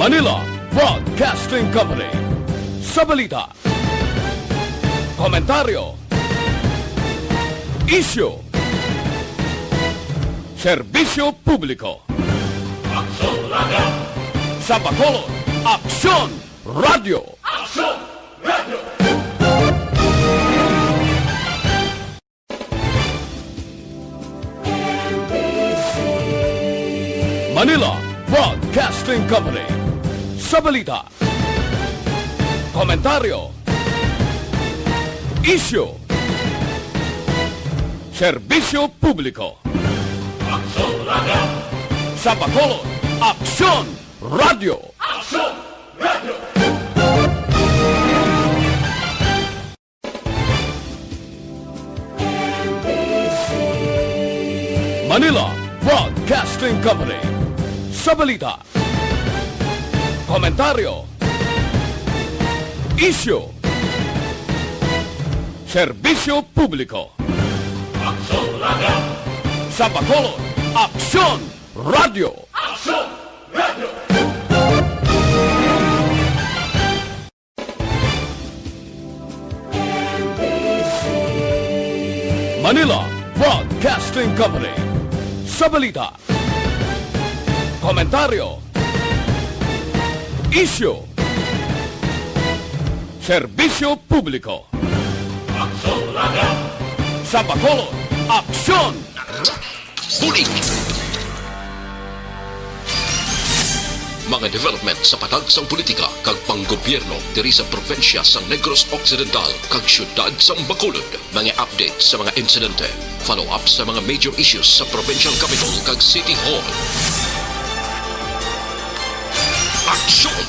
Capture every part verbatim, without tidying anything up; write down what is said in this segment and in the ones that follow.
Manila Broadcasting Company. Sa balita, komentaryo, isyu, serbisyo publiko. Aksyon Radio. Sa Bacolod, Aksyon Radio. Aksyon Radio. Manila Broadcasting Company. Sa balita, komentaryo, isyu, serbisyo publiko. Aksyon Radio. Sa Bacolod, Aksyon Radio. Aksyon Radio. Manila Broadcasting Company. Sa balita, komentaryo, isyu, serbisyo publiko. Aksyon Radio. Sa Bacolod, Aksyon Radio. Aksyon Radio. Manila Broadcasting Company. Sa balita, komentaryo, isyu, serbisyo publiko. Aksyon Radio. Sa Bacolod, Aksyon Bulig. Mga development sa patag sang politika kag panggobyerno diri sa probinsya sang Negros Occidental kag siyudad sang Bacolod. Mga update sa mga insidente, follow-up sa mga major issues sa provincial capital kag city hall. Aksyon!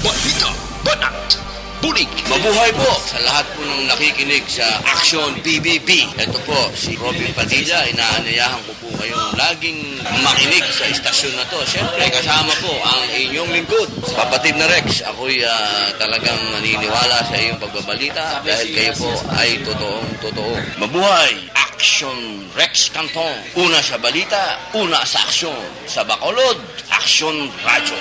Balita! Banat! Bulig! Mabuhay po sa lahat po ng nakikinig sa Aksyon P B B. Ito po si Robin Padilla, inaanyayahan ko po kayong laging makinig sa istasyon na to. Siyempre, kasama po ang inyong lingkod, Kapatid na Rex. Ako'y, ah, talagang naniniwala sa iyong pagbabalita dahil kayo po ay totoong totoo. Mabuhay! Aksyon Rex Cantong. Una sa balita, una sa aksyon. Sa Bacolod, Aksyon Radyo.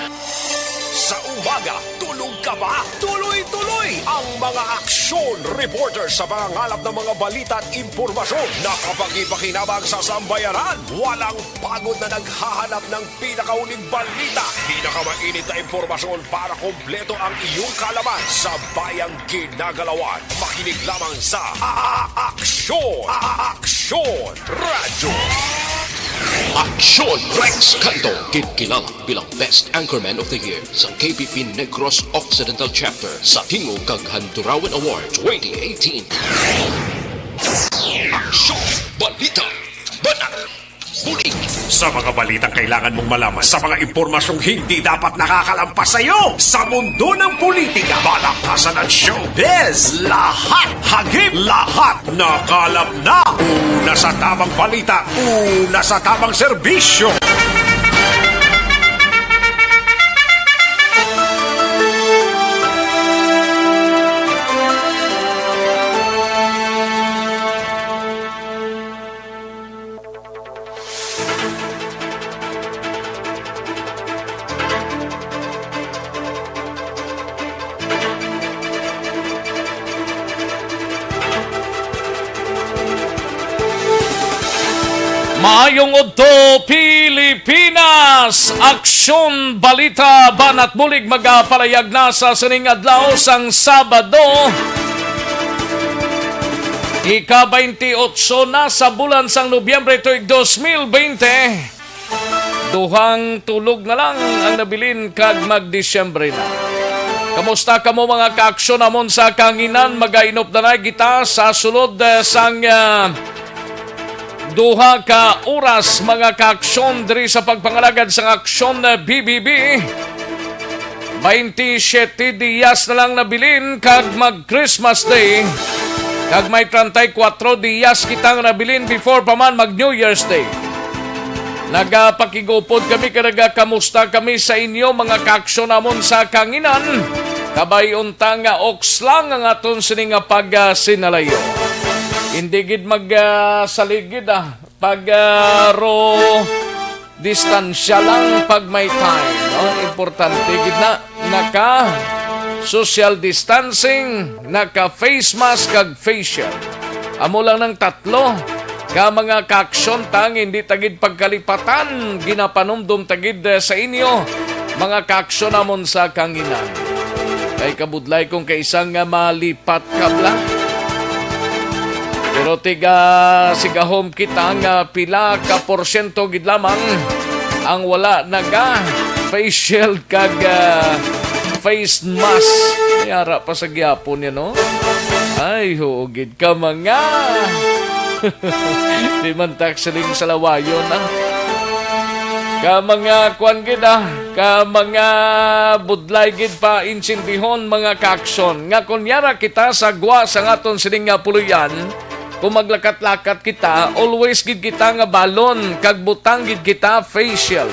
Sa umaga, tulog ka ba? Tuloy-tuloy ang mga aksyon reporter sa pangangalap ng mga balita at impormasyon na kapakipakinabang sa sambayanan. Walang pagod na naghahanap ng pinakauling balita, pinakamainit na impormasyon para kompleto ang iyong kaalaman sa bayang ginagalawan. Makinig lamang sa A-, A-, Aksyon, A-, A-, Aksyon Radyo. Aksyon Rex Cantong, ginkilala bilang Best Anchorman of the Year sa K P P Negros Occidental Chapter sa Tingog kag Handurawan Award twenty eighteen. Aksyon! Balita! Banat! Bulig! Sa mga balitang kailangan mong malaman, sa mga impormasyong hindi dapat nakakalampas sa iyo, sa mundo ng politika, balakasan at showbiz, lahat hagip, lahat nakalap na. Una sa tamang balita, una sa tamang serbisyo. Maayong udto, Pilipinas! Aksyon, balita, banat bulig magapalayag na sa sining adlaw sang Sabado. Ika-twenty-eight na sa bulan sang Nobyembre tuig dos mil bente. Duhang tulog na lang ang nabilin kag mag-Disyembre na. Kamusta kamo, mga kaaksyon namon sa kahanginan? Magainop na na kita sa sulod, eh, sang, ah, duha ka oras, mga kaaksyon, diri sa pagpangalagad sang Aksyon, eh, B B B. Twenty-siete dias na lang nabilin kag mag Christmas Day, kag may treinta y cuatro dias kita nga nabilin before pa man mag New Year's Day. Nagapakigupod kami kag nagakamusta kami sa inyo, mga kaaksyon namon sa kahanginan. Kabay unta nga oks lang ang aton sini nga pagsinalayo. Hindi gid mag, ah, saligid, ah, pag, ah, ro-, distansya lang pag may time, no? Importante gid na naka social distancing, naka face mask kag face shield. Amo lang nang tatlo ka mga kaaksyon ta nga hindi ta gid pagkalipatan, ginapanumdom ta gid, eh, sa inyo, mga kaaksyon namon sa kanginan. Kay kabudlay kung kaisa nga malipat kabla. Pero tiga sigahom kita nga pila ka porsyento gid lamang ang wala naga face shield kag, ah, face mask. May ara pa sa gyapon yan, no? Ay, huo gid ka, mga. Di man ta siling salawayon, ah. Ka mga kwan gid, ah. Ka mga budlay gid pa intindihon, mga kaaksyon, nga kon yara kita sa gwa sa aton sining nga puloy-an, kung maglakat-lakat kita, always gid kita nga balon, kag butang gid kita face shield,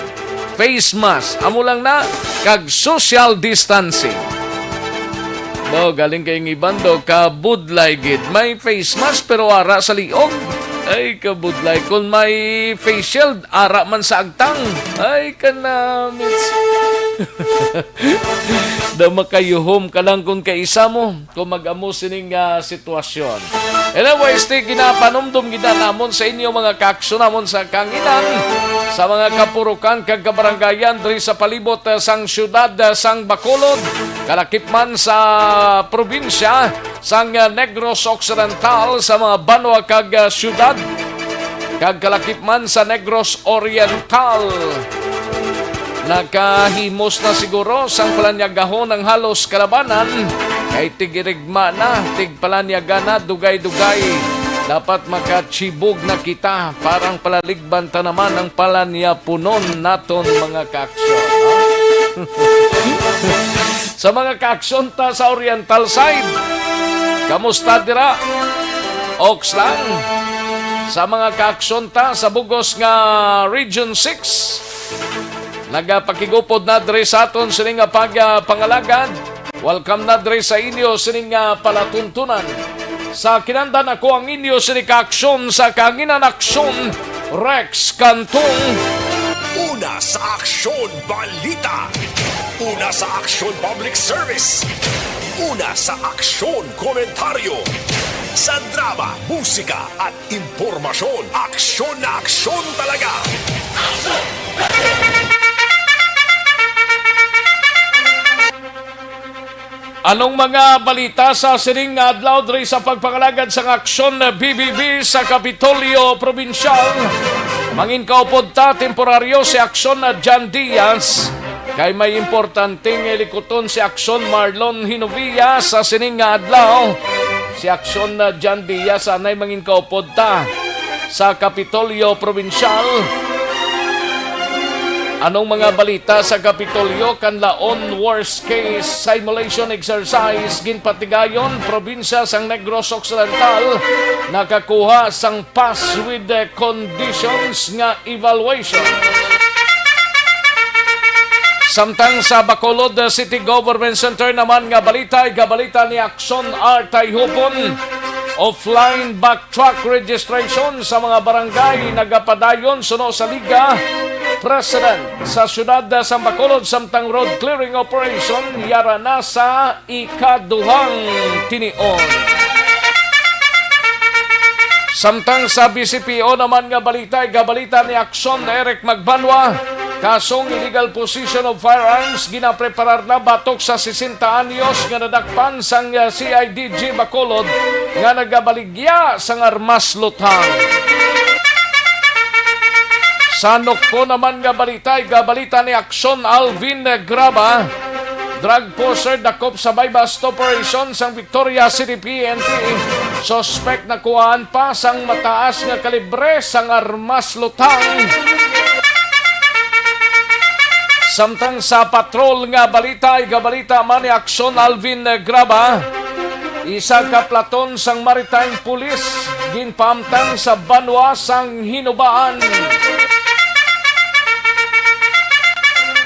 face mask, amo lang na, kag social distancing. Daw, galing kay ang iban daw, kabudlay gid. May face mask, pero ara sa liog. Ay, kabudlay. Kung may face shield, ara man sa agtang. Ay, kanamits. Daw makayuhom ka lang kung kaisa mo, kung mag-amo sining, ah, sitwasyon. Anyways, ti ginapanumdom gid na namon sa inyo, mga kaaksyon namon sa kanginan, sa mga kapurukan kag kabarangayan diri sa palibot, ah, sang siyudad, ah, sang Bacolod, kalakip man sa probinsya sang, ah, Negros Occidental, sa mga banwa kag, ah, siyudad, kag kalakip man sa Negros Oriental. Nakahimos na siguro sang palanyagahon ang halos kalabanan, kay tigirigma na, tigpalanyaga na, dugay-dugay. Dapat makachibog na kita, parang palaligban ta naman ang palanyapunon naton, mga kaaksyon, no? Sa mga kaaksyon ta sa Oriental side, kamusta dira? Oks lang. Sa mga kaaksyon ta sa bugos nga Region six, nagapakigupod na diri sa aton sini nga pagpangalagad. Welcome na diri sa inyo sini nga palatuntunan. Sa kinandan ako ang inyo sini ka aksyon sa kanginan aksyon, Rex Cantong. Una sa aksyon, balita. Una sa aksyon, public service. Una sa aksyon, komentaryo. Sa drama, musika, at impormasyon, aksyon na aksyon talaga. Anong mga balita sa sining nga adlaw diri sa pagpangalagad sang aksyon B B B sa Kapitolyo Probinsyal? Mangin kaupod ta temporaryo si aksyon na John Diaz, kay may importanteng ilikuton si aksyon Marlon Hinovia sa sining nga adlaw. Si aksyon na John Diaz anay mangin kaupod ta sa Kapitolyo Probinsyal. Anong mga balita sa Kapitolyo? Kanlaon, worst case simulation exercise, ginpatigayon, probinsya sang Negros Occidental nakakuha sang pass with the conditions nga evaluation. Samtang sa Bacolod City Government Center naman nga balita, igabalita ni Aksyon Artay Hupon, offline back truck registration sa mga barangay nagapadayon suno sa Liga President sa siyudad sang Bacolod, samtang road clearing operation yara na sa ikaduhang tinion. Samtang sa B C P O naman nga balita, igabalita ni Aksyon Eric Magbanwa, kasong illegal possession of firearms ginapreparar na batok sa sesenta anyos nga nadakpan sang, uh, C I D G Bacolod nga nagabaligya sang armas luthang. Sa Nokpo naman nga balita, igabalita ni Aksyon Alvin Graba, drug pusher dakop sa buy-bust operation sang Victoria City P N P. Suspek nakuhaan pa sang mataas nga kalibre sang armas luthang. Samtang sa patrol nga balita, igabalita man ni Aksyon Alvin Graba, isa ka platon sang Maritime Police ginpaamtang sa banwa sang Hinubaan.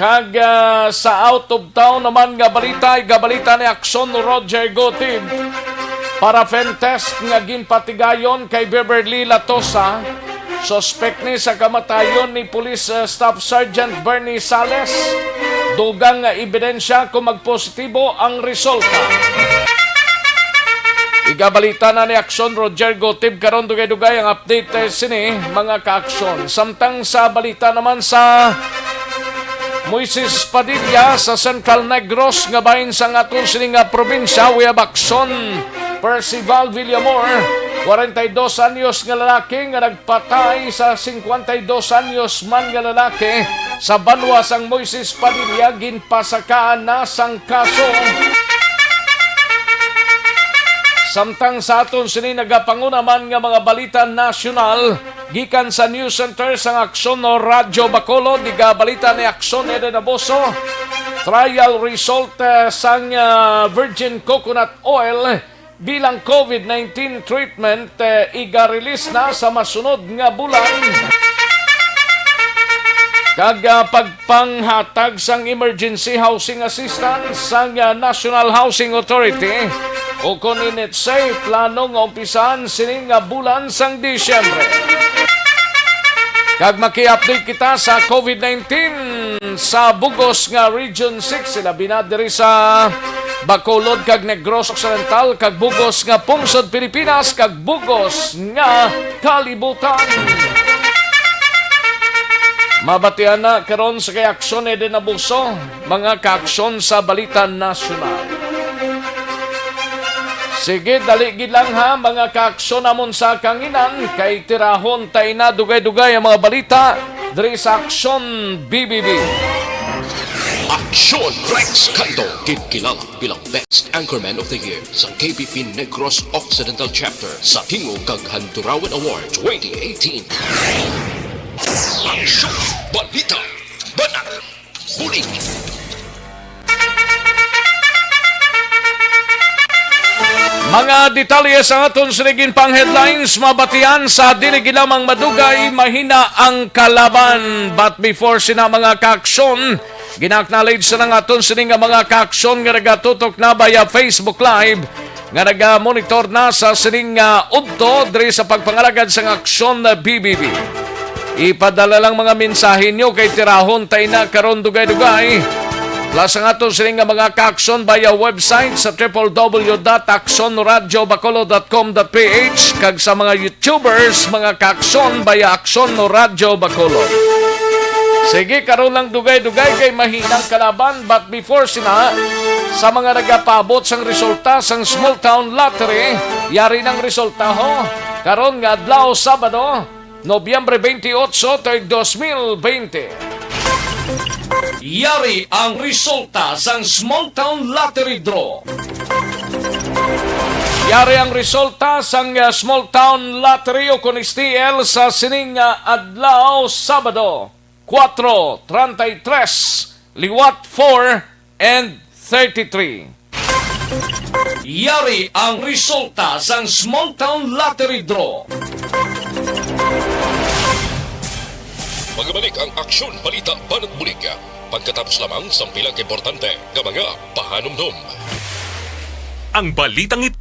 Kag, ah, sa out of town naman nga balita, igabalita ni Aksyon Roger Gutib, paraffin test nga ginpatigayon kay Beverly Latosa, Suspek ni sa kamatayon ni Police, uh, Staff Sergeant Bernie Sales. Dugang nga ebidensya kung magpositibo ang resulta. Igabalita na ni Aksyon Roger Gotib karon, dugay-dugay ang update, eh, sini, mga kaaksyon. Samtang sa balita naman sa Moises Padilla sa Central Negros nga bahin sang aton sini nga probinsya, we have Aksyon Percival Villamor, kwarenta y dos anyos nga lalaki nga nagpatay sa singkwenta y dos anyos man nga lalaki sa banwa sang Moises Padilla, ginpasakaan na sang kaso. Samtang sa aton sini nagapanguna man nga mga balita nasyonal, gikan sa News Center sang Aksyon o Radyo Bacolod, igabalita ni Aksyon Eden Abuso, trial result, eh, sang, ah, virgin coconut oil bilang COVID nineteen treatment, eh, iga-release na sa masunod nga bulan. Kag, ah, pagpanghatag sang emergency housing assistance sang, ah, National Housing Authority, o kon NHA, plano nga umpisahan sini nga bulan sang Disyembre. Kag maki-update kita sa COVID nineteen sa bugos nga Region six, sila bina diri sa Bacolod kag Negros Occidental, kag bugos nga pungsod Pilipinas, kag bugos nga kalibutan. Mabatian na karon sa kay Aksyon Eden Abuso, mga kaaksyon sa balita nasyonal. Sige, dali gid lang ha, mga kaaksyon namon sa kanginan, kay tirahon ta ina dugay-dugay ang mga balita diri sa Aksyon B B B. Aksyon Rex Cando, ginkilala bilang Best Anchorman of the Year sa K B P Negros Occidental Chapter sa Tingog kag Handurawan Award twenty eighteen. Aksyon, balita, banat, bulig. Mga detalye sa aton sining pang headlines, mabatian sa dili gid lamang madugay, mahina ang kalaban. But before sina, mga kaaksyon, gina-acknowledge sa nang aton sining nga mga kaaksyon nga nagatutok na via Facebook Live, nga naga-monitor na sa sining nga udto diri sa pagpangalagad sang Aksyon B B B. Ipadala lang mga mensahe nyo kay tirahon ta ina karon dugay-dugay. Plus ang aton sining nga mga kaaksyon via website sa triple W dot aksyon radyo bacolod dot com dot P H kag sa mga YouTubers, mga kaaksyon via Aksyon Radyo Bacolod. Sige, karon lang dugay-dugay kay mahinang kalaban, but before sina, sa mga nagapaabot sang resulta sang Small Town Lottery, yari nang resulta ho karon nga adlaw, Sabado, Nobyembre twenty-eight, tuig dos mil bente. Yari ang resulta sang Small Town Lottery Draw. Yari ang resulta sang, uh, Small Town Lottery o kon S T L sa sining, uh, adlaw, Sabado, kuwatro, treinta y tres, liwat four, and thirty-three. Yari ang resulta sang Small Town Lottery Draw. Magbalik ang Aksyon Balita Banat Bulig pagkatapos lamang sang pila ka importante nga mga pahanumdom. Ang balitang it-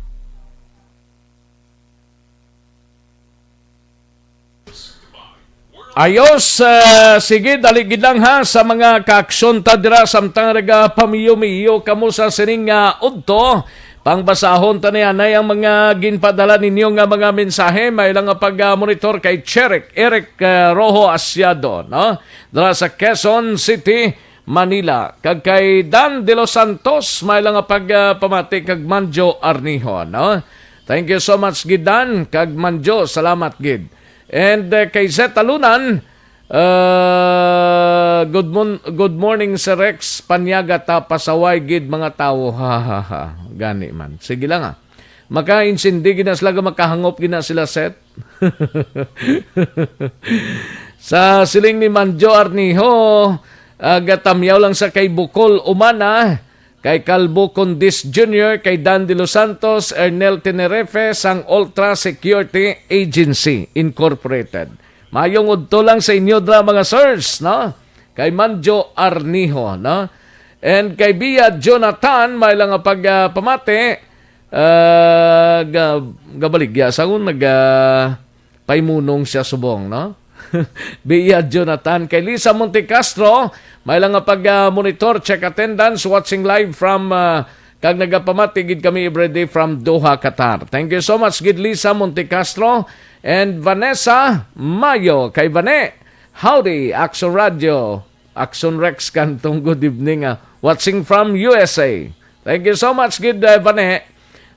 Ayos, ah, sige, dali gid lang ha sa mga kaaksyon ta dira samtang nagapamiyo-miyo kamo sa sining nga udto. Pangbasahon ta ni anay ang mga ginpadala ninyo nga mga mensahe. May lang nga pag-monitor kay Cherek Eric, ah, Rojo Asiado, no? Dira sa Quezon City, Manila. Kag kay Dan de los Santos, may lang nga pag, ah, pamati kag Manjo Arniho, no? Thank you so much gid, Dan, kag Manjo, salamat gid. And, uh, kay Zet Alunan, uh, good mon-, good morning, Sir Rex. Panyaga ta, pasaway gid mga tawo. Ha, ha, ha. Gani man. Sige lang, ah. Makaintindi gid na sila, makahangop gid na sila, Seth. Sa siling ni Manjo Arniho, ah, gatamyaw lang sa kay Bukol Umana, kay Calvo Condis Junior, kay Dan de los Santos, Ernel Tenerife, sang Ultra Security Agency Incorporated. Mayong udto lang sa inyo dra, mga sirs, no? Kay Manjo Arniho, no? And kay Bia Jonathan, may lang nga pag, ah, pamati, ah, ga-, gabaligya sa akong nag, ah, paimunong siya subong, no? Bia Jonathan, kay Lisa Montecastro, may lang nga pag, ah, monitor, check attendance, watching live from, ah, kag nagapamati gid kami everyday from Doha, Qatar. Thank you so much gid, Lisa Montecastro and Vanessa Mayo. Kay Vane, howdy, Action Radio. Action Rex Cantong, good evening, ah, watching from U S A. Thank you so much gid, uh, Vane-,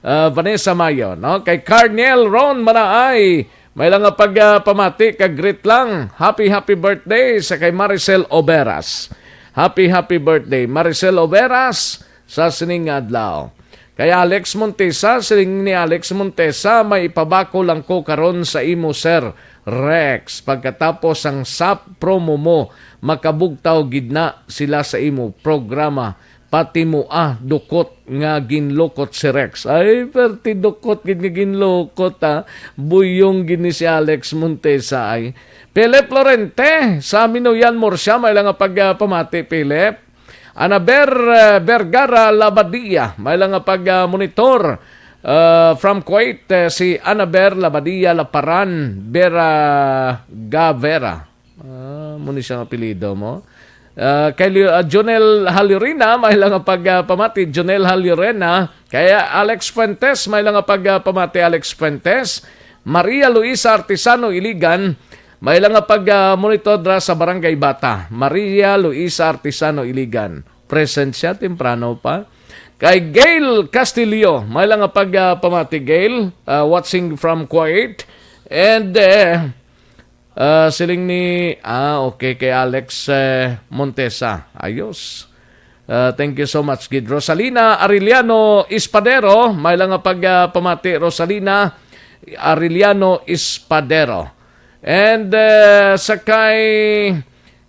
uh, Vanessa Mayo, no? Kay Carniel Ron Manaay, may lang nga pag, uh, pamati kag greet lang. Happy, happy birthday sa kay Maricel Oberas. Happy, happy birthday, Maricel Oberas, sa sining nga adlaw. Kay Alex Montesa, siling ni Alex Montesa, may ipabako lang ko karon sa imo, Sir Rex. Pagkatapos sang sap promo mo, makabugtaw gid na sila sa imo programa. Pati mo, ah, dukot nga ginlukot si Rex. Ay, perti dukot gid nga ginlukot, ah. Buyong gid ni si Alex Montesa, ay. Philip Lorente, sa Minuyan, Murcia, may lang nga pag, ah, pamati, Philip. Anaber, eh, Vergara Labadia, may lang nga pag, ah, monitor, ah, from Kuwait, eh, si Anaber Labadia Laparan Vera Gavera. Ah, mo ni siya ang apelyido mo. Ah, kay Li-, ah, Jonel Halirina, may lang nga pag, ah, pamati, Jonel Halirena. Kay Alex Fuentes, may lang nga pag, ah, pamati, Alex Fuentes. Maria Luisa Artisano Iligan, may lang nga pag, ah, monitor dra sa Barangay Bata. Maria Luisa Artisano Iligan. Present siya, temprano pa. Kay Gail Castillo, may lang nga pag, ah, pamati, Gail, ah, watching from Kuwait. And, eh, ah, siling ni, ah, okay, kay Alex, eh, Montesa. Ayos. Ah, thank you so much, gid. Rosalina Arellano Espadero, may lang nga pag, ah, pamati, Rosalina Arellano Espadero. And, eh, sa kay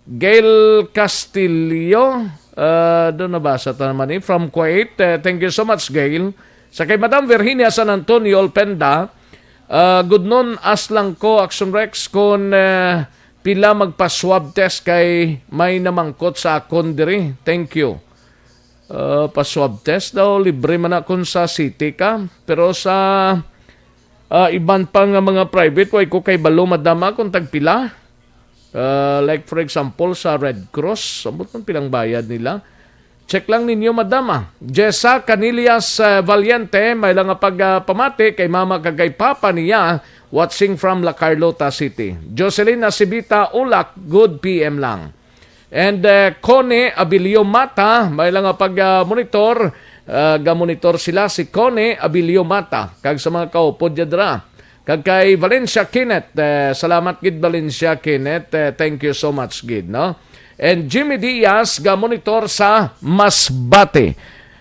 Gail Castillo, ah, doon nabasa ta naman, eh, from Kuwait. Eh, thank you so much, Gail. Sa kay Madam Virginia San Antonio Olpenda, ah, gudnon as lang ko, Action Rex, kung, eh, pila magpa-swab test kay may namangkot sa akon diri. Thank you. Ah, pa-swab test daw, libre man na kung sa city ka. Pero sa, ah, iban pa nga mga private, way ko kay balo madama kung tagpila. Ah, like for example, sa Red Cross, ambot man pilang bayad nila. Check lang ninyo, madam, ah. Jessa Canillas, eh, Valiente, may lang nga pag, ah, pamati kay mama kag kay papa niya, watching from La Carlota City. Jocelyn Nasibita Ulak, good P M lang. And, eh, Connie Abilio Mata, may lang nga pag, ah, monitor. Ah, ga-monitor sila si Connie Abilio Mata, kag sa mga kaupod niya dira. Kag kay Valencia Kenneth, eh, salamat gid, Valencia Kenneth. Eh, thank you so much gid, no? And Jimmy Diaz, ga-monitor sa Masbate,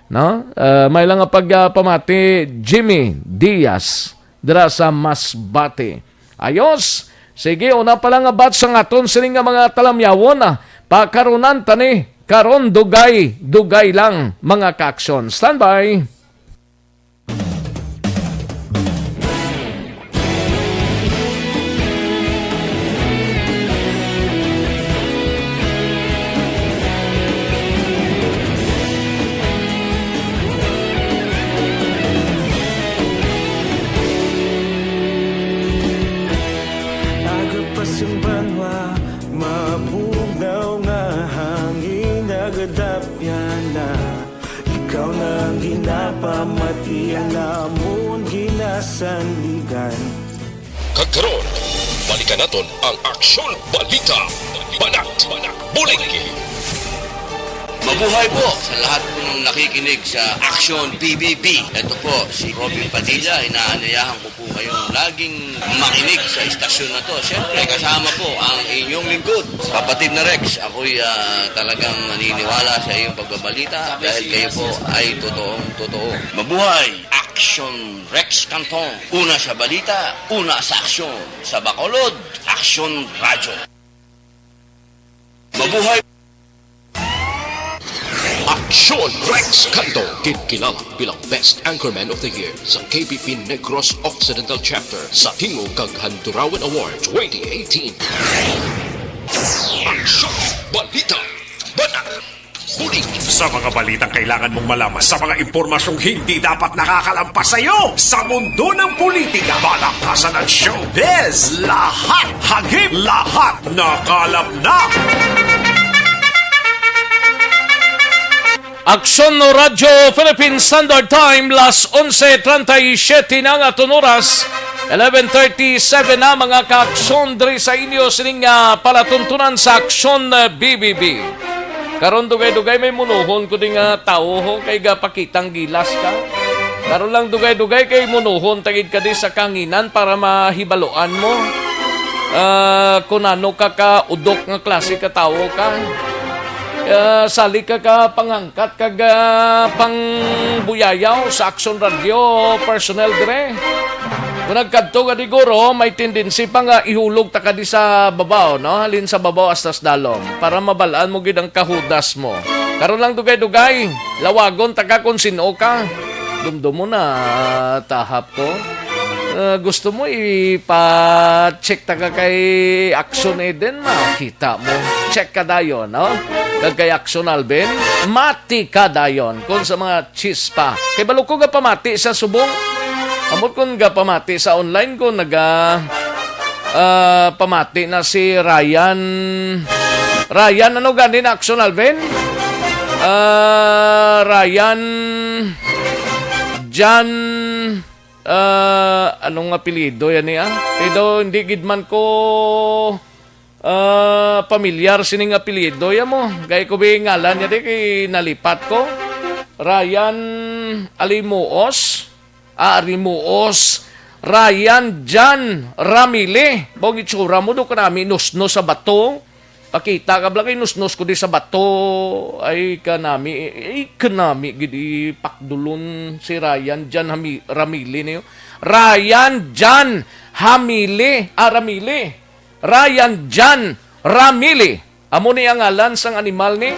no? Eh, may lang nga pag, ah, pamati, Jimmy Diaz, dira sa Masbate. Ayos. Sige, una pa lang nga batch sang aton sini nga mga talamyawon, ah. Pakarunan ta ni karon, dugay, dugay lang, mga ka-aksyon. Standby. Aga pa sing banwa, mabugnaw nga hangin, nagadapyan na. Ikaw na ang ginapamati, ang amon ginasandigan. Kag karon, balikan naton ang Aksyon Balita. Banat, Bulig. Mabuhay po sa lahat po ng nakikinig sa Aksyon P B B. Ito po si Robin Padilla, inaanyayahan ko po kayong laging makinig sa istasyon na to. Siyempre, kasama po ang inyong lingkod, kapatid na Rex. Ako'y, ah, talagang naniniwala sa iyong pagbabalita dahil kayo po ay totoong totoo. Mabuhay! Action Rex Cantong. Una sa balita, una sa aksyon. Sa Bacolod, Aksyon Radyo. Mabuhay! Aksyon Rex Canto, ginkilala bilang Best Anchorman of the Year sa K B P Negros Occidental Chapter sa Tingog kag Handurawan Award twenty eighteen. Aksyon! Balita! Banat! Bulig! Sa mga balitang kailangan mong malaman, sa mga impormasyong hindi dapat nakakalampas sa iyo, sa mundo ng politika, balaktasan at showbiz, lahat, hagip, lahat, nakalap na. Aksyon no Radyo Philippine Standard Time, las onse treinta y siete na nga aton oras, eleven thirty-seven na, mga kaaksyon, diri sa inyo sining, ah, palatuntunan sa Aksyon, ah, B B B. Karon dugay-dugay may munuhon ko di nga tawo ho, kay gapakitang gilas ka. Karon lang dugay-dugay kay munuhon tagid ka di sa kanginan para mahibaluan mo, ah, kung ano ka ka udok nga klase ka tawo ka. Ah, sali ka ka pangangkat kag, ah, pangbuyayaw sa Aksyon Radio personnel dire. Kung nagkadto ka di guro, may tendency pa nga ihulog ta ka di sa babaw, no? Halin sa babaw hasta sa dalom, para mabalaan mo gid ang kahudas mo. Karon lang dugay-dugay, lawagon ta ka kung sin-o ka. Dumdum mo na, tahap ko. Ah, gusto mo ipa-check ta ka kay Aksyon Eden? Makita mo. Check ka dayon, no? Kag kay Aksyon Alvin, mati ka dayon. Kung sa mga chispa. Kay balo ko nga pamati sa subong. Amot kung gapamati sa online ko, naga, ah, pamati na si Ryan. Ryan, ano gani na Aksyon Alvin? Ah, Ryan, Jan, ah, anong apelyido yan niya? Kay daw hindi gid man ko, ah, pamilyar sining apelyido ya mo. Kay ko bi ngalan niya di kay nalipat ko. Ryan Alimuos. Ah, Alimuos. Ryan Jan Ramili. Bawang itsura mo do kanami nusno sa bato. Pakita ka bala kay nusnos ko di sa bato. Ay, kanami, ay, kanami gid ipakdulon si Ryan Jan Hami-, Ramili niyo. Ryan Jan Hamili, ah, Ramili. Ryan Jan Ramili. Amo ni ang ngalan sang animal ni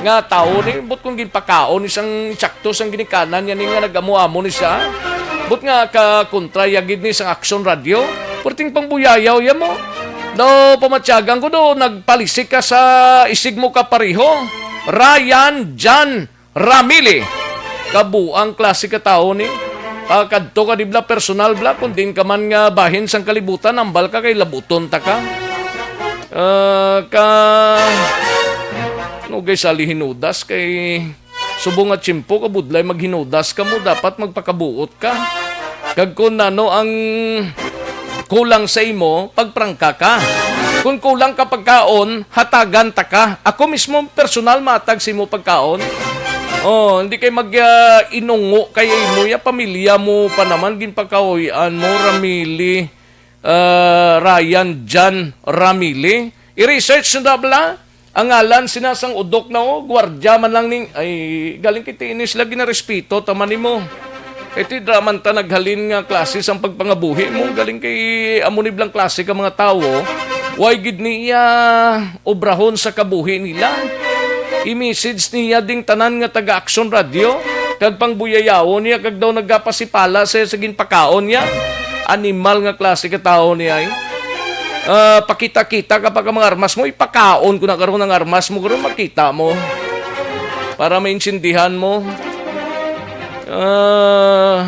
nga tawo ni, but kung ginpakaon ni sang tsakto sang ginikanan niya ni nga nag-amo-amo ni siya, but nga ka kontra ya gid ni sang Aksyon Radio, perting pangbuyayaw ya mo. Daw pamatyagan ko do, nagpalisik ka sa isig mo kapareho. Ryan Jan Ramili. Kabuang klase ka tawo ni. Pakadto ka di bala personal bala, kung diin ka man nga bahin sang kalibutan, ambal ka kay labuton ta ka. Ah, ka, ano kay sali hinudas kay subong nga tiyempo kabudlay maghinudas ka mo, dapat magpakabuot ka. Kag kung ano ang kulang sa imo, pagprangka ka. Kung kulang ka pagkaon, hatagan ta ka. Ako mismo personal matag sa imo pagkaon. Oh, hindi kay mag, ah, inungo kay imo ya pamilya mo pa naman ginpakahuy-an mo, Ramili, ah, Ryan, Jan, Ramili. I-research na bala. Ang ngalan sina sang udok na, oh, gwardiya man lang ning, ay, galing kay ti ini sila ginarespeto, tama nimo. Kay ti dira man ta naghalin nga klase sang pagpangabuhi mo, galing kay amo ni blang klase ka mga tawo, way gid niya obrahon sa kabuhi nila. I-message niya ding tanan nga taga Aksyon Radio, kag pangbuyayawon niya, kag daw nagapasipala siya sa ginpakaon niya. Animal nga klase ka tawo niya, eh. Ah, pakita-kita ka pa ka mga armas mo, ipakaon ko na karon ang armas mo, karon makita mo. Para maintindihan mo. Ah,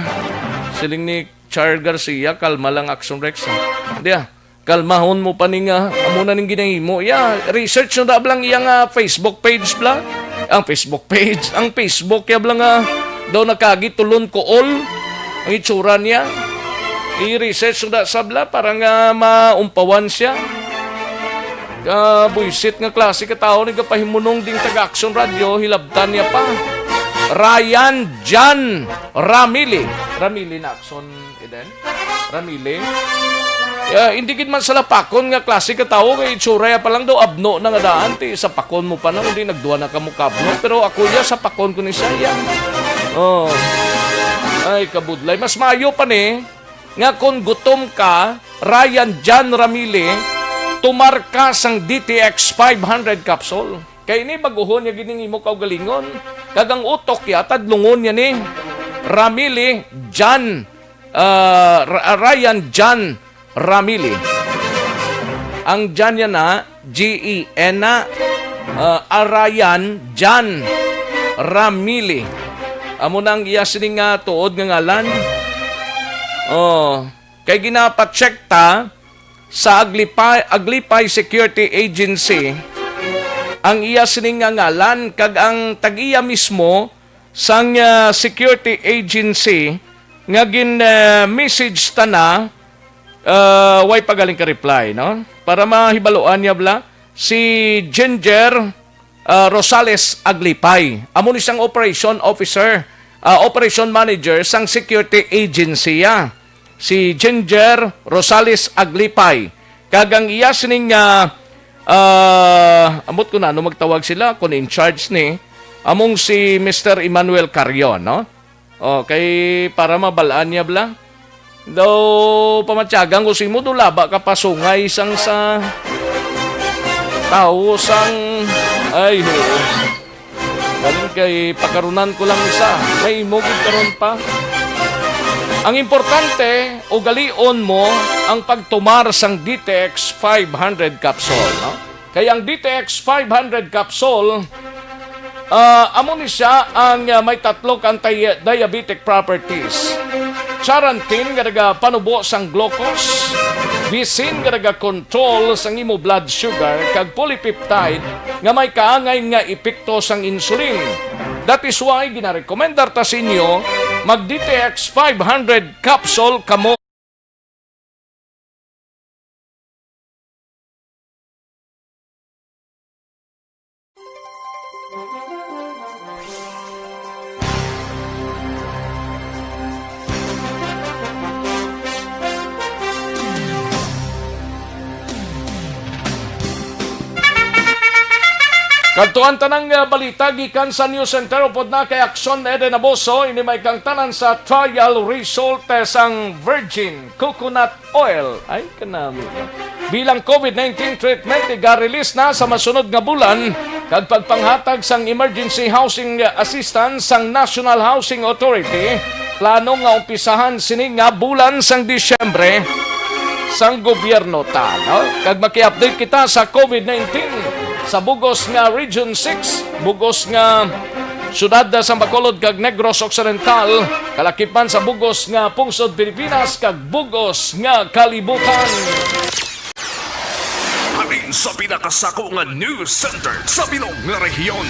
siling ni Char Garcia, kalma lang, Action Rex, ha? Hindi, ah. Kalmahon mo pa ni nga, amo na ning ginahimo. Ya, research na da lang iya nga Facebook page bla. Ang Facebook page, ang Facebook ya bla nga daw nakagi tulon kuol ang itsura niya. I-research na da sabla para nga maumpawan siya. Ka buisit nga klase ka tawo ni gapahimunong ding taga Action Radio, hilabtan niya pa. Ryan Jan Ramili. Ramili na Action. Eden? Ramili? Ya, hindi gid man salapakon nga klase ka tawo kay itsura ya pa lang daw abno na nga daan, ti sapakon mo pa na, hindi nagduwa na kamo kabno. Pero ako ya, sapakon ko ni siya ya. Oh. Ay, kabudlay. Mas maayo pa ni nga kung gutom ka, Ryan Jan Ramili, tumar ka sang D T X five hundred capsule. Kay ini baguhon ya gid ning imo kaugalingon. Kag ang utok ya, tadlungon ya ni Ramili Jan ah, Ra-, Ryan Jan Ramili. Ang Jan yan na, G E N na, ah, Arayan Jan. Ramili. Amo na ang iya sini nga tuod nga ngalan. Oh, kay ginapacheck ta sa Aglipay, Aglipay Security Agency ang iya sini nga ngalan, kag ang tag-iya mismo sang, ah, security agency nga gin, ah, message ta na, ah, way pa galing ka reply, no? Para mahibaluan niya bala, si Ginger, ah, Rosales Aglipay. Amo ni siyang operation officer, ah, operation manager sang security agency, ah, si Ginger Rosales Aglipay. Kag ang iya sining, ah, ah, ambot ko na ano magtawag sila, kung in charge ni, among si Mister Emmanuel Carion, no? Oh, kay para mabalaan niya bala. Daw pamatyagan ko si mo, do laba ka pasungay sang sa tawo sang, ay, ho. Galing kay pakarunan ko lang isa. May imo gid karon pa. Ang importante, ugalion mo ang pagtumar sang D T X five hundred capsule, no? Kay ang D T X five hundred capsule, ah, amo ni siya ang, ah, may tatlo ka anti-diabetic properties. Charantin nga nagapanubo sang glucose, visin nga nagakontrol sang imo blood sugar, kag polypeptide nga may kaangay nga epekto sang insulin. That is why ginarekomendar ta sa inyo mag D T X five hundred capsule kamo. Kadto ang tanang, ah, balita gikan sa News Center. Upod na kay Aksyon Eden Abuso, ini may kang tanan sa trial result, eh, sang virgin coconut oil. Ay, kanami. Bilang COVID nineteen treatment, iga-release na sa masunod nga bulan, kag pagpanghatag sang emergency housing assistance sang National Housing Authority, plano nga umpisahan sini nga bulan sang Disyembre sang gobyerno ta, no? Kag maki-update kita sa COVID nineteen sa bugos nga Region six, bugos nga siyudad sa Bacolod kag Negros Occidental, kalakip man sa bugos nga pungsod Pilipinas kag bugos nga kalibutan. Halin sa pinakasako nga news center sa bilog nga rehiyon.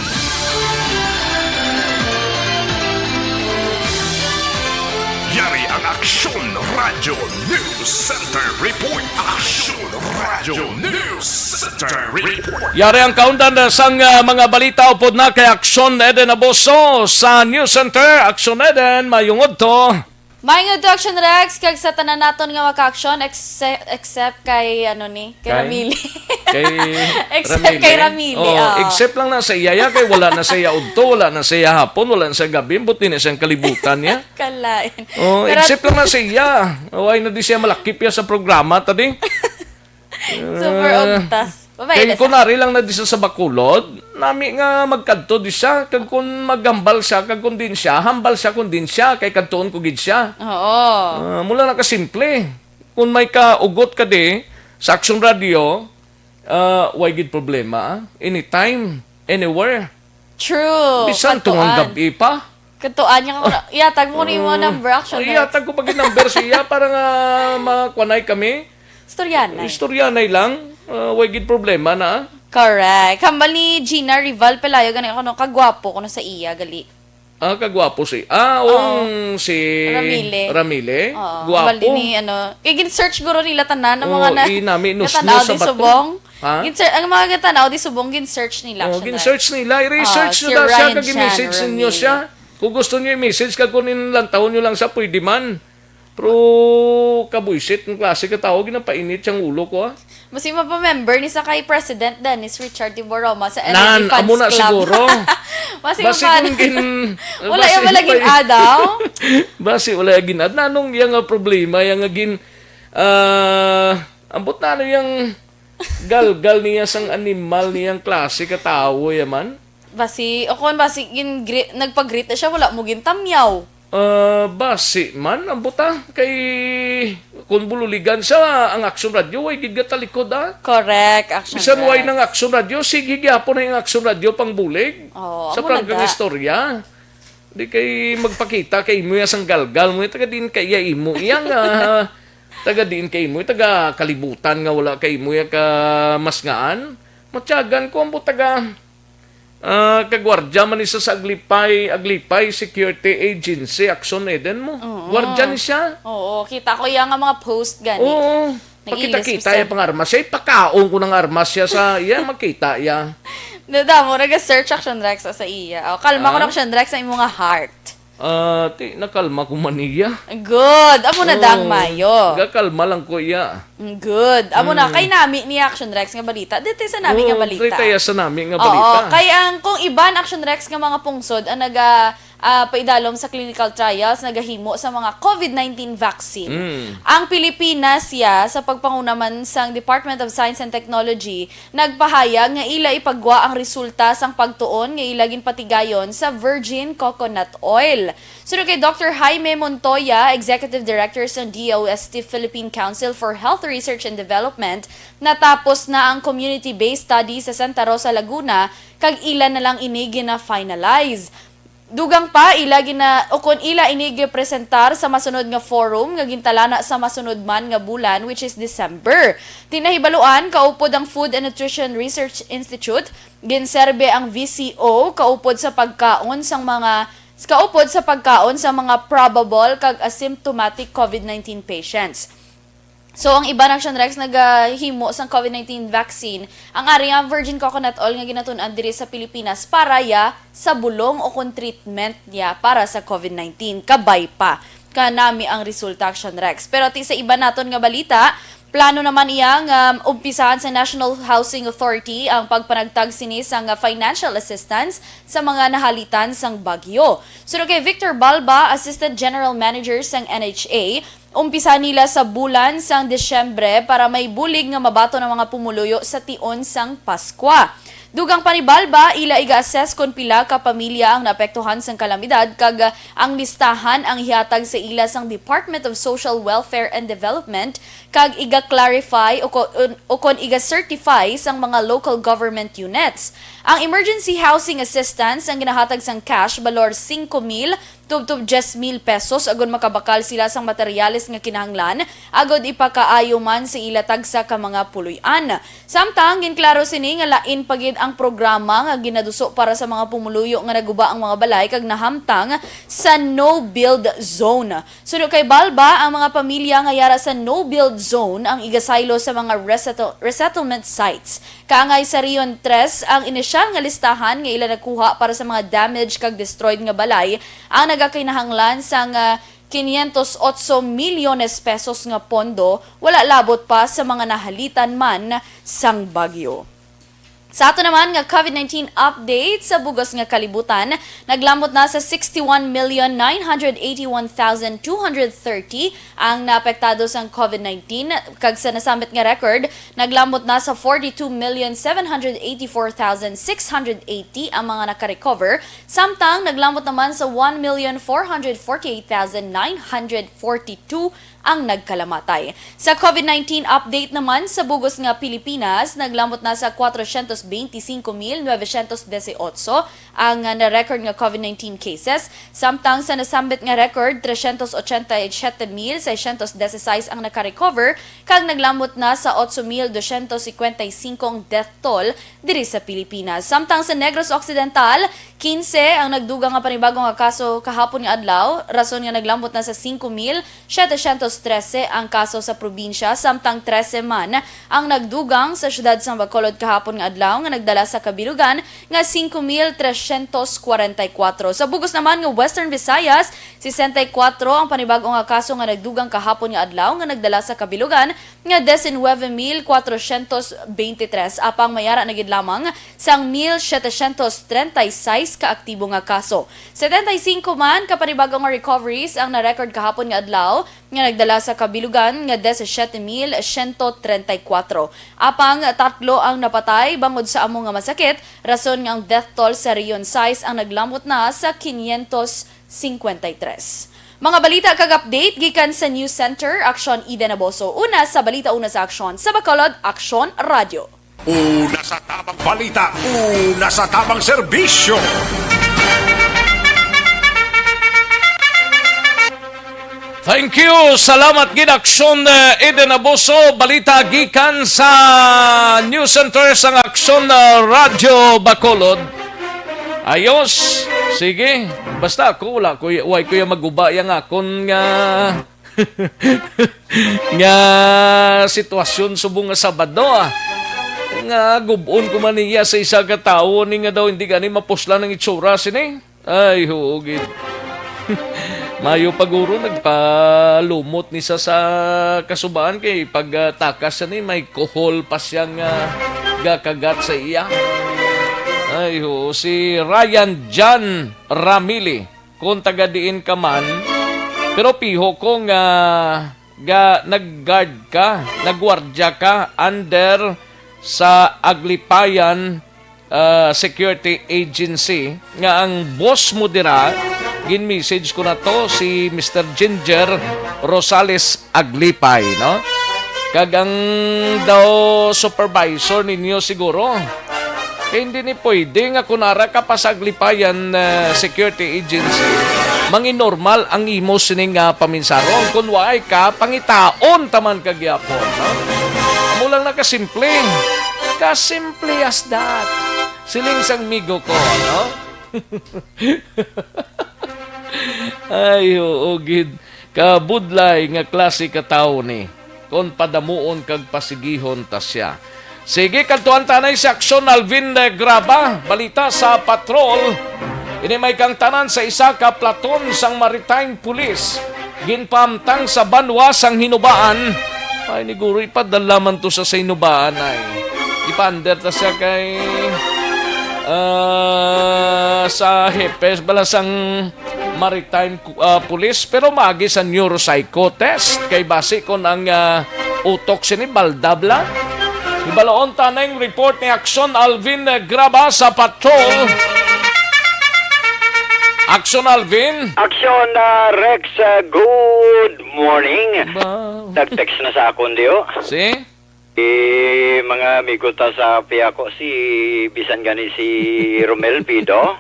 Yari ang Aksyon Radyo News Center Report. Aksyon Radyo News Center Report. Yari ang kaundan, uh, sang, uh, mga balita upod na kay Aksyon Eden Abuso sa News Center. Aksyon Eden, mayong udto. Mayong udto, Aksyon Rex, kag sa tanan naton nga maka-aksyon, ex-, except kay, ano ni, kay Kay? Ramili. Kay Except Ramili? Kay Ramili, Oh, oo. Except lang na sa iya, ya, kay wala na sa iya udto, wala na sa iya hapon, wala na sa gabi, buti na siyang kalibutan niya. Kalain. Oh, Pero except lang na sa iya. Oh, ay na di siya malakip ya sa programa, tadi. Super Ah, untas. Babay kay na sa kunwari lang na di siya sa Bacolod, nami nga magkadto di siya, kag kun maghambal siya, kag kun din siya, hambal siya kun din siya, kay kadtuon ko gid siya. Oo. Ah, mula na ka simple. Kung may kaugot ka di, sa Aksyon Radio, ah, way gid problema, ah. Anytime, anywhere. True. Bisan Kadtuan. tungang gabi pa. Kadtuan niya ka, iyatag mo ni mo Ah, number, Aksyon oh, Rex. Iyatag ko pag number siya para nga makuanay kami. Istoryanay. Istoryanay lang. Ah, way gid problema na. Correct. Hambal ni Gina Rival Pelayo, gani ako, no, kagwapo ko, no, sa iya, gali. Ah, kagwapo si, ah, Oo. ang si Ramile. Ramile? Oo. Gwapo. Hambal din ni, ano, eh, gin-search guro nila tanan, ang Oo, mga na, inami, nus-, natanaw nus-, di sa bato. Subong. Ha? Gin-search, ang mga natanaw di subong, gin-search nila, Oo, actually. gin-search nila. I-research Ah, nyo si daw siya, Ryan kag Chan i-message ninyo Ramile. siya. Kung gusto nyo i-message, kag kung lantawon nyo lang siya, pwede man. Pero kabuisit, ang klase ka tao, ginapainit siyang ulo ko, ah. Basi mapamember ni sa kay President Dennis Richard Tiboroma sa Nan, N L E Fans amo na Club. siguro. Basi Basi mapano-, kung gin-, wala basi yung wala kung gin-adaw. Basi wala yung gin-ad-, nanong yang nga problema, yang nga gin-, ah, ambot na ano yung galgal niya sang animal niyang klase ka tao, yaman? Basi, o kung basi, gin-gre-, nagpag-greet na siya, wala mo gintamyaw. Ah, basi man ang buta kay kung bululigan sa ang Action Radio, way gid gatalikod, ah. Correct, Action Bisan way Rex. Nang Action Radio, sige gyapon na yung Action Radio pang bulig. Oo, sa amo na prangkang da. Istorya. Di kay magpakita kay imo ya sang galgal mo, taga diin kay iya imo iya nga, taga diin kay imo, taga kalibutan nga wala kay imo ya ka masngaan. Matyagan ko ang taga, ah, kagwardya man isa sa Aglipay, Aglipay Security Agency, Action Eden mo. Oo. Gwardya ni siya. Oo, kita ko iya nga mga post gani. Oo. Pakita-kita yung pangarmas siya. Ipakaon ko ng armas siya sa iya, makita iya. Dada mo, naga-search Action Rex sa iya. O, kalma ko Ah? na Action Rex sa imo nga heart. Ah, ti, nakalma ko man iya. Good. Amo na dang Oh, mayo. Nagakalma lang ko iya. Good. Amo na, Mm. Kay nami ni Action Rex nga balita. Dito sa nami nga Oo, balita. Dito sa nami nga Oo, balita. Kay ang kung iban Action Rex nga mga pungsod ang naga ah, paidalom sa clinical trials nagahimo sa mga covid nineteen vaccine. Mm. Ang Pilipinas ya sa pagpanguna man sang Department of Science and Technology nagpahayag nga ila ipagwa ang resulta sang pagtuon nga ila ginpatigayon sa virgin coconut oil. Suno kay Doctor Jaime Montoya, Executive Director sang D O S T Philippine Council for Health Research and Development, natapos na ang community-based study sa Santa Rosa, Laguna, kag ila na lang ini gina-finalize. Dugang pa, ila gina-, ukon ila ini gipresentar sa masunod nga forum nga gintalana sa masunod man nga bulan, which is December. Tinahibaluan, kaupod ang Food and Nutrition Research Institute, ginserbe ang V C O, kaupod sa pagkaon sang mga, kaupod sa pagkaon sa mga probable kag asymptomatic covid nineteen patients. So, ang iban Action Rex nagahimo sang covid nineteen vaccine, ang ari nga virgin coconut oil nga ginatun-an diri sa Pilipinas para ya sa bulong o kon treatment niya para sa covid nineteen. Kabay pa kanami ang resulta, Action Rex. Pero ti sa iban naton nga balita, plano naman iya nga umpisahan sa National Housing Authority ang pagpanagtag sini sang financial assistance sa mga nahalitan sang bagyo. Suno kay Victor Balba, Assistant General Manager sang N H A, umpisa nila sa bulan sang Disyembre para may bulig nga mabaton ang mga pumuluyo sa tion sang Paskwa. Dugang pa ni Balba, ila iga-assess kon pila ka pamilya ang naapektuhan sang kalamidad kag, ah, ang listahan ang ihatag sa ila sang Department of Social Welfare and Development kag iga-clarify o ko-, o kon iga-certify sang mga local government units. Ang emergency housing assistance ang ginahatag sang cash balor singko mil tubtob diyes mil pesos, agod makabakal sila sang materyales nga kinahanglan, agod ipakaayo man sa ila tagsa ka mga puloy-an. Samtang, ginklaro sini nga lain pa gid ang programa nga ginaduso para sa mga pumuluyo nga naguba ang mga balay kag nahamtang sa no-build zone. Suno kay Balba, ang mga pamilya nga yara sa no-build zone ang igasaylo sa mga resettle-, resettlement sites. Kaangay sa Rion Tres ang inisyal nga listahan nga ila nakuha para sa mga damage kag destroyed nga balay, ang nagakinahanglan sang, ah, quinientos otso milyones pesos nga pondo, wala labot pa sa mga nahalitan man sang bagyo. Sa ato naman nga covid nineteen update sa bugos nga kalibutan, naglambot na sa sixty-one million nine hundred eighty-one thousand two hundred thirty ang naapektado sang covid nineteen, kag sa nasambit nga record, naglambot na sa forty-two million seven hundred eighty-four thousand six hundred eighty ang mga naka-recover, samtang naglambot naman sa one million four hundred forty-eight thousand nine hundred forty-two ang nagkalamatay. Sa covid nineteen update naman, sa bugos nga Pilipinas, naglambot na sa kwatrocientos beintisinko mil novecientos dieciocho ang, ah, na-record nga covid nineteen cases, samtang sa nasambit nga record, trescientos ochenta y siete mil seiscientos dieciséis ang naka-recover, kag naglambot na sa otso mil doscientos cincuenta y cinco ang death toll diri sa Pilipinas. Samtang sa Negros Occidental, quince ang nagdugang nga panibago nga kaso kahapon nga adlaw, rason nga naglambot na sa singko mil setecientos trese ang kaso sa probinsya, samtang trese man ang nagdugang sa siyudad sang Bacolod kahapon nga adlaw, nga nagdala sa kabilugan nga singko mil trescientos kwarenta y kuwatro. Sa bugos naman nga Western Visayas, sesenta y kuwatro ang panibago nga kaso nga nagdugang kahapon nga adlaw, nga nagdala sa kabilugan nga diecinueve mil cuatrocientos veintitrés, apang mayara na gid lamang sang mil setecientos treinta y seis ka aktibo nga kaso. Setenta y cinco man ka panibago nga recoveries ang na-record kahapon nga adlaw, nga nagdala sa kabilugan nga diecisiete mil ciento treinta y cuatro. Apang tatlo ang napatay bangod sa amo nga masakit, rason nga ang death toll sa Rehiyon sais ang naglambot na sa quinientos cincuenta y tres. Mga balita kag update gikan sa News Center, Aksyon Eden Aboso. Una sa balita, una sa aksyon, sa Bacolod, Aksyon Radyo. Una sa tabang balita, una sa tabang serbisyo. Thank you. Salamat gid, Aksyon, eh, Eden Aboso. Balita gikan sa News Center sang Aksyon, eh, Radyo Bacolod. Ayos. Sige. Basta ako, wala ko, way ko ya maguba yang akon nga, nga sitwasyon subong nga Sabado, ah. Nga gub-on ko man niya sa isa ka tawo ni nga daw hindi gani mapuslan ang itsura sini. Ay, huo gid. Mayo pa guro nagpalumot ni sa, sa kasubaan kay pag, ah, takas siya ni may kuhol pa siyang, ah, gakagat sa iya. Ay, huo. Si Ryan John Ramili, kung taga diin ka man, pero piho ko nga ga, nag-guard ka, nagwardya ka under sa Aglipayan, ah, Security Agency, nga ang boss mo dira, gin-message ko na to, si Mister Ginger Rosales Aglipay, no? Kag ang daw supervisor ninyo siguro. Kay hindi ni pwede nga kung ara ka pa sa Aglipayan, ah, Security Agency, manginormal ang imo sining nga paminsaron. Kung waay ka, pangitaon taman ka gyapon, no? Amo lang na kasimple. Kasimple as that. Siling sang migo ko, no? Ay, oo, gid. Kabudlay nga klase ka tawo ni. Kon padamuon kag pasigihon ta sia. Sige, kadtuan ta anay si Aksyon Alvin, eh, Graba. Balita sa patrol. Ini may kangtanan sa isa ka platon sang Maritime Police. Ginpahamtang sa banwa sang Hinubaan. Ay, niguro ipadala man to sa, sa Hinubaan, ay. Ipa-under ta siya kay, ah, sa hepes bala sang Maritime, ah, Police, pero maagi sa neuropsycho test kay basi kon ang, ah, utok sini balda bala. Hibaloon ta ning report ni Aksyon Alvin, eh, Graba sa patrol. Aksyon Alvin. Aksyon, ah, Rex, ah, good morning. Ba- Nag-text na sa akon, diyo. Si? Eh, mga amigo ta sa Piaco, si bisan gani si Romel Pido.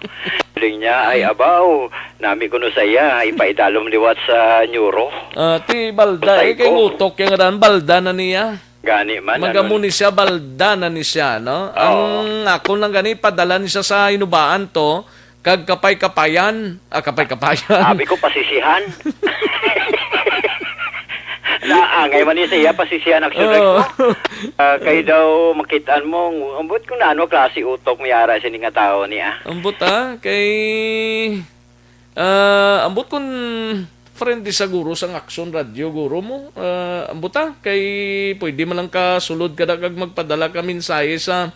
Siling niya, "Ay, abaw, nami kuno sa iya, ipaidalom liwat sa neuro." Ah, ti balda, eh, kay utok yang ran, balda na niya. Gani man, magamo ano ni siya, balda na ni siya, no? Oo. Ang ako lang gani, padala ni siya sa Hinubaan to, kag kapay-kapayan, ah, kapay-kapayan. Abi ko, pasisihan. Naangay man ni sa iya, pasisihan, actually. Oo. Ah, kay daw, makitaan mo, ambot kung ano klase utok may ara sini nga tao niya. Ambot, ah, kay, ah, ambot kung friend di sa guro sang Aksyon Radyo, guro mo. Ah, ambot, ah, kay pwede man lang ka sulod ka da kag magpadala ka mensahe sa,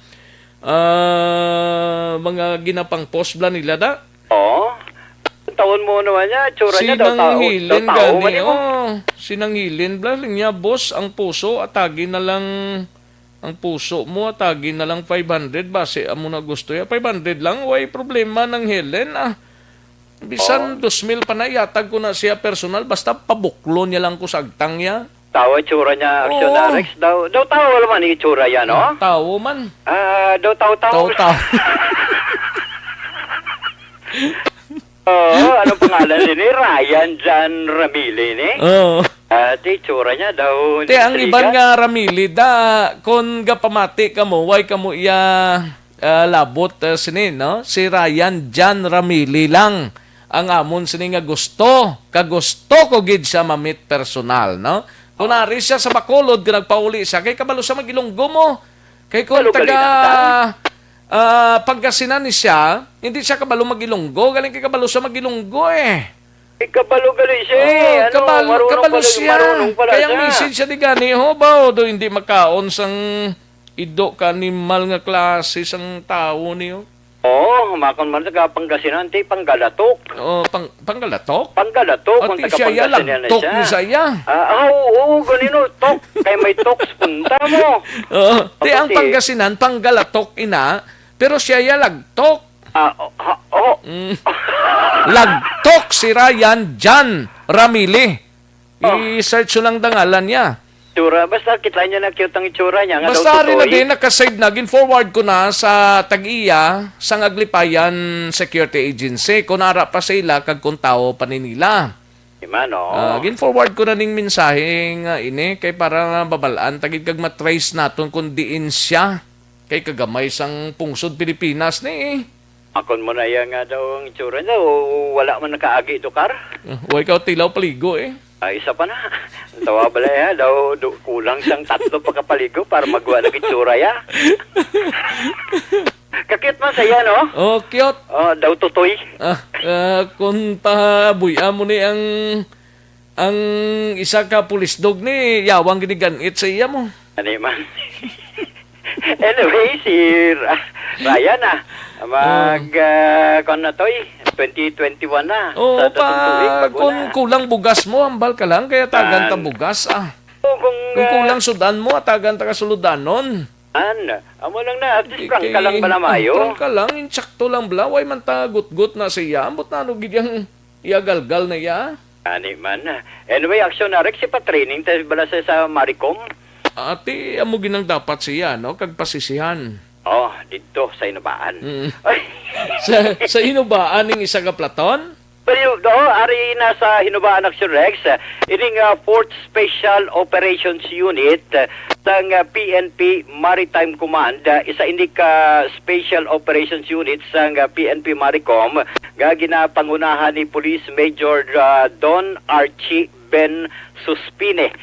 ah, mga ginapang-post bala nila da. Oo. Taon mo naman niya, tsura niya daw tao, daw tao gani, man yun. Oh, sinanghilin bala niya, "Boss, ang puso, atagi na lang, ang puso mo, atagi na lang five hundred, basi amo na gusto ya." Five hundred lang, way problema nang Helen, ah. Bisan, oh, dos mil pa na, ihatag ko na siya personal, basta pabuklon niya lang ko sa agtang niya. Tao, itsura niya, oo. Aksyon Alex. Daw, daw tao naman ang itsura niya, no? Tao man. Ah, daw tao-tao. Tao-tao. Oo, anong pangalan din eh? Ryan John Ramili ni? Oo. Ah, ti itsura niya daw. Ti ang iban nga Ramili da, kon gapamati kamo, way kamo iya, ah, labot, ah, sini, no? Si Ryan John Ramili lang ang amon sini nga gusto, kag gusto ko gid siya ma-meet personal, no? Kung ari siya sa Bacolod, nga nagpauli siya, kay kabalo siya mag-Ilonggo mo. Kay kung taga, ah, Pangasinan ni siya, hindi siya kabalo mag-Ilonggo, galing kay kabalo siya mag-Ilonggo, eh. Kay kabalo gali siya, eh. Oo, ano, kabalo, marunong kabalo pala, siya. Marunong pala siya. Kay ang message siya di gani, "Ho, baw, do hindi makaon sang ido ka animal nga klase sang tawo niyo." Oo, makon man taga Pangasinan, ti Panggalatok. Oo, Pang-, Panggalatok? Panggalatok, kung taga Pangasinan na siya. Ni sa iya. Ah, ah, oo, oo, ganino, tok. Kay may tok sa punta mo. Oo, ti ang Pangasinan, Panggalatok ina, pero siya ya lagtok. Ah, oh, ha, oh. Mm. Lag-, Tok si Ryan Jan Ramili. Oh. I-search nyo lang dangalan niya. Tsura, basta kita niya na cute ang itsura niya, nga daw Basta rin na tutoy. Din, nakasave na, gin-forward ko na sa tag-iya, sa Aglipayan Security Agency, kung ara pa sila, kag kung tao pa ni nila. Di man, oo. Ah, gin-forward ko na ning mensahe nga ini, kay para mabal-an, tagid kag matrace naton kung diin siya. Kay kagamay sang pungsod Pilipinas ni, eh. Akon mo na iya nga daw ang itsura niya, o wala man nakaagi, Dokar? Ah, way ka tilaw paligo, eh. Ah, isa pa na. Ang tawa bala iya, daw du-, kulang sang tatlo pagkapaligo para magwa na itsura iya. Kakit man sa iya, no? Oh, cute. Oh, daw tutoy. Ah, ah, kung pabuya mo ni ang, ang isa ka pulis dog ni, yawang giniganit sa iya mo. Ano man? Anyway, si Ra-, Ryan, ah, mag, ah, kuwan na to, eh, twenty twenty-one na. Oo, sa pa, datong tuig, bago kung na. Kulang bugas mo, ambal ka lang, kaya tagan ta Yan. Bugas, ah. Oo, kung, Kung ah, kulang sudan mo, atagan ta ka suludanon. An, amo lang na, at least Kay, prangka lang kay, bala ah, maayo. Prangka lang, insakto lang bala, way man ta gutgot na siya. Ambot na ano gid yang iyagalgal na iya? Ani man. Anyway, action na, Rex, ipa-training tayo bala sa, sa Maricom. Ati, amo ginang dapat siya, no? Kag pasisihan. Oh, dito sa Inubaan. Mm. Ay. Sa, sa Inubaan ning isa ka platon? Pero, oh, ari na sa Hinubaan Action Rex, uh, ining, uh, Fourth Special Operations Unit, uh, sang, uh, P N P Maritime Command, uh, isa ini ka Special Operations Unit sang, uh, P N P Maricom nga ginapangunahan ni Police Major, uh, Don Archie Ben Suspine.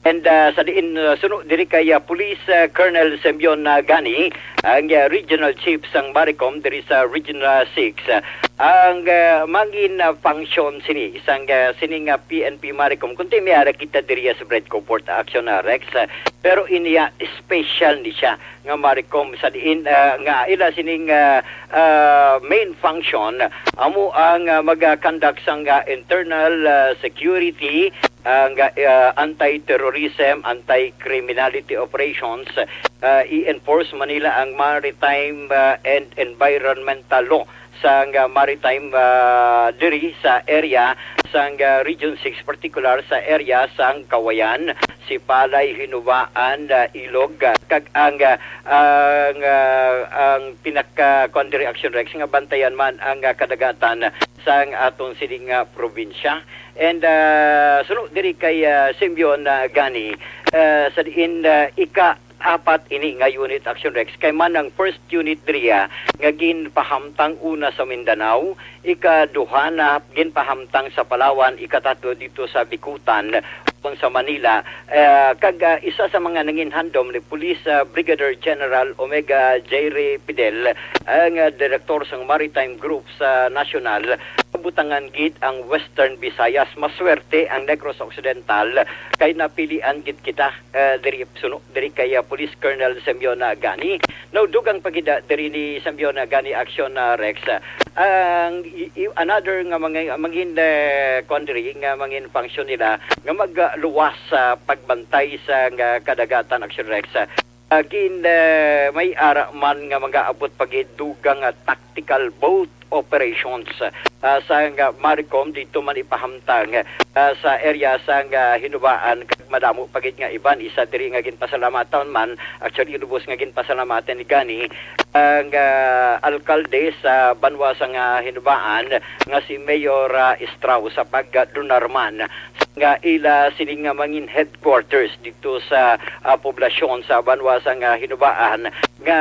And, uh, sa diin, uh, suno diri kay, uh, Police, uh, Colonel Semyon, uh, Gani, ang, uh, Regional Chief sang Maricom diri sa Region, uh, six, uh, ang, uh, mangin, uh, function sini sang, uh, sining, uh, P N P Maricom. Kunti may ara kita diri, uh, sa Bredco Port Action, uh, Rex, uh, pero iniya special ni siya nga Maricom sa diin, uh, nga ila sining, uh, uh, main function amo ang, uh, mag-conduct sang, uh, internal, uh, security, ang, uh, anti-terrorism, anti-criminality operations, uh, i-enforce man nila ang maritime, uh, and environmental law sang, uh, maritime, uh, diri sa area sang, uh, Region six, particular sa area sang Kawayan, Sipalay, Hinubaan, uh, Ilog, uh, kag ang, uh, ang, uh, ang pinaka kuan diri, Action Rex, nga bantayan man ang, uh, kadagatan sang aton sining, uh, probinsya. And, ah, suno diri kay, ah, Simeon, ah, Gani, ah, sa diin, ah, ika-apat ini nga unit, Action Rex, kay man ang first unit diri, ah, nga ginpahamtang una sa Mindanao, ikaduha na ginpahamtang sa Palawan, ikatatlo dito sa Bicutan, ukon sa Manila, ah, kag, ah, isa sa mga nanginhandom ni Police, ah, Brigadier General Omega J. Ray Fidel, ang, ah, direktor sang Maritime Group sa nasyonal, kabutangan gid ang Western Visayas. Maswerte ang Negros Occidental kay napilian gid kita, eh, diri suno diri kay, ah, Police Colonel Simeon, ah, Gani. Now, dugang pa gid, ah, diri ni Simeon, ah, Gani Action, ah, Rex. Ah, ang i-, i-, another nga mga, mangin, eh, kuwan diri, nga mangin function nila nga magluwas sa pagbantay sa nga kadagatan, Action Rex. Ah, gin, eh, may ara man nga mag-aabot pa gid dugang, ah, tactical boat operations, ah, sa nga Maricom dito man ipahamtang, ah, sa area sa nga Hinubaan, kag madamo pa gid nga iban. Isa diri nga ginpasalamatan man, actually, lubos nga ginpasalamatan ni Gani ang, ah, alkalde sa banwa sa nga Hinubaan nga si Mayor, ah, Estrao sa pagdunar man nga ila sining nga mangin headquarters dito sa, ah, poblasyon sa banwa sa nga Hinubaan, nga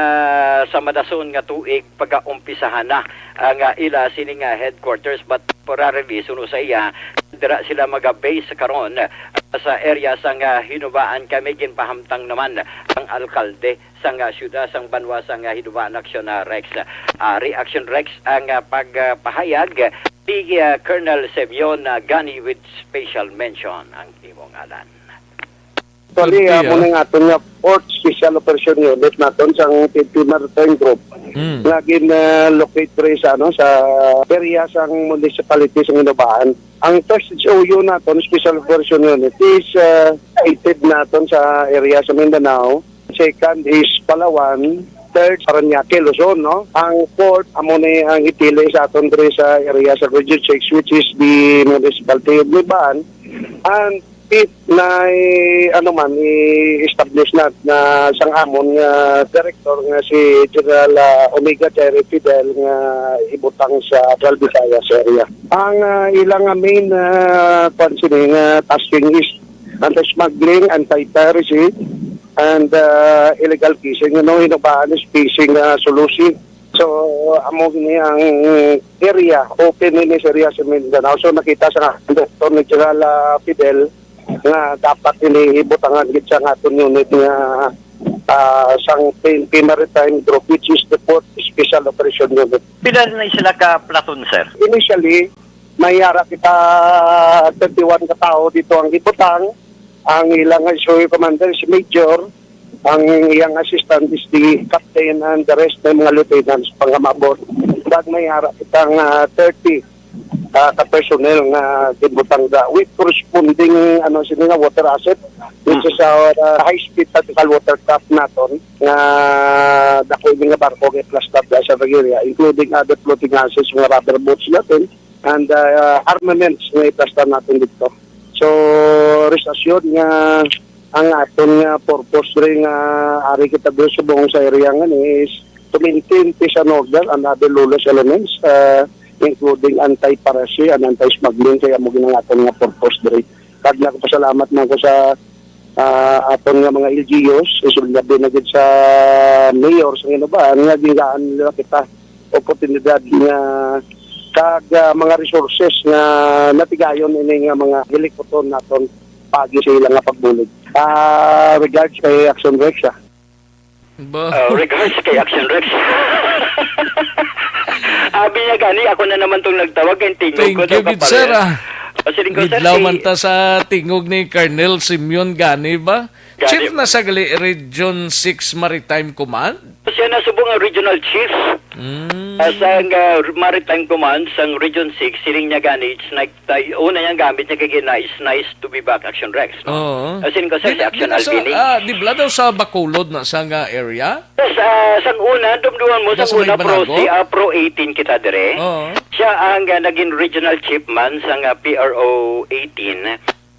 sa madason nga tuig pagaumpisahan na ang, ah, ila sining nga headquarters, but temporarily, suno sa iya, dira sila maga-base karon, ah, sa area sa nga Hinubaan, kay may ginpahamtang naman ang alkalde sang, ah, syudad sang banwa sa nga Hinubaan, Action, ah, Rex. Ah, Reaction Rex ang, ah, pagpahayag ni, ah, Colonel Simeon, ah, Gani with special mention ang imong ngalan. Actually, Pwede, amo ah. na nga aton nga Fourth Special Operation Unit naton sang P N P Maritime Group Hmm. nga gin-, ah, locate diri sa, ano, sa area sang municipality sa Hinubaan. Ang first S O U naton, Special Operation Unit, is, ah, located naton sa area sa Mindanao. Second is Palawan. third, Parañaque, Luzon, no? Ang fourth, amo ni ang ipili sa aton diri sa area sa Region six, which is the municipality of Libaan. And fifth, na, eh, ano man, i-establish na, na sang amon nga director nga si General, ah, Omega Cherry Fidel nga ibutang sa Central Visayas area. Ang, ah, ilang, ah, main, ah, kwan sini nga tasking is anti-smuggling, anti-piracy, and, ah, illegal fishing. You know, hinubahan is fishing, ah, solution. So, amo gini ang area, open ini sa area sa Mindanao. So, nakita sa nga, Director ni General, ah, Fidel, nga dapat ini ibutangan gid sa aton unit nga, ah, sang P N P Maritime Group, which is the Fourth Special Operation Unit. Pila na sila ka platoon, sir? Initially, may ara kita thirty-one ka tawo dito ang ibutang. Ang ilang issue commander is major, ang iyang assistant is the captain, and the rest may mga lieutenants pangamabot. Bag may ara kitang, ah, thirty, ah, ka personnel nga gibutang da with corresponding, ano, sini nga water asset, which is our, ah, high-speed tactical watercraft naton nga dako ini nga barko kay plastar da sa area, including other floating assets, mga rubber boats natin, and, ah, armaments nga iplastar natin dito. So, rest assured nga ang aton nga purpose diri nga ari kita diri subong sa area nga ni is to maintain peace and order and other lawless elements, ah, including anti-piracy and anti-smuggling, kaya mo ginang aton nga purpose diri. Kag nagpasalamat man ko sa, ah, aton nga mga L G Us, especially na gid sa mayor sa Ginubaan, nga gingaan nila kita oportunidad nga kag, ah, mga resources nga natigayon ini nga mga hilikuton naton paagi sa ila nga pagbulig. Ah, regards kay Action Rex, ah. Ba? Ah, regards kay Action Rex. Abi niya gani, ako na naman tong nagtawag, kay tingog Thank ko daw you, good kapareha. Sir, ah. O, siling ko, sir, Gidlaw si man ta sa tingog ni Colonel Simeon gani ba? Gani. Chief na sa gali Region six Maritime Command? Siya na subong ang regional chief. Mm. Ah, sa, ah, Maritime Command sang Region six, siling niya gani, it's like, tay-, una niyang gamit niya kay gina, "It's nice to be back, Action Rex," no? Oo. As in, ko, sir, Di si na, Action di na sa, Alvin, eh. Ah, di bala daw sa Bacolod na sa nga area? Yes, ah, sang una, dumduman mo, Diyan sang sa may una, pro, Banago? Si, ah, Pro eighteen kita dire. Oo. Siya ang, ah, naging regional chief man sang, ah, P R O eighteen.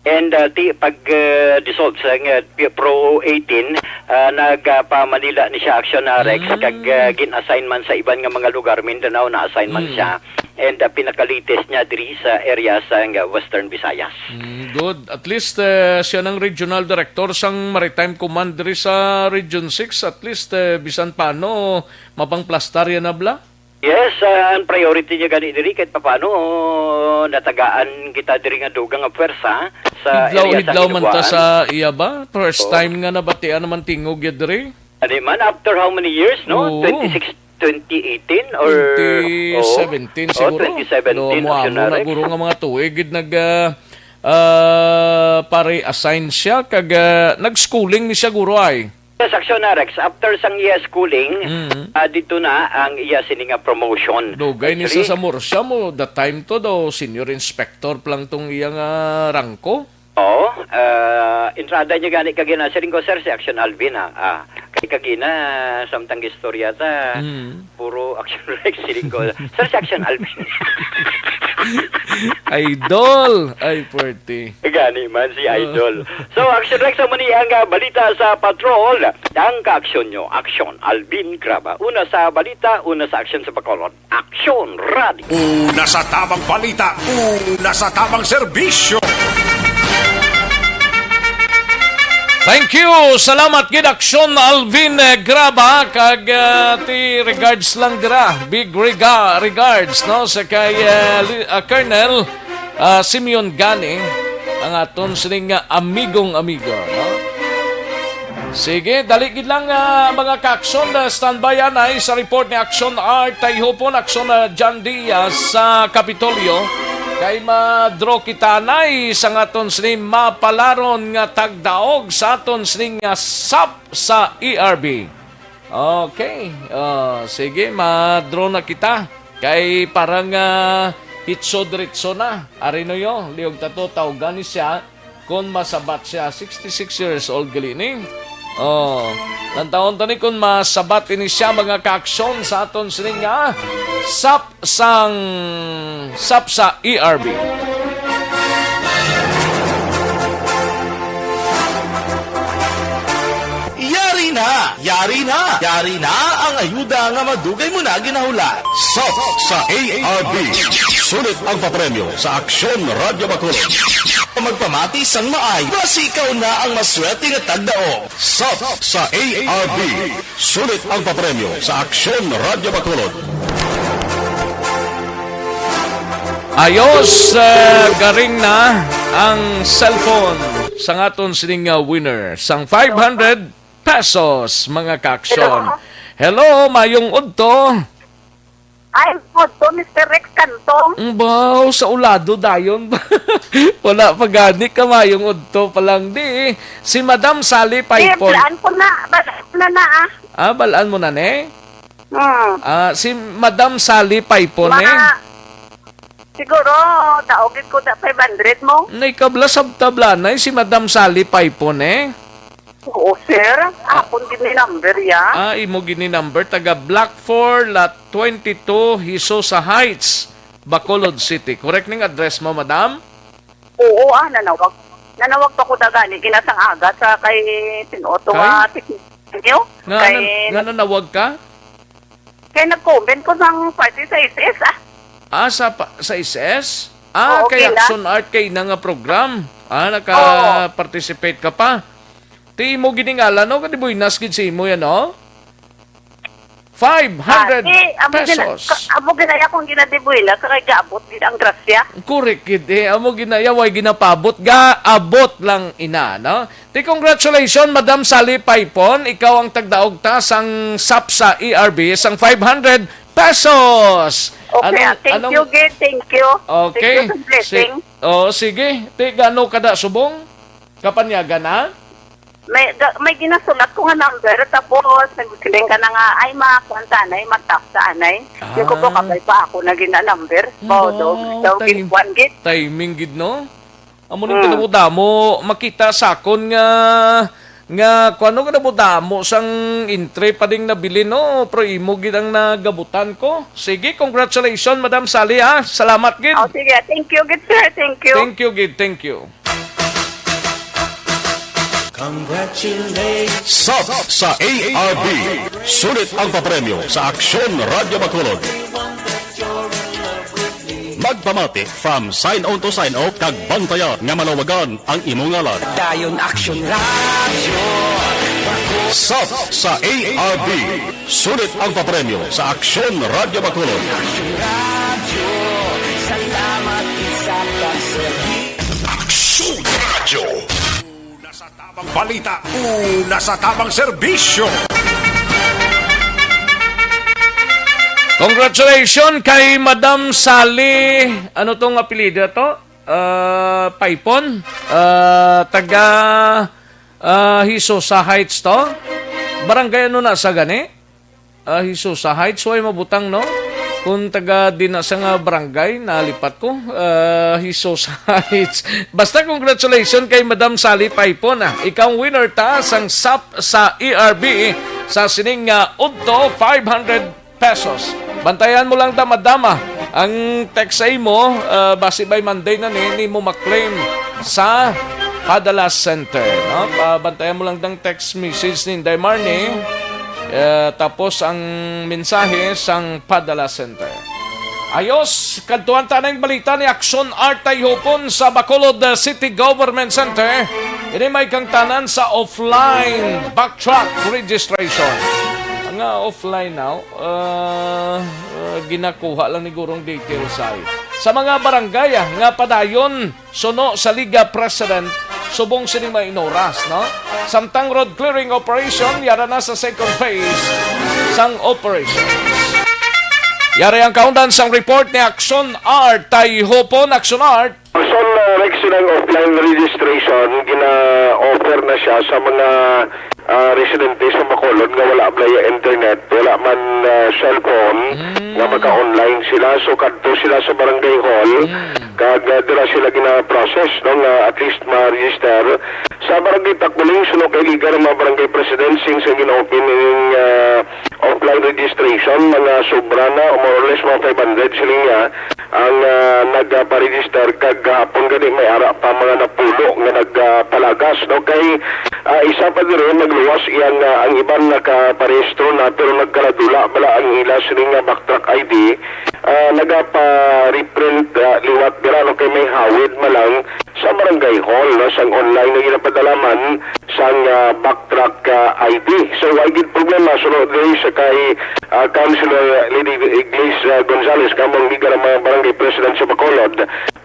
And, ah, ti-, pag, ah, dissolve sa nga P-, Pro eighteen, ah, nag, ah, pa Manila ni siya, Action, ah, Rex, Mm. kag, ah, gin-assign man sa iban nga mga lugar, Mindanao, na-assign man Mm. siya. And, ah, pinaka-latest niya diri sa area sa nga Western Visayas. Mm, good. At least, eh, siya nang regional director sang Maritime Command diri sa Region six. At least, eh, bisan paano, mapangplastar yan na bala? Yes, ah, ang priority niya gani diri, kahit papano, natagaan kita diri nga dugang nga pwersa sa Hidlaw, area sa hidlaw man ta Hinojoan. Sa iya ba? First Oo. Time nga nabatian naman tingog ya diri? Ano man, after how many years, no? Oo. Twenty-six, twenty eighteen or, Twenty seventeen oo. Oo, siguro. Twenty seventeen, Lo, mo amo Action na Rex. Guro nga mga tuig gid nag, ah, ah, pare-assign siya kag, ah, nag-schooling ni siya guro ay. Yes, Action na, Rex. After sang iya schooling, Mm. ah, dito na ang iya sini nga promotion. Dugay ni sa Actually, sa Murcia mo, the time to daw, senior inspector pa lang tong iya nga rangko. Oo, ah, entrada niya gani kagina, siling ko, "Sir, si Action Alvin, ha?" Ah, kay kagina, samtang istorya ta, Mm. puro Action Rex, siling ko, "Sir, si Action Alvin." Idol! Ay, puwerte. Gani man si Oo. Idol. So, Action Rex, amo ni ang, ah, balita sa patrol. Ang kaaksyon nyo, Action Alvin Graba. Una sa balita, una sa aksyon sa Bacolod. Action Radio. Una sa tamang balita, una sa tamang serbisyo. Thank you. Salamat gid, Aksyon Alvin, eh, Graba, kag, ah, ti regards lang dira. Big rega-, regards, no, sa kay, eh, Li-, ah, Colonel, ah, Simeon Gani, ang aton sining nga amigong amigo, no? Sige, dali gid lang, ah, mga kaaksyon, ah, standby anay sa report ni Aksyon Art Tayhupon, Aksyon, ah, John Diaz sa Kapitolyo. Kay ma-draw kita anay sa aton sini mapalaron nga tagdaog sa aton sini nga sap sa E R B. Okay. Ah, sige, ma-draw na kita. Kay parang, ah, hitso diretso na. Ari no yo, liog tato, tawgan ni siya. Kon masabat siya, sixty-six years old gali ni. Oh, lantawon ta ni kung masabat ini siya, mga kaaksyon, sa aton sining nga sap sang sap sa E R B. Yari na! Yari na! Yari na ang ayuda nga madugay mo na ginahulat. Sap sa A R B. Sulit ang papremyo sa Aksyon Radyo Bacolod. Magpamati sang maay, basi ikaw na ang maswerte nga tagdaog. Sap sa A R B. Sulit ang papremyo sa Aksyon Radyo Bacolod. Ayos, eh, garing na ang cellphone sang aton sining nga winner sang five hundred pesos, mga kaaksyon. Hello. Hello, mayong udto. Ay, udto, Mister Rex Cantong. Ang baw, sa ulado dayon. Wala pa gani ka, mayong udto pa lang di. Si Madam Sally Di, Paipon. Balaan ko na. Balaan ko na na, ah. Ah, balaan mo na, ne? Hmm. Ah, si Madam Sally Paipon, ne? Mga, siguro, daog gid ko na five hundred mo. Naikabla sab tablanay si Madam Sally Paipon, eh. Oo, sir. Ah. Hapon gid ni number, ya. Ah, imo gid ni number. Taga Block four, Lot twenty-two, Hisosa Heights, Bacolod City. Correct ning address mo, madam? Oo, ah, nanawag. Nanawag pa ko na gani, kinasang aga sa kay Sinuto Kay? nga technician niyo. Nga, Kay nan-, nga nanawag ka? Kay nag-comment ko sang party sa S S, ah. Ah, sa pa-, sa S S? Ah, Okay kay na. Action Art kay ina nga program. Ah, Oo. naka-participate ka pa. Ti imo giningalan, no? Kadi buenas gid si imo yan, no? Five hundred Ah, ti, amo gina-, pesos. ka-, amo ginaya kung ginadibuenas, kay gaabot gid ang grasya. Correct gid, eh. Amo ginaya, way ginapabot. Gaabot lang ina, no? Ti, congratulations, Madam Sally Paipon. Ikaw ang tagdaog ta sang sap sa E R B sang five hundred pesos. Okay, Anong, ah, thank anong you, gid. Thank you. Okay. Thank you sa blessing. Si-, oh, sige. Ti, gano kada subong? Kapanyagan na? May, ga-, may ginasulat ko nga number, tapos nagsiling ka na nga, "Ay, ma, kuwan sa anay, ma-tap sa anay." Yung ko po, Ah. kabay pa ako na gina-number. Ba, Wow, daw, daw, tim-, gid, kuwan, gid. timing gid, no? Amo ning Mm. kadamo-damo, makita sa akon nga, nga, kuwan, no, kadamo-damo sang entry pa ding nabilin, no? Pero imo gid ang nagabutan ko. Sige, congratulations, Madam Sally, ha? Salamat gid. Oh, sige. Thank you, gid, sir. Thank you. Thank you, gid. Thank you. Congratulations. Sap sa A R B. Sulit ang papremyo sa Aksyon Radyo Bacolod. Magpamati from sign on to sign off kag bantayan nga malawagan ang imo ngalan. Dayon Aksyon Radyo. Sap sa A R B. Sulit ang papremyo sa Aksyon Radyo Bacolod. Aksyon Radyo. Salamat sa pagserbi. Aksyon Radyo. Una sa tabang balita, una sa tabang serbisyo. Congratulations kay Madam Sally. Ano tong apelyido to? Ah, Paipon. Ah, taga, ah, Hisosa Heights to. Barangay ano na sa gani? Ah, Hisosa Heights, way mabutang, no? Kung taga di na sa nga barangay, nalipat ko. Ah, Hisosa Heights. Basta congratulations kay Madam Sally Paipon, ah. Ikaw ang winner ta sang sap sa E R B sa sining nga udto, five hundred pesos. Bantayan mo lang ta, madam, ah. Ang text sa imo, ah, basi by Monday na ni, nimo maklaim sa Padala Center, no? Pa-, bantayan mo lang dang text message ni Inday Marnie, eh, tapos ang mensahe sang Padala Center. Ayos, kadtuan ta na ang balita ni Aksyon Art Tayhupon sa Bacolod, uh, City Government Center. Ini may kangtanan sa offline backtrack registration. Nga offline now, uh, uh, ginakuha lang ni gurong details ay. Sa mga barangay, ah, nga padayon suno sa Liga President subong sini may inoras, no? Samtang road clearing operation, yara na sa second phase sang operation. Yari ang kaundan sang report ni Action Art. Tayhupon, Action Art. Action, uh, Rex, silang offline registration, gina-offer na siya sa mga, uh, residente sa Bacolod nga wala blaya internet, wala man, uh, cellphone Mm. nga maka-online sila. So, kadto sila sa barangay hall, Mm. Kag, ah, dira sila gina-process, no, nga at least ma-register sa Barangay Takbuling, suno kay liga ng mga barangay president, since ang gina-open ning, ah, offline registration, mga sobra na, o more or less, mga five hundred sila niya ang, ah, nagpa-register, kag gahapon gani may ara pa mga napulo nga nagpalagas, no? Kay, ah, isa pa diri nagluwas iyang, ah, ang iban nakaparehistro na, pero nagkaladula bala ang ila sini nga backtrack I D, ah, nagapa-reprint, ah, liwat dira, no? Kay may hawid man lang sa barangay hall, no? Sang online nga ginapadalaman sang, ah, backtrack, ah, I D. So, wala gid problema. Suno diri sa kay, ah, Councilor Lady Glis, ah, Gonzales, kamong liga ng mga barangay president sa Bacolod.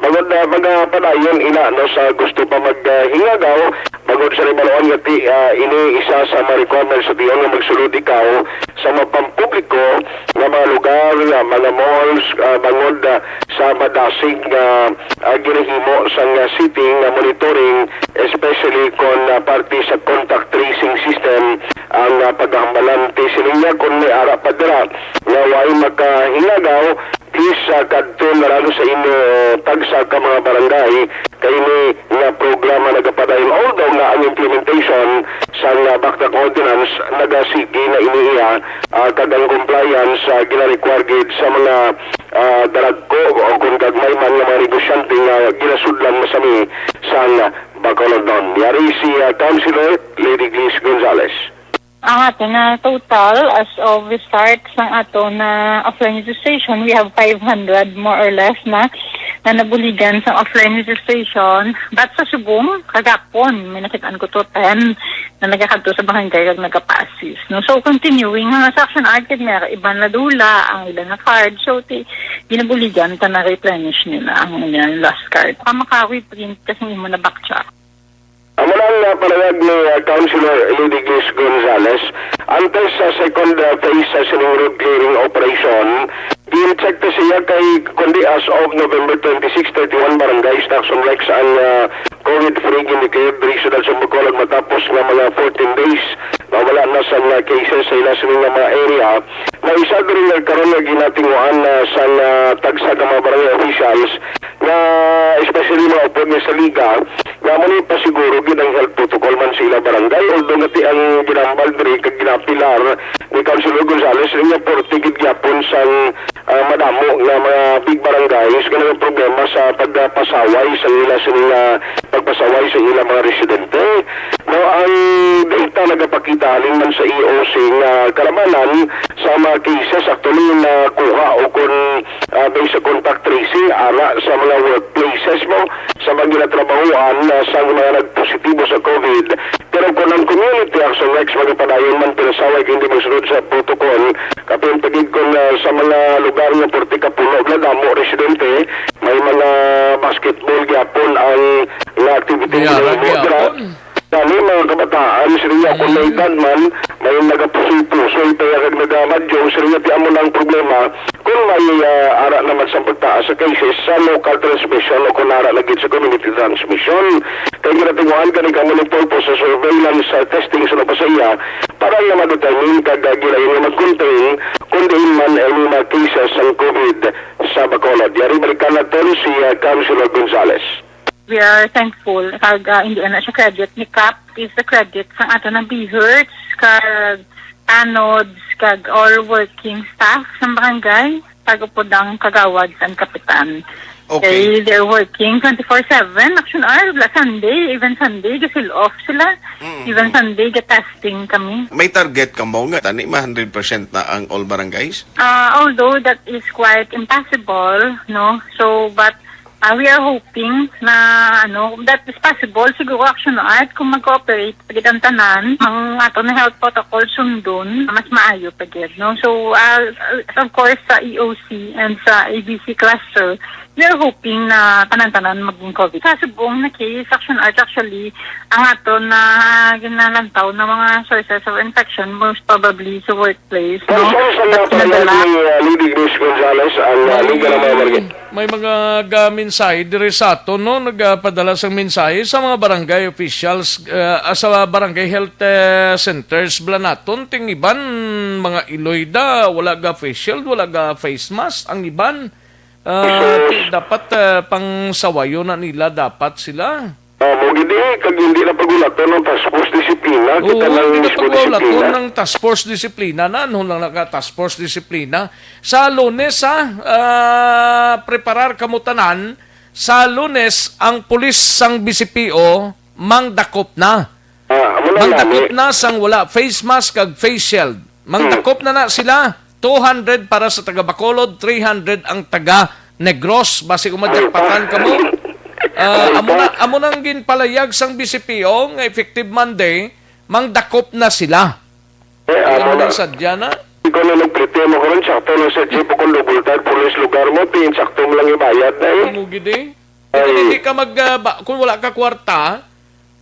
Bangod na mga padayon ina, no, sa gusto pa maghingagaw, bangod sa limaluan nga ti, ah, ini isa sa mga requirements sa tiyon nga magsulod ikaw sa mga pampubliko nga mga lugar, ah, mga malls, ah, bangod, ah, sa madasig nga, ah, ginahimo sang, ah, city nga monitoring, especially kon, ah, parte sa contact tracing system ang, ah, pagkahambalan. Ti sila niya kon may ara pa dira nga way makahingagaw, please, ah, kadto na lang sa inyo tagsa ka mga barangay kay ini nga programa nagapadayon. Although nga ang implementation sa, ah, backtrack ordinance nagasige na ini iya, ah, kag ang compliance, ah, gina-require gid sa mga, ah, daragko o kon gagmay man nga mga negosyante nga ginasudlan masami sang Bacolod. Yari si, ah, Councilor Lady Glis Gonzales. Ang ato na total as of the start sang ato na offline registration, we have five hundred more or less na, na nabuligan sa offline registration. But sa subong, kagapon, may nakitaan ko to ten na nagakadto sa barangay kag nagapa-assist, no? So, continuing, nga sa Action Art, kag may iban na dula, ang ilan na card. So, ti, ginabuligan ta na replenish nila ang ilang last card. Pa makawi print kasi imo na backtrack. Amo na ang, ah, panayag ni, ah, Councilor Lady Glis Gonzales. Antes sa second, ah, phase sa sining road clearing operation, gin-check ta siya kay kundi as of November twenty-six, thirty-one barangays na Action Rex ang, ah, COVID-free gin-declare diri sa Dalsong Bacolod matapos nga mga fourteen days na wala na sa mga cases sa ila sini nga mga area. Na isa diri nga karon nga ginatinguan na sa, ah, tagsa ka mga barangay officials nga especially mga upod nga sa liga, nga amo ni pasiguro gid ang health protocol man sa ila barangay. Although nga ti ang ginambal diri kag ginapilar ni Councilor Gonzales, nga porte gid gyapon sang, ah, madamo nga mga big barangays nga nagproblema sa pagpasaway sa ila sini nga pagpasaway sa ila mga residente. No, ang data nagapakita halin man sa E O C nga kalabanan sa mga cases actually nakuha o kon, ah, based sa contact tracing ara sa mga workplaces mo sa mga ginatrabahoan, ah, sa mga nagpositibo sa COVID. Pero kung ang community action works magapadayon man pinasaway kung hindi magsunod sa protocol, kapin pagid kung, ah, sa mga lugar nga porte ka puno nga damo residente, may mga basketball gyapon ang nga activity nga Biyara ginahimo dira. Gyapon. Gani, mga kabataan, sila niya, kung may Mm. edad man, may nagapusoy-pusoy pa ya kag nagamadyong, sila niya, di amo na ang problema. Kung may, ah, ara naman sa pagtaas sa cases sa local transmission o kung ara na gid sa community transmission. Kay ginatinguhan gani kamo ni purpose sa surveillance, sa testing sa pa sa iya, para nga ma-determine kag, ah, gilayon nga mag-contain, kung diin man ay mga cases sang COVID sa Bacolod. Yari balikan naton si, ah, Councilor Gonzales. We are thankful. Kag, ah, hindi na siya credit ni Kap, is the credit sang ato na BHERTs, kag tanods, kag all working staff sa barangay, kag upod ang kagawad sang kapitan. Okay. Kay they're working twenty-four seven, action hour, wala Sunday, even Sunday, gasil off sila. Mm, Even mm. Sunday, ga-testing kami. May target ka mo nga, tani ma hundred percent na ang all barangays? Ah, although that is quite impossible, no? So, but, ah, we are hoping na, ano, that is possible. Siguro, action art, kung mag-cooperate pagid ang tanan, ang ato na health protocol sundon, mas maayo pagid, no? So, ah, of course, sa E O C and sa A B C cluster, we are hoping na tanan-tanan maging COVID. Sa subong na case, action art, actually, ang ato na ginalantaw na mga sources of infection, most probably sa workplace, no? Pero sa isang At mga panayag nadala ni, uh, Lady Grace Gonzalez, ang, uh, May, Liga ng mga Barangay. May mga ga-, mensahe diri sa ato, no? Nagpadala sang mensahe sa mga barangay officials, uh, sa barangay health, uh, centers, bala naton, ting iban, mga iloy da, wala ga face shield, wala ga face mask, ang iban, Ah, ti-, dapat, ah, pangsawayon na nila dapat sila. Ah, mo gid eh, kag hindi na pagulaton ng task force disiplina, kita Oo, lang hindi na mismo pagulaton disiplina. Ng task force disiplina, na ano lang naka task force disiplina. Sa Lunes, ha, ah, preparar kamo tanan. Sa Lunes, ang pulis sang B C P O, mangdakop na. Ah, amo na Mangdakop gani. Na sang wala face mask kag face shield. Mangdakop Hmm. Na na sila. Two hundred para sa taga Bacolod, three hundred ang taga Negros. Basi kung Ay, madakpatan pa. Kamo. Ah, Ay, amo pa. Na, amo nang ginpalayag sang B C P O nga effective Monday, mangdakop na sila. Eh, Ay, amo amo na. Nang sadya na. Ikaw na nagplete mo karon, sakto lang sa jeep o kung double tire, pulis lugar mo, tin, sakto mo lang ibayad na eh. Amo gid eh. Ay. Kung hindi ka mag, ah, ba, kung wala ka kwarta,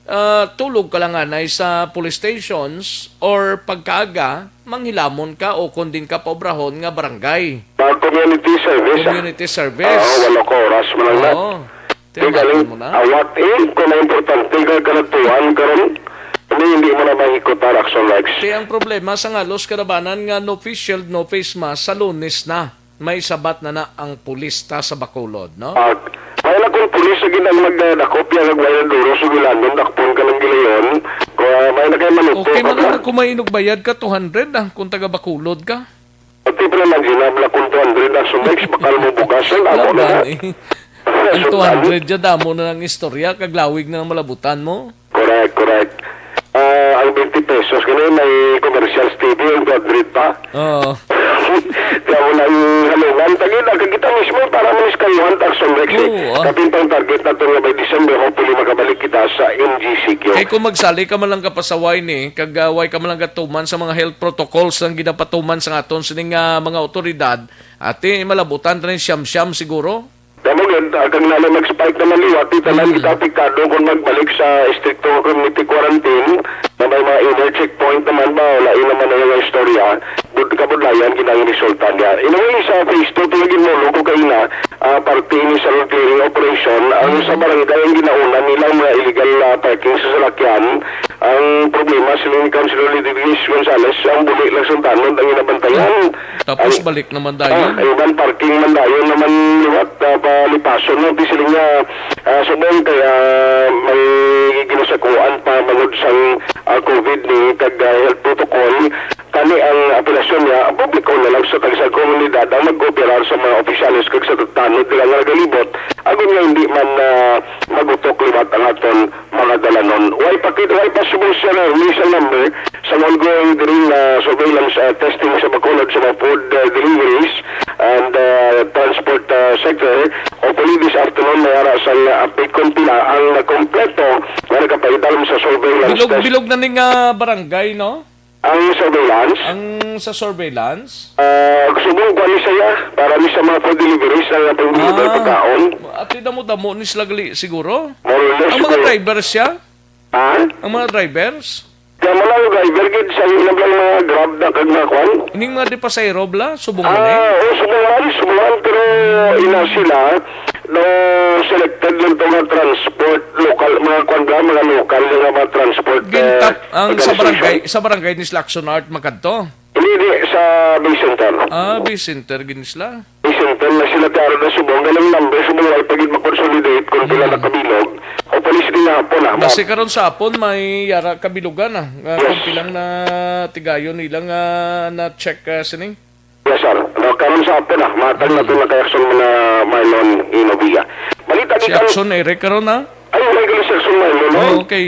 ah, tulog ka lang anay sa police stations or pagkaaga, manghilamon ka o kung din ka paobrahon nga barangay. Mga community service, ah. Community service. Oo, walo ka oras mo lang na. Oo. Di Tiyan galing mo na. Awat eh, kung na importante ka kanatuan karon, hindi, hindi mo na mahikot para action rights. Kaya ang problema sa ngalos kalabanan nga no face shield, no face mask, sa Lunes na may sabat na na ang pulis ta sa Bacolod, no? Pag, may na kung pulis lagi nang magdadakop yan, nagwala duro, sugilanon, dakpon ka ng gilayon, kung, ah, may na kayo maluto Okay, ka man ba? Lang kung may inugbayad ka, two hundred ah, kung taga Bacolod ka. Pati pa naman, ginabla kung two hundred na sumex, bakal mo bugasan, amo na na. Laban, eh. Ang Sultan. Two hundred dyan, damo na ng istorya, kaglawig na ng malabutan mo. Correct, correct. Ah, ang twenty pesos, ganun, may commercial T V, ang two hundred pa. Oo. Kaya mo lang halungan, tagid, ang kakita mismo, para mo iskayuhan, tax on Rex, eh. Oo, ah. Kapin pang target nato nga by December, hopefully, makabalik kita sa M G C Q. Kay kung magsali ka man lang kapasaway ni, kag, ah, way ka man lang gatuman sa mga health protocols ang ginapatuman sa aton sining, ah, mga otoridad, ati, malabutan ta ni siyam-siyam siguro. Kamo gid, ah, kag nalay mag-spike naman liwat, di tanan Hmm. kita apektado kung magbalik sa estrikto nga community quarantine, na may mga inner checkpoint naman ba, wala yun naman na yung istorya, bud-, kabudlayan, ginang resulta niya. Anyway, sa phase two, tulad yun mo, lugo kaina, ah, parte ini sa road clearing operation, ang Hmm. sa barangay ang ginauna nilang mga illegal, ah, parking sa salakyan. Ang problema, sila ni Councilor Lady Denise Gonzales, ang buli lang sa tanod ang inabantayan. Tapos Ang balik naman dayon. Ah, ang iban parking man dayon naman liwat, ah, palipason na, di sila nga, ah, subong kay, ah, may ginasakuan pa bangod sang, ah, covid ni kag, ah, health protocol. Kani ang apelasyon niya, publiko na lang sa tagsang komunidad ang mag-operar sa mga opisyales kag sa tanod nila nga nagalibot, agon nga hindi man, ah, magutok liwat ang aton mga dalanon. Way pa kit-, way pa subong, sir, ang missing number sa ongoing diri nga surveillance, uh, testing sa Bacolod sa mga food, uh, deliveries and, uh, transport, uh, sector. Hopefully this afternoon may ara sang, uh, update kung pila ang nakompleto nga nakapaidalom sa surveillance Bilog, test. Bilog na ning, ah, barangay, no? Ang surveillance? Ang sa surveillance? Ah, subong pa ni saya para ni sa mga food deliveries ang atong deliver Ah, pagkaon. Ati damo-damo ni sila gali siguro. More or less Ang mga siguro. Drivers siya? Ha? Ang mga drivers? Kaya mo lang driver gid sa ilang mga Grab na kag mga kwan? Ining mga di pasahero bla, subong man eh. Ah, oo, subong man, subong man, pero ina sila, no, selected lang to nga transport, local, mga kwan ba, mga local nga mga transport, eh, Gintap ang sa organization. Barangay, sa barangay ni sila Action Art magkadto? Hindi, hindi, sa Bay Center. Ah, Bay Center gid ni sila. Bay Center na sila, pero na subong, ganang number, subong, wala pa gid makonsolidate kung pila Hmm. nakabilog. Hopefully, sige nga hapon, ah, Base ma- karon sa hapon, may yara kabilugan, ah, nga Yes. kung pilang na tigayon nilang, ah, na-check, ah, sining? Yes, sir. No, karon sa hapon, ah, matag na Hmm. ito na kay Action na Marlon Inovia. Balita Si gikan Action Eric karon, ah? Ay, wala ka si Action Marlon, no? Oo, kay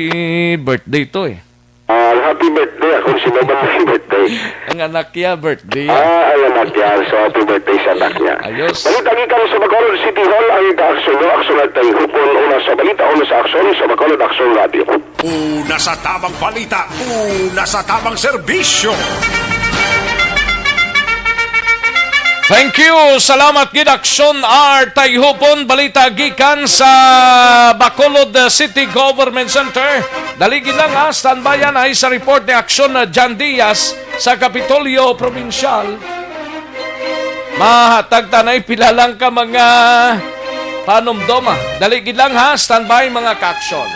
birthday to, eh. Ah, happy birthday. Ako si Mama, happy birthday. Ang anak niya, birthday. Ah, ang anak niya. So, happy birthday sa anak niya. Ayos. Balita gikan sa Bacolod City Hall, ang ka-action nyo, Action at Tayhupon, una sa balita, una sa aksyon, sa Bacolod Action Radio. Una sa tamang balita, una sa tamang serbisyo. Thank you. Salamat gid, Action R Tayhupon. Balita gikan sa Bacolod City Government Center. Dali gid lang, ha, standby yan ay sa report ni Action na John Diaz sa Kapitolyo Probinsyal. Mahatag tanay pila lang ka mga panumdom, ha. Dali gid lang, ha, standby mga ka-action.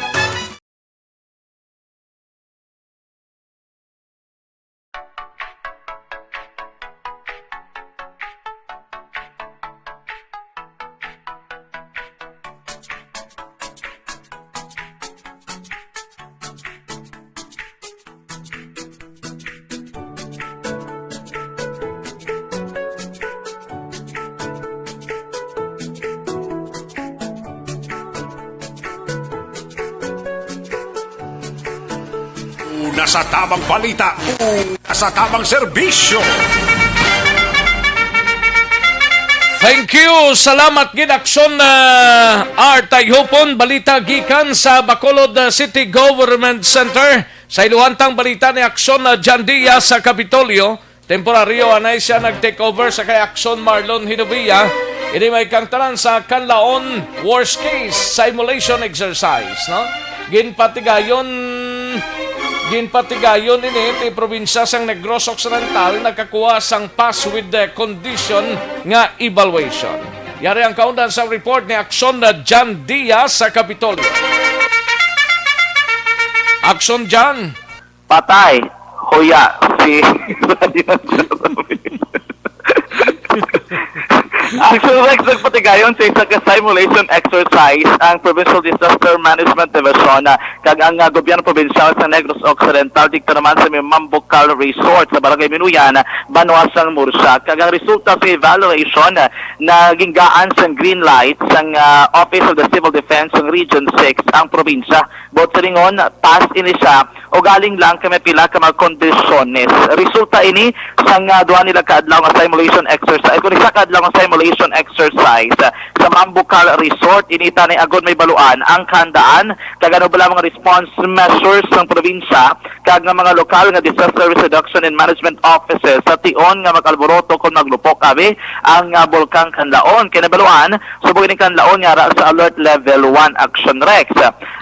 Sa tamang balita, sa tamang serbisyo. Thank you. Salamat gid, Aksyon, ah, Art Tayhupon. Balita gikan sa Bacolod, ah, City Government Center. Sa iluhantang balita ni Aksyon, ah, John Diaz sa Kapitolyo. Temporaryo anay siya nag-take over sa kay Aksyon Marlon Hinovia. Ini may kangtanan sa Kanlaon Worst Case Simulation Exercise, no? Ginpatigayon, ginpatigayon ini ti probinsya sang Negros Occidental nagkakuha sang pass with the condition nga evaluation. Yari ang kaundan sa report ni Aksyon na John Diaz sa Kapitolyo. Aksyon, John. Patay. Huya si Aksyon Rex, nagpatigayon sa isa ka simulation exercise ang Provincial Disaster Management Division, ah, kag ang, ah, gobyerno probinsyal sa Negros Occidental, didto naman sa may Mambucal Resort sa Barangay Minuyan, banwa sang Murcia. Kag ang resulta sa evaluation, ah, naginggaan sang green light sang, ah, Office of the Civil Defense sang Region six ang probinsya. Buot silingon, pass ini siya, ugaling lang kay may pila ka mga kondisyones. Resulta ini sang, ah, duha nila ka adlaw nga simulation exercise, kung isa ka adlaw nga simulation exercise, ah, sa Mambucal Resort. Ini tanay agod may baluan ang kahandaan kag ano bala mga response measures sang probinsya kag nga mga lokal nga disaster risk reduction and management offices sa tion nga mag-alboroto kon maglupok abi ang, ah, Bulkang Kanlaon. Kay nabaluan, subong ini Kanlaon nga ara sa alert level one, Action Rex.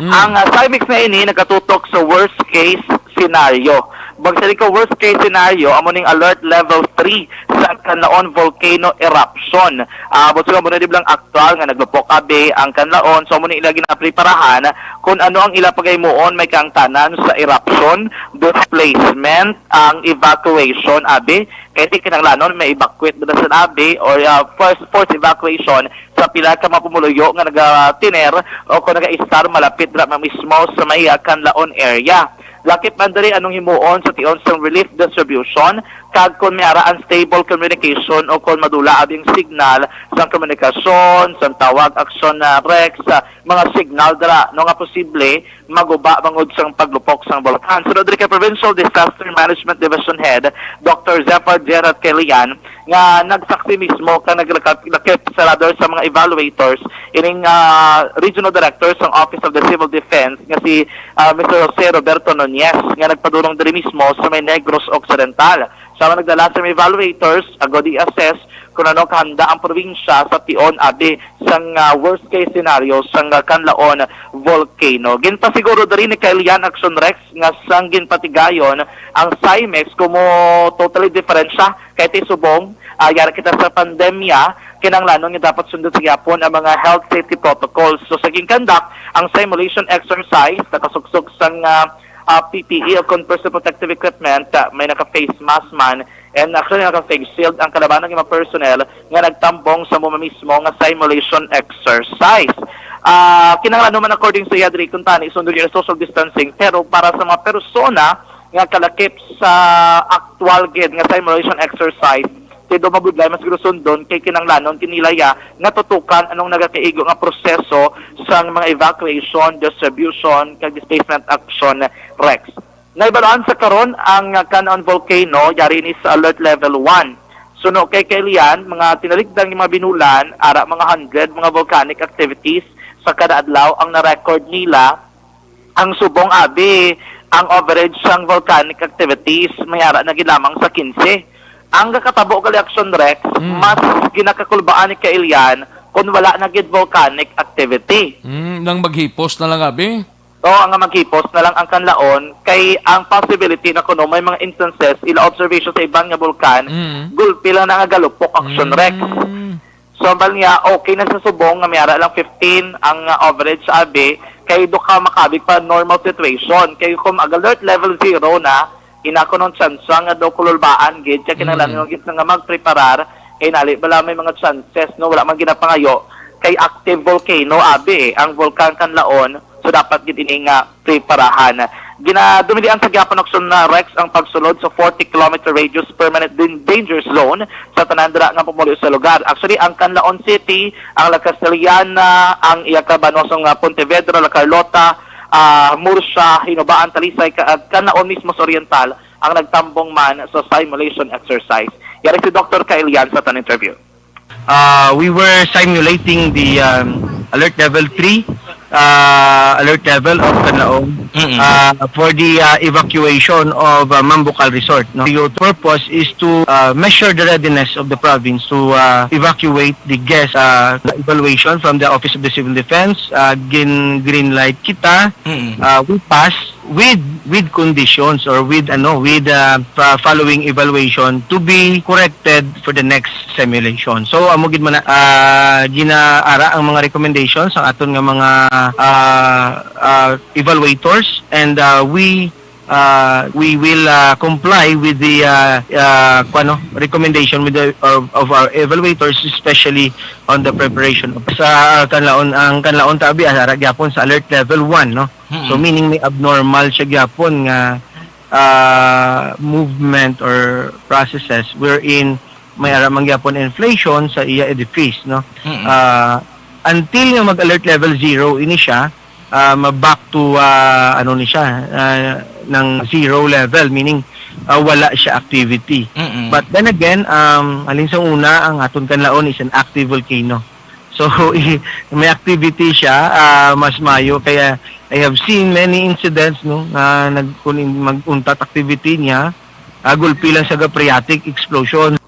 Mm. Ang, ah, SIMEX na ini nagatutok sa worst case scenario. Bag sa ka worst case scenario, amo ning alert level three sa Kanlaon volcano eruption. Ah, buot silingon, amo na di bala ang aktual nga naglupok abi ang Kanlaon, so amo ni ila ginapreparahan kung ano ang ila pagahimuon may kaangtanan sa eruption, displacement, ang evacuation abi, kay ti kinahanglanon may evacuate na sa abi or, ah, first force evacuation sa pila ka mga pumuluyo nga nagatiner o kung nagaistar malapit dira mismo sa may, ah, Kanlaon area. Lakip man diri anong himuon sa tion sang relief distribution, kag kung may ara unstable communication o kung madula abi ang signal sang komunikasyon, sang tawag, aksyon na Rex, sa mga signal dira, no, nga posible maguba bangod sang paglupok sang bulkan. Sunod diri kay Provincial Disaster Management Division Head Doctor Zephyr Gerald Kelian, nga nagsaksi mismo kag naglakip sa radar sa mga evaluators ining, ah, Regional Director sang Office of the Civil Defense nga si, ah, Mister Jose Roberto Nunez, nga nagpadulong diri mismo sa may Negros Occidental. Sama nagdala sa mga evaluators agod i-assess kung ano kahanda ang probinsya sa tion abi sang, ah, worst case scenario sang, ah, Kanlaon volcano. Ginpasiguro diri ni Kelian, Action Rex, nga sang ginpatigayon ang SIMEX, kumo totally different siya kay ti subong, ah, yara kita sa pandemya, kinahanglanon nga dapat sundon sa gihapon ang mga health safety protocols. So, sa ginkandak ang simulation exercise, nakasuksok sang, ah, ah, P P E o kon personal protective equipment, ah, may naka-face mask man, and actually naka-face shield ang kalabanan nga mga personnel nga nagtambong sa amo mismo nga simulation exercise. Ah, kinahanglan naman, according sa iya diri, kuntani sundon ang social distancing, pero para sa mga persona nga kalakip sa aktual gid nga simulation exercise, ti do mabudlay mas gusto sundon kay kinahanglanon kinilaya nga tutukan anong nagakaigo nga proseso sang mga evacuation, distribution, kag displacement action, Rex. Nahibaluan sa karon ang Kanlaon Volcano yari ni sa alert level one. Suno kay Kelian, mga tinalikdan nga mga binulan, ara mga hundred mga volcanic activities sa kada adlaw ang na-record nila. Ang subong abi, ang average sang volcanic activities may ara na gid lamang sa quince. Ang kakatabo gali, Action Rex, Mm. mas ginakakulbaan ni Kelian kung wala na gid volcanic activity. Mm, nang maghipos na lang abi? Oo, ang maghipos na lang ang Kanlaon, kay ang possibility na kuno may mga instances, ila observation sa iban nga bulkan, Mm. gulpi lang na nga galupok, Action Rex. Mm. So, ang bal niya, okay na sa subong nga may ara lang fifteen ang, ah, average abi, kay do ka makabig pa normal situation. Kay kung mag-alert level zero na, ina kuno ang tsansa nga do kululbaan gid, kay kinahanglan Mm. mo gid nga magpreparar, kay nali bala may mga chances, no, wala man ginapangayo, kay active volcano abi, eh, ang Bulkang Kanlaon, so dapat gid ini nga preparahan. Ginadumilian sa gihapon, Action Rex, ang pagsulod sa forty kilometer radius permanent din-, danger zone sa tanan dira nga pumuluyo sa lugar. Actually, ang Canlaon City, ang La Castellana, ang iya ka banwa sa nga Pontevedra, La Carlota, ah, Murcia, Hinubaan, Talisay, ka-, at Canlaon mismo sa Oriental ang nagtambong man sa simulation exercise. Yari si Doctor Kailian sa aton interview. Uh, we were simulating the, um, alert level three, uh, alert level of Canlaon, Mm-mm. uh, for the, uh, evacuation of, uh, Mambucal Resort. No? The purpose is to, uh, measure the readiness of the province to, uh, evacuate the guests. Uh, evaluation from the Office of the Civil Defense, uh, gin green light kita. Mm-mm. Uh, we pass with, with conditions or with, ano, with, uh, pa-, following evaluation to be corrected for the next simulation. So, amo gid man na, ah, ginaara ang mga recommendations sa aton nga mga, ah, ah, evaluators, and, ah, we, ah, we will, ah, comply with the, ah, ah, kuwano, recommendation with the, of, of our evaluators, especially on the preparation of, sa Canlaon, ang Canlaon tabi, ah, ara gyapon sa alert level one, no? Mm-mm. So, meaning may abnormal siya gyapon nga, ah, movement or processes wherein may ara man gyapon inflation sa iya edifice, no? Mm-mm. Ah, until nga mag-alert level zero ini siya, ah, ma-back to, ah, ano ni siya, ah, ng zero level, meaning, ah, wala siya activity. Mm-mm. But then again, um, halin sa una, ang aton Canlaon is an active volcano. So, i-, may activity siya, ah, mas mayo. Kaya, I have seen many incidents, no, nga nag-, kun in-, mag-untat activity niya, ah, gulpi lang sa phreatic explosion.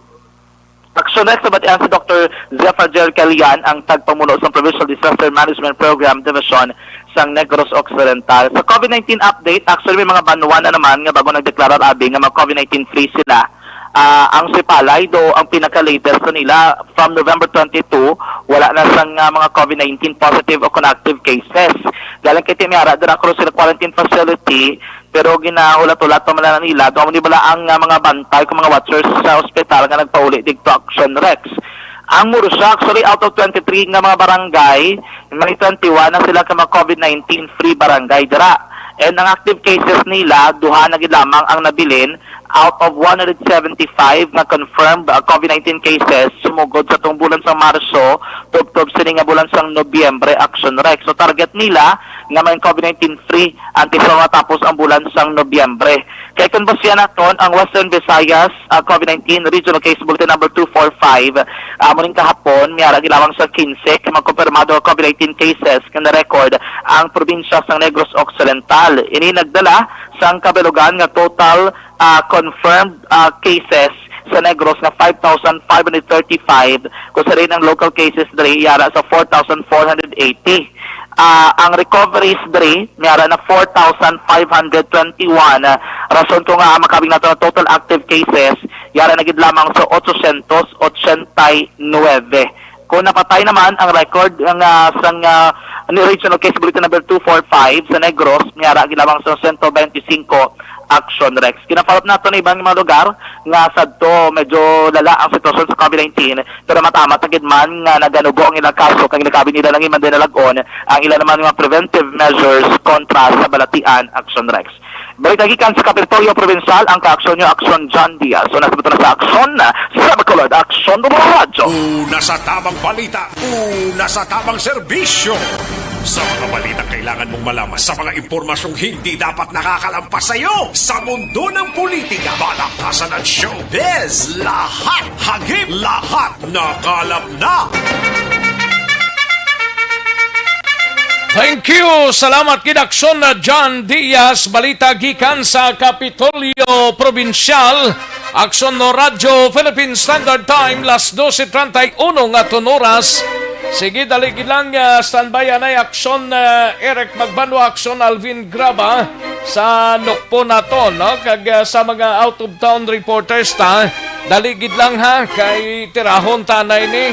Action Rex, nabatian si Doctor Zephyr Jerry Calian, ang tagpamuno sa Provincial Disaster Management Program Division sang Negros Occidental. Sa COVID nineteen update, actually, may mga banwa na naman nga bago nagdeklarar abi nga mga COVID nineteen free sila. Ah, ang Sipalay do ang pinaka-latest sa nila, from November twenty-two, wala na sang, ah, mga COVID nineteen positive o kon active cases. Galing kay Timiara, dira ako sa quarantine facility, pero ginahulat-hulat pa man lang nila. Doon ni bala ang, ah, mga bantay kung mga watchers sa ospital nga nagpauli dito Action Rex. Ang Murcia, actually, out of twenty-three nga mga barangay, may twenty-one na sila ka mga COVID nineteen free barangay dira. And ang active cases nila, duha na gid lamang ang nabilin out of one hundred seventy-five nga confirmed, uh, COVID nineteen cases sumugod sa tong bulan sa Marso, tubtob sini nga bulan sang Nobyembre, Action Rex. So, target nila nga may COVID nineteen free antes pa matapos ang bulan sang Nobyembre. Kay kung basihan naton ang Western Visayas, uh, COVID nineteen Regional Case Bulletin Number two four five, uh, muning kahapon, may ara gid lamang sa quince ka mga kumpirmado nga COVID nineteen cases nga na-record ang probinsya sang Negros Occidental. Ini nagdala sang kabilugan nga total, ah, confirmed, ah, cases sa Negros nga five thousand five hundred thirty-five, kung sa rin ang local cases diri yara sa four thousand four hundred eighty. Ah, ang recoveries diri yara na four thousand five hundred twenty-one. Ah, rason ko nga makabig nato na total active cases yara na gid lamang sa otsosyentos otsenta y nuebe. Kung napatay naman ang record nga sang, ah, ni Regional Case Bulletin Number two four five sa Negros, may ara gid lamang sa sento bente singko, Action Rex. Ginafollow up nato na iban nga mga lugar nga sadto medyo lala ang sitwasyon sa COVID nineteen, pero matamat na gid man nga naganubo ang ilang kaso, kag ginakabi nila lang iman din nalagon ang ilang naman mga preventive measures kontra sa balatian, Action Rex. Balita gikan sa Kapitolyo Provincial, ang kaaksyon nyo, Aksyon John Diaz. So, nasa na sa Aksyon, sa Bacolod, Aksyon Radyo. Una sa tamang balita, una sa tamang serbisyo. Sa mga balita kailangan mong malaman, sa mga impormasyong hindi dapat nakakalampas sa iyo, sa mundo ng politika, balakasan at showbiz, lahat hagip, lahat nakalap na. Thank you. Salamat gid, Aksyon na John Diaz. Balita gikan sa Kapitolyo Probinsyal. Aksyon no Radyo Philippine Standard Time, las doce treinta y uno nga aton oras. Sige, dali gid lang, ah, standby anay Aksyon, ah, Eric Magbanwa, Aksyon Alvin Graba sa Nukpo naton, no? Kag, ah, sa mga out of town reporters ta, dali gid lang ha, kay tirahon ta na ini.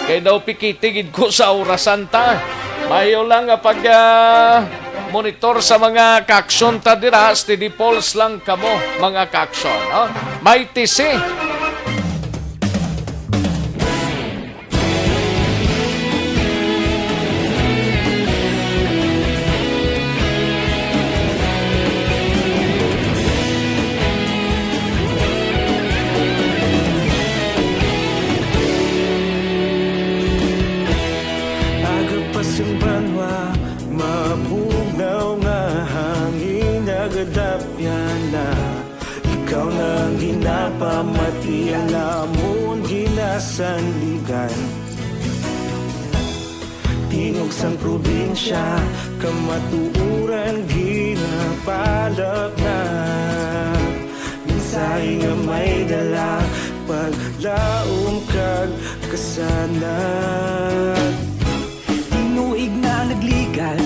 Kay daw pikiti gid ko sa orasan ta. Mayo lang nga pag, ah, monitor sa mga kaaksyon ta dira, steady pulse lang kamo, mga kaaksyon, no? May T C. Aga pa sing banwa, Mabugnaw nga hangin nagadapyan na. Ikaw na ang ginapamati, ang amon ginasandigan. Tingog sang probinsya, kamatuoran ginapalapnat. Mensahe nga may dala, paglaom kag kasanag. Tinuig na nagligan,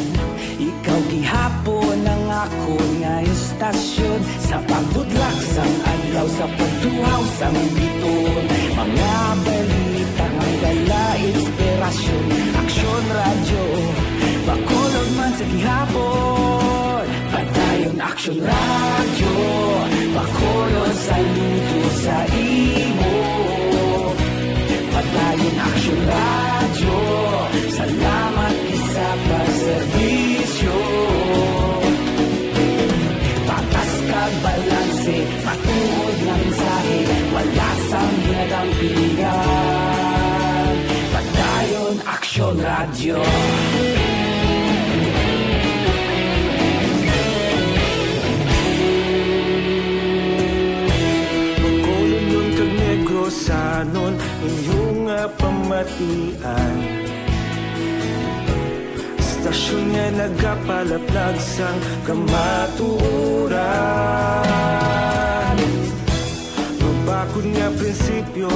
ikaw gihapon ang akon nga istasyon. Sa pagbudlak sang adlaw, sa pagtuhaw sang biton, mga balita nga dala inspirasyon. Aksyon Radyo, Bacolod man sa gihapon. Padayon Aksyon Radyo, Bacolod, saludo sa imo. Padayon Aksyon Radyo, salamat gid sa pagserbisyo. Patas kag balanse, matuod nga mensahe, wala sang ginadampigan. Padayon Aksyon Radyo. Bacolodnon kag Negrosanon, inyo nga pamatian. Istasyon nga nagapalaplag sang kamatuoran. Mabakod nga prinsipyo,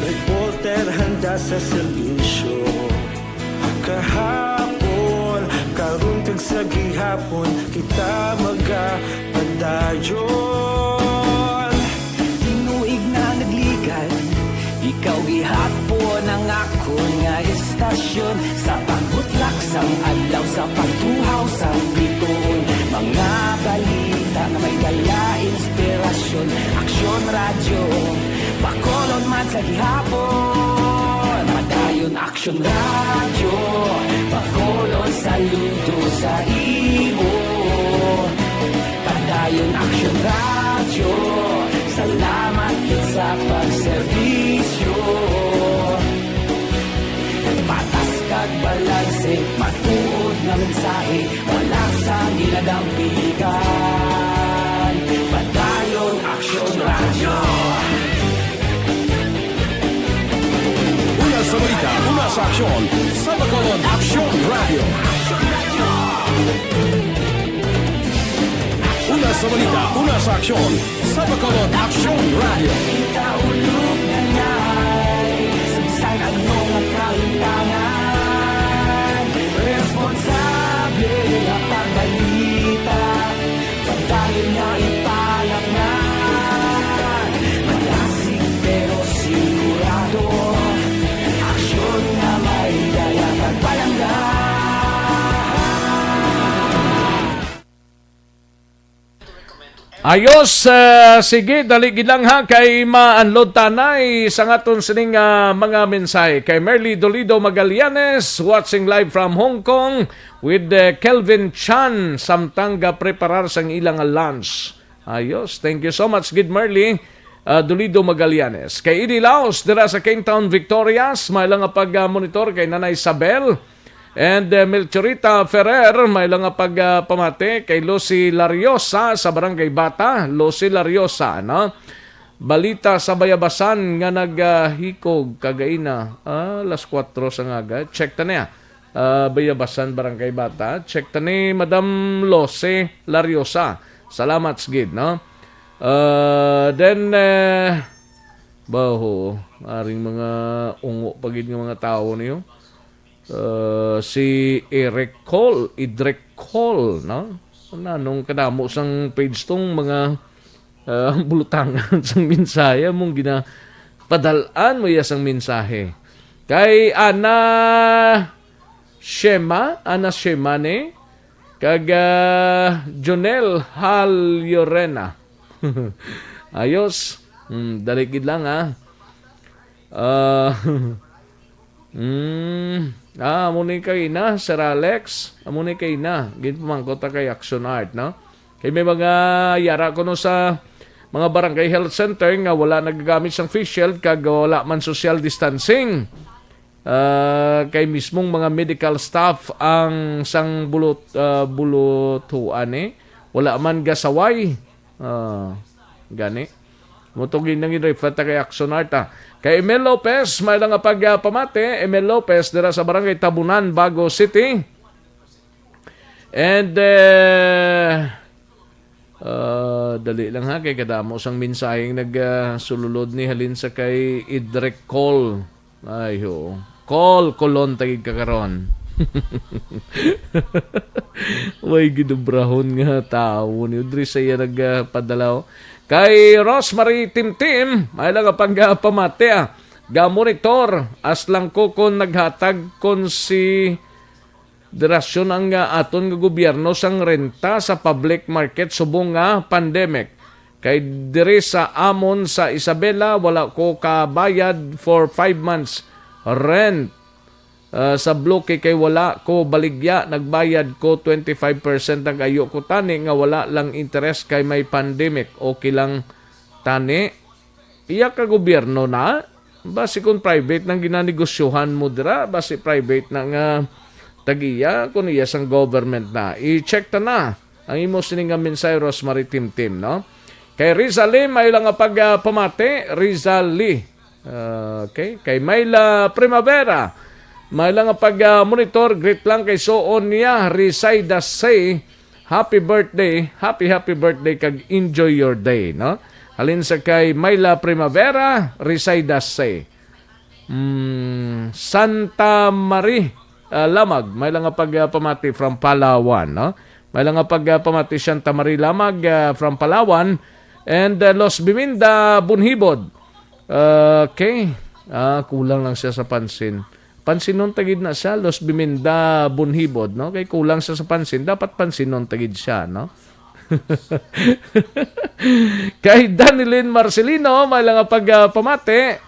reporter handa sa serbisyo. Kahapon, karon kag sa gihapon, kita magapadayon. Tinuig na nagligan, ikaw gihapon ang akon nga istasyon. Sa pagbutlak sang adlaw, sa pagtuhaw sang biton, mga balita nga may dala inspirasyon. Aksyon Radyo, Bacolod man sa gihapon. Padayon Aksyon Radyo, Bacolod, saludo sa imo. Padayon Aksyon Radyo, salamat gid sa pagserbisyo. Patas kag balanse, matuod nga mensahe, wala sang ginadampigan. Padayon Aksyon Radyo. Una sa balita, una sa aksyon, sa Bacolod Aksyon Radyo. Una sa balita, una sa aksyon, sa Bacolod Aksyon Radyo. Kita ulog na nai, sa bisan ano nga kahimtangan, responsable nga pagbalita, padayon nga ipalapngan. Malasig pero sigurado, aksyon nga may dala kag palangga. Ayos, eh, sige, dali gid lang ha, kay ma-unload tanay sa aton sining, ah, mga mensahe. Kay Merly Dolido Magallanes, watching live from Hong Kong, with, eh, Kelvin Chan, samtang ga preparar sang ilang lunch. Ayos, thank you so much, gid Merly, ah, Dolido Magallanes. Kay Eddie Laos, dira sa Kingtown, Victorias, may lang nga pag, ah, monitor kay Nanay Isabel. And, uh, Melchorita Ferrer, may lang nga pag, uh, pamati kay Lucy Lariosa sa Barangay Bata. Lucy Lariosa, no? Balita sa Bayabasan nga nagahikog kagaina. Ah, alas kuwatro sa ngaga. Check ta niya. Ah, Bayabasan, Barangay Bata. Check ta ni Madam Lucy Lariosa. Salamat, gid, no? Ah, then, eh, baho, aring mga ungo pa gid nga mga tawo niyo. Uh, si Eric Cole, Idric Cole, no? Nanong kadamo sang page tong mga, uh, bulutangan sang mensahe, among gina-, padal-an mo iya sang mensahe. Kay Ana Shema, Ana Shema ni, kag, uh, Jonel Hal Llorena. Ayos. Hmm, dali gid lang, ha. Ah, mm, ah, amo ni kay na, Sir Alex. Amo ni kay na. Ginpamangkot ta kay Action Art, no? Kay may mga yara kuno sa mga barangay health center nga wala nagagamit sang face shield kag wala man social distancing. Ah, kay mismong mga medical staff ang sang bulut, ah, bulutuan, eh. Wala man gasaway. Ah, gani. Mo to ginang refer ta kay Action Art, ah. Kay Emil Lopez, may lang nga pagpamati. Emil Lopez, dira sa Barangay Tabunan, Bago City. And, eh, ah, dali lang ha, kay kadamo sang mensaheng nag, ah, sululod ni halin sa kay Idrek Cole. Ay, oo. Call, kulon, tagig ka karon. Way gidubrahon nga tawo ni Udri sa iya nagpadalaw. Kay Rosemary Timtim, may lang nga pagpamati, ah. Ga-monitor, as lang ko kon naghatag kon si derasyon ang, ah, aton nga gobyerno sang renta sa public market subong nga pandemic. Kay diri sa amon sa Isabela, wala ko kabayad for five months rent, ah, sa bloke kay wala ko baligya. Nagbayad ko twenty-five percent, nag-ayo ko tani nga wala lang interes kay may pandemic. Okay lang tani. Iya ka gobyerno na, basi kung private nang ginanegosyohan mo dira, basi private na nga tag-iya, kung iya sang government na. I-check ta na ang imo sini nga mensahe, Rosemary Timtim, no? Kay Rizal Lee, may lang nga pagpamati, Rizal Lee. Okay, kay Myla Primavera, may lang nga pag-monitor, greet lang kay suon niya, Risaida Say, happy birthday, happy, happy birthday, kag enjoy your day, no? Halin sa kay Myla Primavera, Risaida Say. Mm, Santa Marie, ah, Lamag, may lang nga pagpamati from Palawan, no? May lang nga pagpamati Santa Marie Lamag, ah, from Palawan, and, ah, Los Biminda Bunhibod. Okay. Ah, kulang lang siya sa pansin. Pansinon tagid na siya, Los Biminda Bunhibod, no? Kay kulang siya sa pansin, dapat pansinon tagid siya, no? Kay Danilin Marcelino, may lang nga pagpamati.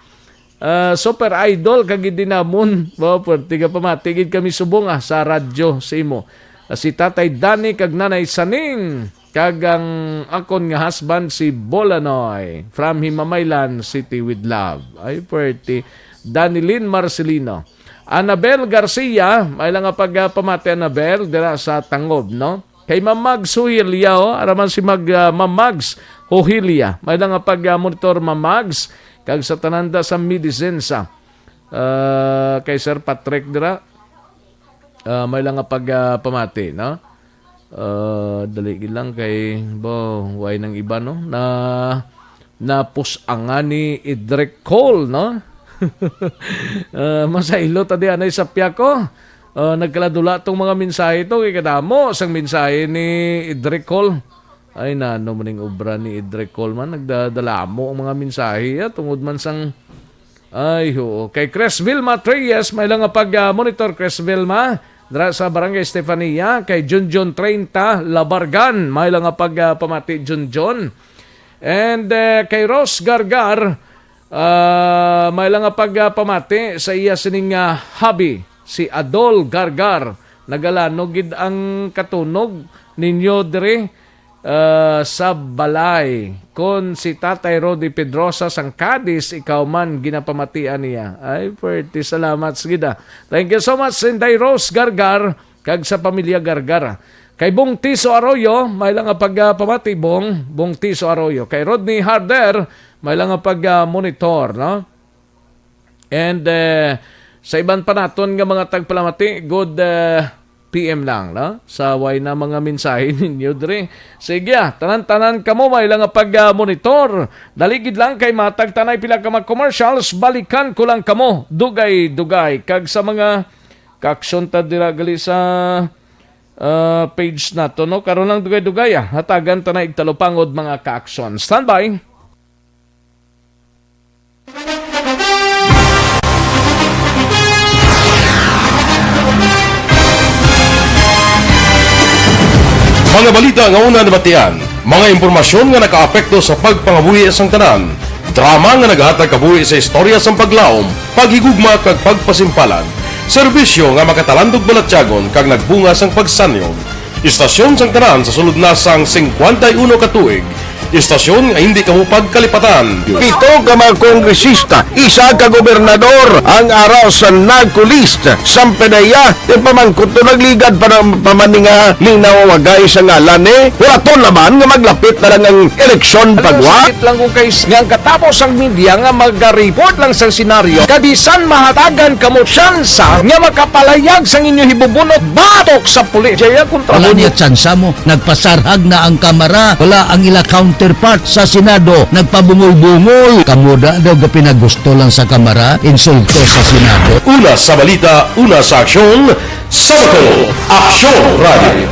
Ah, super idol ka gid namon. Ba, perti ka pamati gid kami subong, ah, sa radyo sa imo. Ah, si Tatay Danny kag Nanay Saning, kag ang akon nga husband si Bolanoy from Himamaylan City with love. Ay, perti. Danilin Marcelino. Annabel Garcia, may lang nga pagpamati, Annabel, dira sa Tangob, no? Kay Mamags Huhilia, oh, araman si Mag, ah, Mamags Huhilia. May lang nga pag, ah, monitor, Mamags, kag sa tananda sa Medicensa. Ah, kay Sir Patrick dira, ah, may lang nga pag, ah, pamati, no? Ah, dali gid lang kay, bo, way nang iba, no? Na, napusangan ni Idrek Cole, no? Ah, masaylo ta di anay sa piyako. Ah, nagkaladula tong mga mensahe to, kay kadamo sang mensahe ni Idrek Cole. Ay, nano man ning obra ni Idrek Cole man, nagdadalamo ang mga mensahe, ah, tungod man sang, ay, oo. Kay Chris Vilma Treyes, may lang nga pag, ah, monitor, Chris Vilma, dira sa Barangay Estefania, kay Junjun treinta Labargan, may lang nga pag, ah, pamati, Junjun. And, eh, kay Rose Gargar, ah, may lang nga pag, ah, pamati sa iya sining, ah, hubby, si Adol Gargar. Nagalanog gid ang katunog ninyo diri, ah, sa balay. Kon si Tatay Rodi Pedrosa sang Cadiz, ikaw man ginapamatian niya. Ay, perti, salamat. Sige da. Thank you so much, Inday Rose Gargar, kag sa pamilya Gargar. Kay Bong Tiso Arroyo, may lang nga pagpamati, Bong, Bong Tiso Arroyo. Kay Rodney Harder, may lang nga pag, ah, monitor, no? And, eh, sa iban pa naton nga mga tagpalamati, good, eh, P M lang, no? Sa way na mga mensahe ninyo diri. Sige, ah, tanan-tanan kamo may lang nga pag, ah, monitor. Dali gid lang kay matag tanay pila ka mga commercials, balikan ko lang kamo. Dugay-dugay. Kag sa mga kaaksyon ta dira gali sa, ah, page nato, no? Karon lang dugay-dugay, ah. Hatagan ta na igtalupangod mga kaaksyon. Standby. Mga balita nga una nabatian, mga impormasyon nga nakaapekto sa pagpangabuhi sang tanan, drama nga nagahatag kabuhi sa istorya sang paglaom, paghigugma kag pagpasimpalan, serbisyo nga makatalandog balatyagon kag nagbunga sang pagsanyon. Istasyon sang tanan sa sulod na sang singkwenta y uno ka tuig, Istasyon nga hindi kamo pagkalipatan. Pito ka mga kongresista, isa ka gobernador ang ara sa narco list. Sampanaya, ti pamangkot to nagligad pa ng pamaninga, linaw wagay sa ngalan ni. Wala to naman nga maglapit na lang ang eleksyon pagwa. Sakit lang kung kay nga ang katapos ang media nga magaripod lang sa senaryo, kabisan mahatagan kamo tsansa nga makapalayag sang inyo hibubunot batok sa pulis. Jaya kontra Wala mo. Niya tsansa mo. Nagpasarhag na ang Kamara, wala ang ila counterpart sa Senado. Nagpabungol-bungol. Kamo da daw gapinagusto lang sa Kamara, insulto sa Senado. Una sa balita, una sa aksyon, sa Bacolod, Aksyon Radio.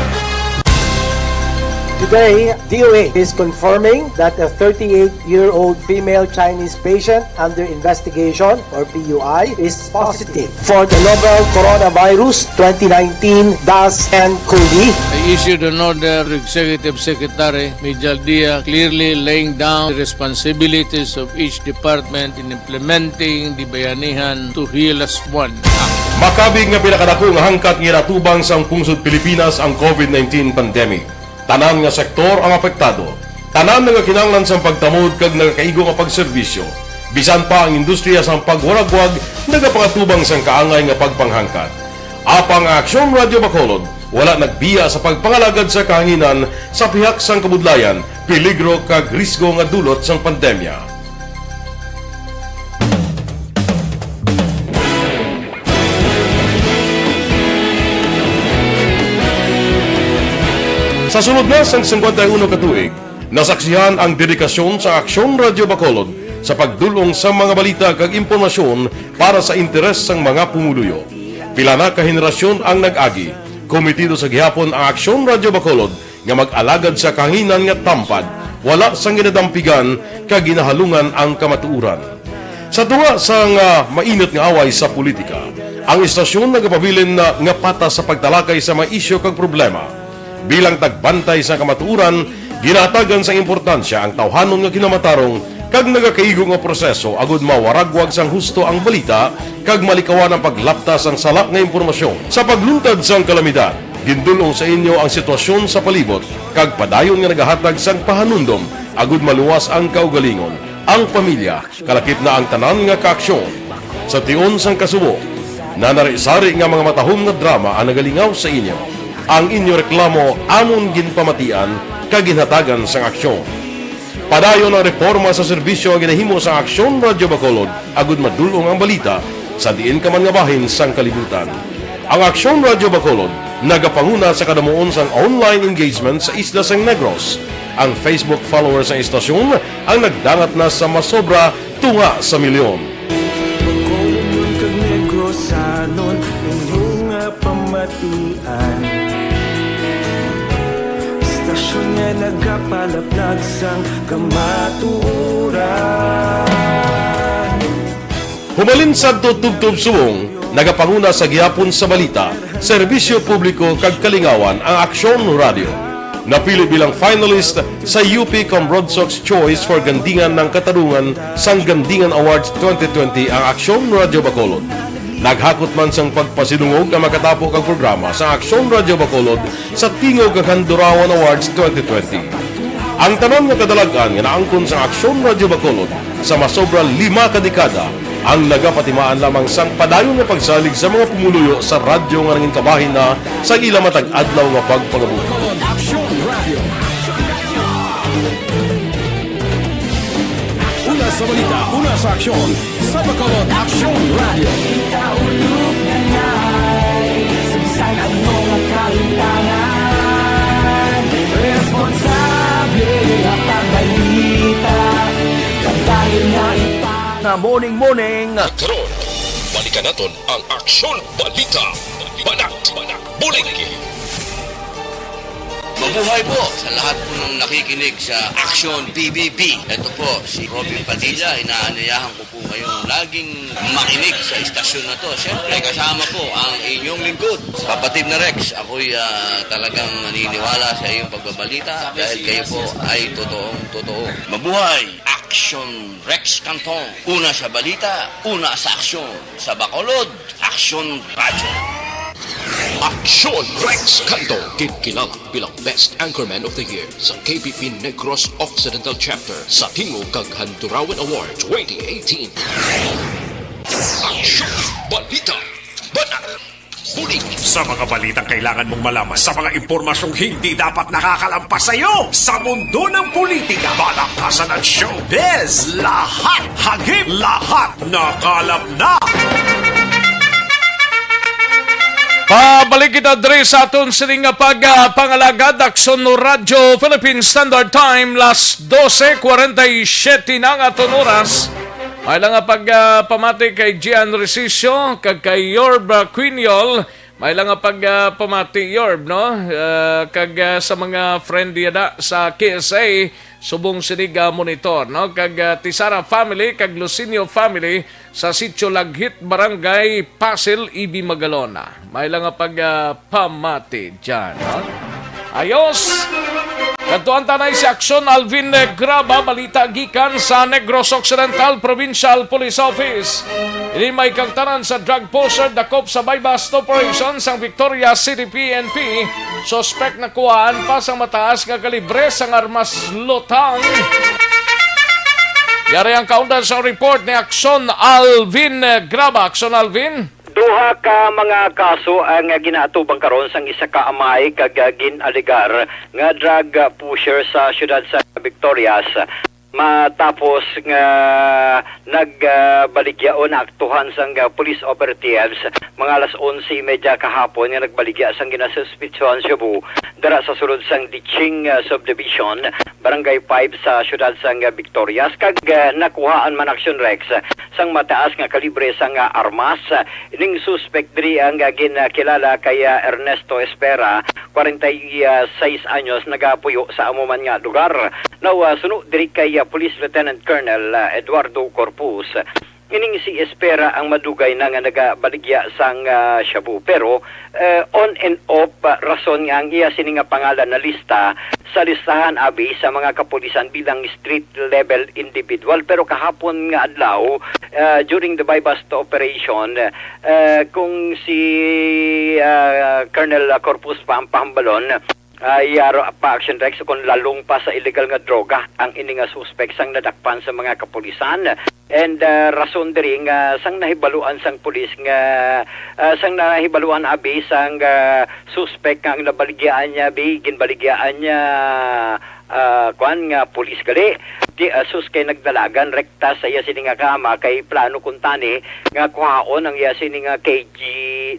Today, D O A is confirming that a thirty-eight-year-old female Chinese patient under investigation, or P U I, is positive for the novel coronavirus twenty nineteen dash N cov. I issued an order to Executive Secretary Mijal Dia, clearly laying down the responsibilities of each department in implementing the Bayanihan to Heal Us One Act. Makabig nga pinakadako nga hangkat nga ginatubang sang pungsod Pilipinas ang covid nineteen pandemic. Tanan nga sektor ang apektado. Tanan nagakinahanglan sang pagtamod kag nagakaigo nga pagserbisyo. Bisan pa ang industriya sang pagwaragwag nagapangatubang sang kaangay nga pagpanghangkat. Apang ang Aksyon Radio Bacolod wala nagbiya sa pagpangalagad sa kahanginan sa pihak sang kabudlayan, peligro kag risgo nga dulot sang pandemya. Sa sulod na sang singkwenta y uno ka tuig, nasaksihan ang dedikasyon sa Aksyon Radio Bacolod sa pagdul-ong sa mga balita kag impormasyon para sa interes sang mga pumuluyo. Pila na ka henerasyon ang nag-agi. Komitido sa gihapon ang Aksyon Radio Bacolod nga mag-alagad sa kahanginan nga tampad, wala sang ginadampigan kag ginahalungan ang kamatuoran. Sa tunga sang, ah, mainit nga away sa politika, ang istasyon nagapabilin na nga patas sa pagtalakay sa mga isyu kag problema. Bilang tagbantay sa kamatuoran, ginahatagan sang importansya ang tawhanon nga kinamatarong kag nagakaigo nga proseso agud mawaragwag sang husto ang balita kag malikawan ang paglapta sang sala nga impormasyon. Sa pagluntad sang kalamidad, gindul-ong sa inyo ang sitwasyon sa palibot kag padayon nga nagahatag sang pahanumdom agud maluwas ang kaugalingon, ang pamilya, kalakip na ang tanan nga kaaksyon. Sa tion sang kasubo, nanari-sari nga mga matahom nga drama ang nagalingaw sa inyo. Ang inyo reklamo amon ginpamatian kag ginhatagan sang aksyon. Padayon ang reporma sa serbisyo nga ginahimo sang Aksyon Radyo Bacolod agud madul-ong ang balita sa diin ka man nga bahin sang kalibutan. Ang Aksyon Radyo Bacolod nagapanguna sa kadamuon sang online engagement sa isla sang Negros. Ang Facebook followers sang istasyon ang nagdangat na sa masobra tunga sa milyon. Bacolodnon kag Negrosanon, inyo nga pamatian. Istasyon nga nagapalaplag sang kamatuoran. Humalin sadto tubtob subong, nagapanguna sa gihapon sa balita, serbisyo publiko kag kalingawan ang Aksyon Radyo. Napili bilang finalist sa U P Comrade Sox Choice for Gandingan ng Katarungan sang Gandingan Awards twenty twenty ang Aksyon Radyo Bacolod. Naghakot man sang pagpasidungog ang makatapo kag programa sa Aksyon Radyo Bacolod sa Tingog kag Handurawan Awards twenty twenty. Ang tanan nga kadalag-an nga naangkon sang Aksyon Radyo Bacolod sa masobra lima ka dekada ang nagapatimaan lamang sang padayon nga pagsalig sa mga pumuluyo sa radyo nga nangin kabahin na sa ila matag adlaw nga pagpangabuhi. Aksyon Radio. Una sa balita, una sa aksyon, sa Bacolod Aksyon Radio. Kita ulog na nai, sa bisan ano nga kalimtangan, responsable nga pagbalita, kag tayo na ipa- Na morning, morning. Karon, balikan naton ang Aksyon Balita. Banat, Banat, Bulig. Mabuhay po sa lahat po ng nakikinig sa Aksyon P B B. Ito po si Robin Padilla. Inaanyayahan ko po kayong laging makinig sa istasyon na to. Siyempre, kasama po ang inyong lingkod, Kapatid na Rex. Ako'y, ah, talagang naniniwala sa iyong pagbabalita dahil kayo po ay totoong totoo. Mabuhay! Aksyon Rex Canton. Una sa balita, una sa aksyon. Sa Bacolod, Aksyon Radyo. Aksyon Rex Canto, ginkilala bilang Best Anchorman of the Year sa K P P Negros Occidental Chapter sa Tingog kag Handurawan Award twenty eighteen. Aksyon! Balita! Banat! Bulig! Sa mga balitang kailangan mong malaman, sa mga impormasyong hindi dapat nakakalampas sa iyo, sa mundo ng politika, balakasan at showbiz, lahat hagip, lahat nakalap na. Pabalik kita diri sa aton sini nga pagpangalagad, Aksyon Radyo Philippine Standard Time, las doce cuarenta y siete na nga aton oras. May lang nga pag, ah, pamati kay Gian Resicio kag kay Yorb, ah, Quiniol. May lang nga pag, ah, pamati, Yorb, no? Ah, kag, ah, sa mga friend diya da sa K S A, subong sinig, ah, monitor, no? Kag, ah, Tisara family, kag Lucinio family sa Sitio Laghit, Barangay Pasil, Ibi, Magalona. May lang nga pag, ah, pamati dyan, no? Ayos! Kadtuan tanay si Aksyon Alvin Graba, balita gikan sa Negros Occidental Provincial Police Office. Ini may kagtanan sa drug pusher dakop sa buy-bust operation sang Victoria City P N P. Suspek nakuhaan pa sang mataas nga kalibre sang armas lutang. Yari ang kaundan sa report ni Aksyon Alvin Graba. Aksyon Alvin. Duha ka mga kaso ang ginaatubang karon sang isa ka amay kag, ah, gin-alegar nga drug, ah, pusher sa siyudad sa Victorias, matapos nga nagbaligya o naaktuhan sang, ah, police operatives mga alas onse y media kahapon nga nagbaligya sang ginasuspitsuhan shabu dira sa sulod sang Diching, ah, Subdivision, Barangay five sa siyudad sang, ah, Victorias, kag, ah, nakuhaan man, Action Rex, sang mataas nga kalibre sang, ah, armas. Ining suspek diri ang, ah, ginkilala kay, ah, Ernesto Espera, kwarenta y seis anyos, nagapuyo sa amo man nga lugar. Now, ah, suno diri kay, ah, Police Lieutenant Colonel, ah, Eduardo Corpus, ining si Espera ang madugay na nga nagabaligya sang, ah, shabu. Pero, eh, on and off, ah, rason nga ang iya sini nga pangalan nalista sa listahan abi sa mga kapulisan bilang street level individual. Pero kahapon nga adlaw, ah, during the buy-bust operation, ah, kung si, ah, Colonel Corpus pa ang pahambalon, ah, yaro pa, Action Rex, kung lalong pa sa illegal nga droga ang ini nga suspek sang nadakpan sa mga kapulisan. And, ah, rason diri nga sang nahibaluan sang pulis nga, ah, sang nahibaluan abi sang, ah, suspek nga ang nabaligyaan niya, bi, ginbaligyaan niya, ah, kwan nga pulis gali. Di, ah, sus kay nagdalagan rekta sa iya sini nga kama kay plano kuntani nga kuhaon ang iya sini nga K G,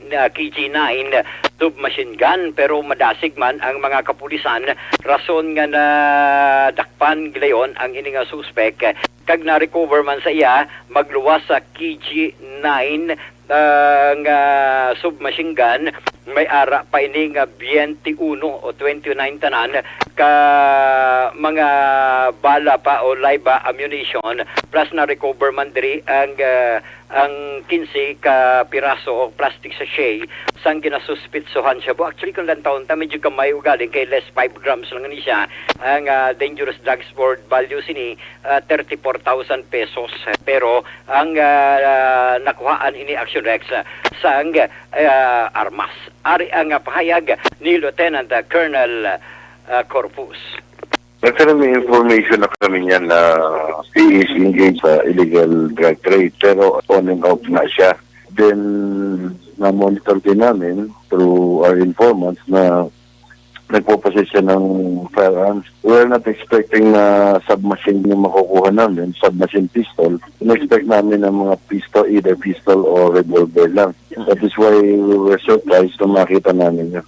na K G nine submachine gun, pero madasig man ang mga kapulisan rason nga nadakpan gilayon ang ini nga suspek. Kag na-recover man sa iya magluwas sa K G nine, ah, nga submachine gun. May ara pa ini nga twenty-one o twenty-nine tanan ka mga bala pa o live, ah, ammunition, plus na-recover man diri ang, ah, ang quince ka piraso o plastic sachet sang ginasuspitsuhan shabu. Actually, kung lantawon ta, medyo gamay ugaling kay less five grams lang ni siya. Ang, ah, dangerous drugs worth value sini, ah, thirty-four thousand pesos. Pero ang, ah, nakuhaan ini, Action Rex, ah, sang, ah, armas. Ari ang, ah, pahayag ni Lieutenant, ah, Colonel, ah, Corpus. Actually, may information na kami niyan na he is engaged sa illegal drug trade, pero on and off na siya. Then, na-monitor din namin through our informants na nagpo-possess siya ng firearms. We're not expecting na submachine yung makukuha namin, submachine pistol. In-expect namin ang mga pistol, either pistol or revolver lang. That is why we were surprised nung makita namin yun.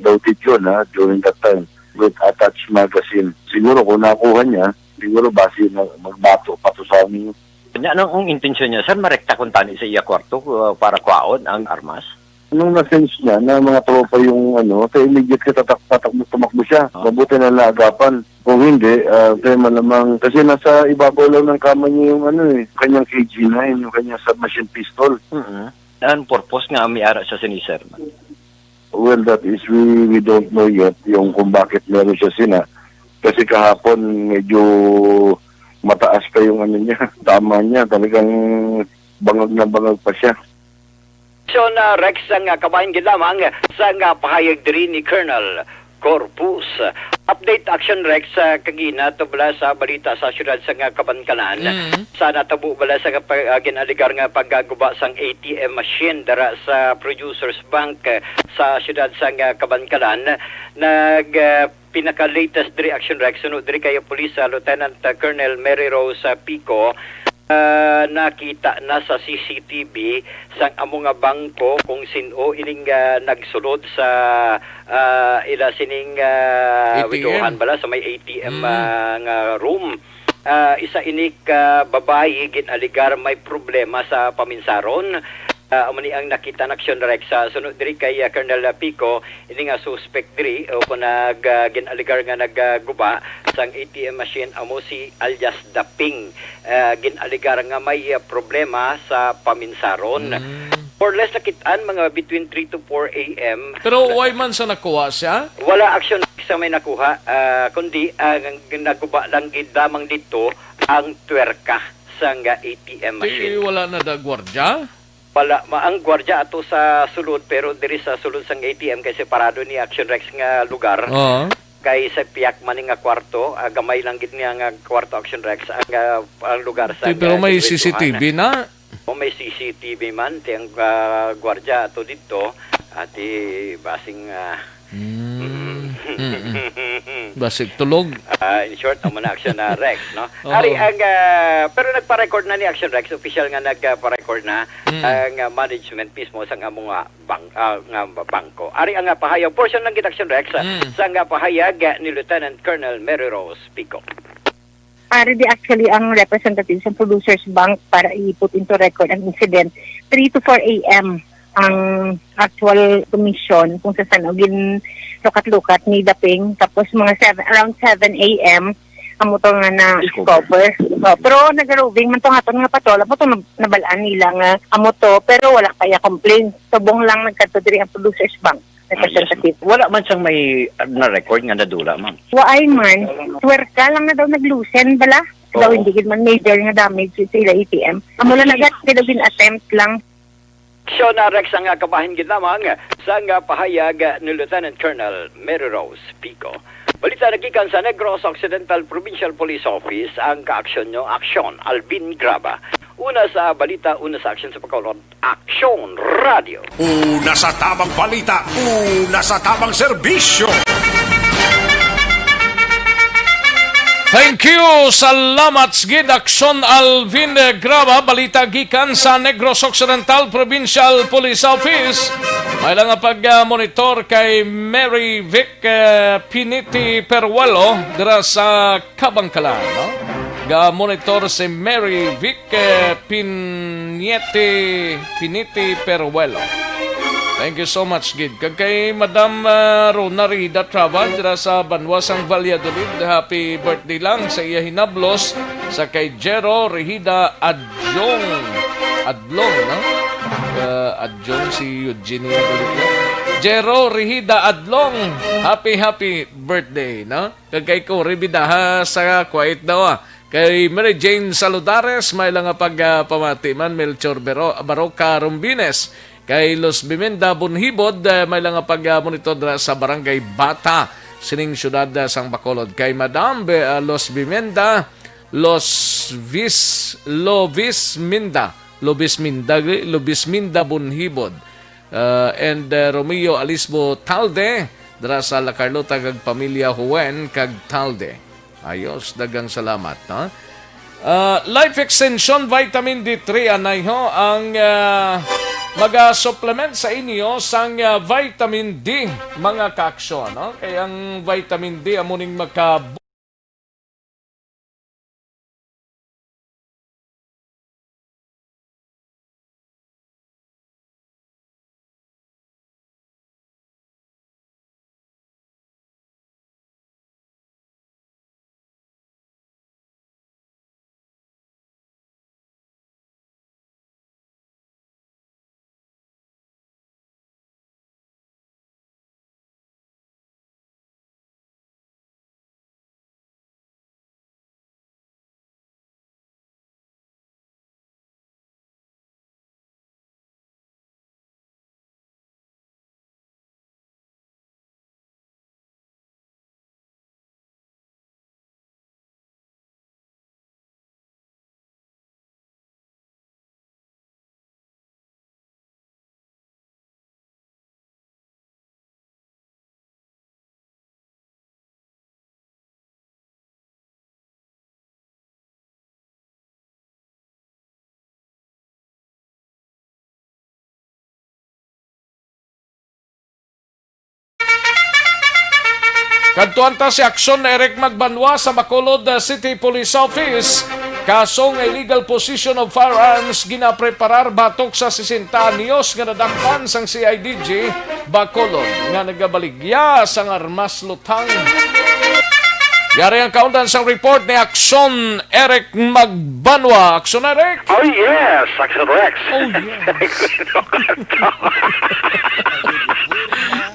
Loaded yun, ha, during that time, with attached magazine. Siguro kung nakuha niya, siguro basi na magbato pa to sa amin. Nya, anong ang intensyon niya, sir? Marekta kuntani sa iya kwarto, uh, para kwaon ang armas? Nung na-sense niya na mga tropa yung ano, sa immediate ka tatak-, tatakbo, tumakbo siya. Ah. Mabuti na naagapan. Kung hindi, ah, kaya malamang, kasi nasa ibabaw lang ng kama niya yung ano eh, kanyang K G nine, yung kanyang submachine pistol. Mm-mm. Anong purpose nga may ara siya sini, sir? Well, that is, we, we don't know yet yung kung bakit meron siya sina. Kasi kahapon, medyo mataas pa yung ano niya, tama niya. Talagang bangag na bangag pa siya. Aksyon, ah, Rex, ang, ah, kabahin gid lamang sa nga pahayag diri ni Colonel Corpus. Update, Aksyon Rex, sa kagina tubla sa balita sa siyudad sa nga Kabankalan. Mm. Sa natabo bala sa kapa-, ah, gin-alegar nga pagguba sang A T M machine dara sa Producers Bank, eh, sa siyudad sa nga Kabankalan, nag, ah, pinaka-latest diri, Aksyon Rex, suno diri kay Police, ah, Lieutenant, ah, Colonel Mary Rose, ah, Pico, ah, nakita na sa C C T V sang amo nga bangko kung sin-o ining, ah, nagsulod sa, ah, ila sining, ah, A T M. Widohan bala sa may A T M, Mm. ah, nga room. Ah, isa ini ka babayi gin-alegar may problema sa paminsaron. Ah, amo ni ang nakita na, Aksyon Rex. Sa suno diri kay, ah, Colonel Pico, ini nga suspect diri o kung nag, ah, gin-alegar nga nagguba sang A T M machine, amo si alias Daping. Ah, gin-alegar nga may, ah, problema sa paminsaron. Mm. More or less nakit-an mga between three to four A M. Pero wala man sa nakuha siya? Wala, Aksyon Rex, sa may nakuha, ah, kundi ang nagguba lang gid lamang dito ang twerka sang A T M machine. Wala na da gwardya? Wala. Ma-, ang gwardya ato sa sulod, pero diri sa sulod sang A T M kay separado ni, Aksyon Rex, nga lugar. Oo. Kay sa pihak man ni nga kwarto, ah, gamay lang gid niya nga kwarto, Aksyon Rex, ang, ah, ang lugar sa, pero ah, may C C T V na? O may C C T V man, ti ang, ah, gwardya ato didto, ati basing, ah, Mm. Mm-mm. Basig tulog. Ah, in short, amo na, Aksyon Rex, no? Oo. Ari ang, ah, pero nagpa-record na ni, Aksyon Rex, official nga nagpa-record na Mm. ang, ah, management mismo sang amo nga bang-, ah, nga bangko. Ari ang, ah, pahayag, portion lang gid, Aksyon Rex, ah, Mm. sang, ah, pahayag, ah, ni Lieutenant Colonel Mary Rose Pico. Ari di actually ang representative sa Producers Bank para i-put into record ang incident. Three to four A M ang actual commission kung sa san-o ginlukat-lukat ni Daping. Tapos mga seven, around seven A M, amo to nga na-discover. Oh, pero nag-roving man to nga aton nga patrol, amo to nab-, nabalaan nila nga amo to, pero wala pa iya complaint. Subong lang nagkadto diri ang Producers Bank representative. Wala man sang may, uh, na-record nga nadula, ma'am. Waay man. Twerka lang na daw naglusen bala. Daw Oo. Hindi gid man major nga damage sa ila A T M. Amo lang nagat, daw gin-attempt lang. Aksyon, ah, Rex, ang, ah, kabahin gid lamang sa nga pahayag, ah, ni Lieutenant Colonel Mary Rose Pico. Balita nagikan sa Negros Occidental Provincial Police Office, ang kaaksyon nyo, Aksyon Alvin Graba. Una sa balita, una sa aksyon sa pagkaulod, Aksyon Radio. Una sa tamang balita, una sa tamang serbisyo. Thank you. Salamat gid, Aksyon Alvin Graba. Balita gikan sa Negros Occidental Provincial Police Office. May lang nga pag-, ah, monitor kay Mary Vic, eh, Piniti Peruelo dira sa Kabangkalan, no? Ga-monitor si Mary Vic, eh, Piniete, Piniti Peruelo. Thank you so much, gid. Kag kay Madam, ah, Rona Rida Traban dira sa banwa sang Valladolid, happy birthday lang sa iya hinablos sa kay Jero Rehida Adjong. Adlong, no? Ah, Adjong si Eugenie Balica. Jero Rehida Adlong, happy, happy birthday, no? Kag kay Cory Bidaha sa Kuwait daw, ah. Kay Mary Jane Saludares, may lang nga pag, ah, pamati man, Melchor Bero-, Baroca Rombines. Kay Los Biminda Bunhibod, eh, may lang nga pag, ah, monitor dira sa Barangay Bata sining siyudad, ah, sang Bacolod. Kay Madam Be-, ah, Los Biminda, Los Vis-, Lovis Minda, Lobis Minda, Lobis Minda Bunhibod. Uh, and, uh, Romeo Alisbo Talde, dira sa La Carlota kag pamilya Huen kag Talde. Ayos, daghang salamat, no? Uh, Life Extension Vitamin D three, anay ho, ang, uh, maga-supplement sa inyo sang, uh, vitamin D, mga kaaksyon, no? Kay ang vitamin D amo ning maka- Kadtuan ta si Aksyon Eric Magbanwa sa Bacolod, uh, City Police Office. Kaso nga illegal possession of firearms ginapreparar batok sa sesenta anyos nga nadakpan sang C I D G Bacolod nga nagabaligya sang armas luthang. Yari ang kaundan sang report ni Aksyon Eric Magbanwa. Aksyon Eric! Oh, yes, Action Rex. Oh, yes.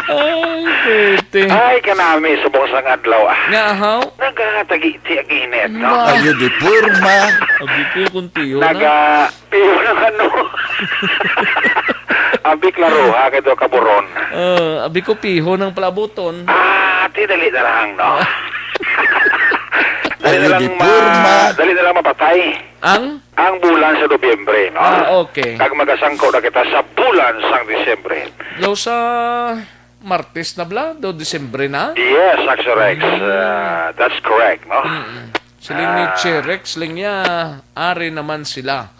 Ay, pwede. Ay, kanami, subong sang adlaw, ah. Nga, ahaw? Nagatagiti ang init, no? Ba? Ayo di porma. Abi ko kung tiyo na. Naga-, piho ng ano? Abi klaruha, kay do kaburon. Ah, abi ko piho ng palabuton. Ah, ti dali na lang, no? Dali na Ayo lang di ma-, porma. Dali na lang mapatay. Ang? Ang bulan sa Nobyembre, no? Ah, okay. Kag magasangko na kita sa bulan sang Disyembre. Daw sa Martes na bala? Daw Disyembre na? Yes, Action Rex. Mm. Uh, that's correct, no? Mm-mm. Siling ni Ah. Cherex, siling niya, "Ari naman sila,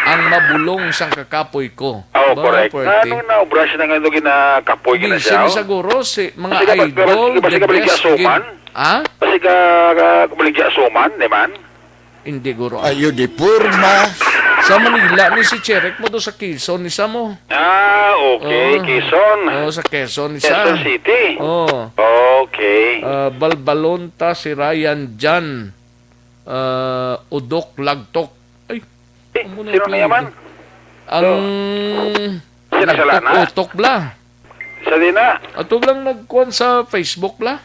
ang mabulong sang kakapoy ko." Oh, Ba, correct. Pwerte. Ano na, obra siya na nga ginakapoy gina Busy siya, ni oh? Siguro si mga Basi ka, idol, basi ka the baligya best suman? Gid. Ha? Basi ka, ka, baligya suman, di man? Hindi, guro. Ayo di porma. Sa Manila ni si Cherek mo, do sa Quezon ni sa mo. Ah, okay. Oh. Quezon. Oh, sa Quezon ni sa. Quezon City. Oh. Okay. Ah, balbalon ta si Ryan Jan, ah, Udok Lagtok. Ay, Eh, amo na sino na ito. Yaman? Ang So, sino sila na? Nagtutok bla. Sa di na? Ato lang nagkuan sa Facebook bla.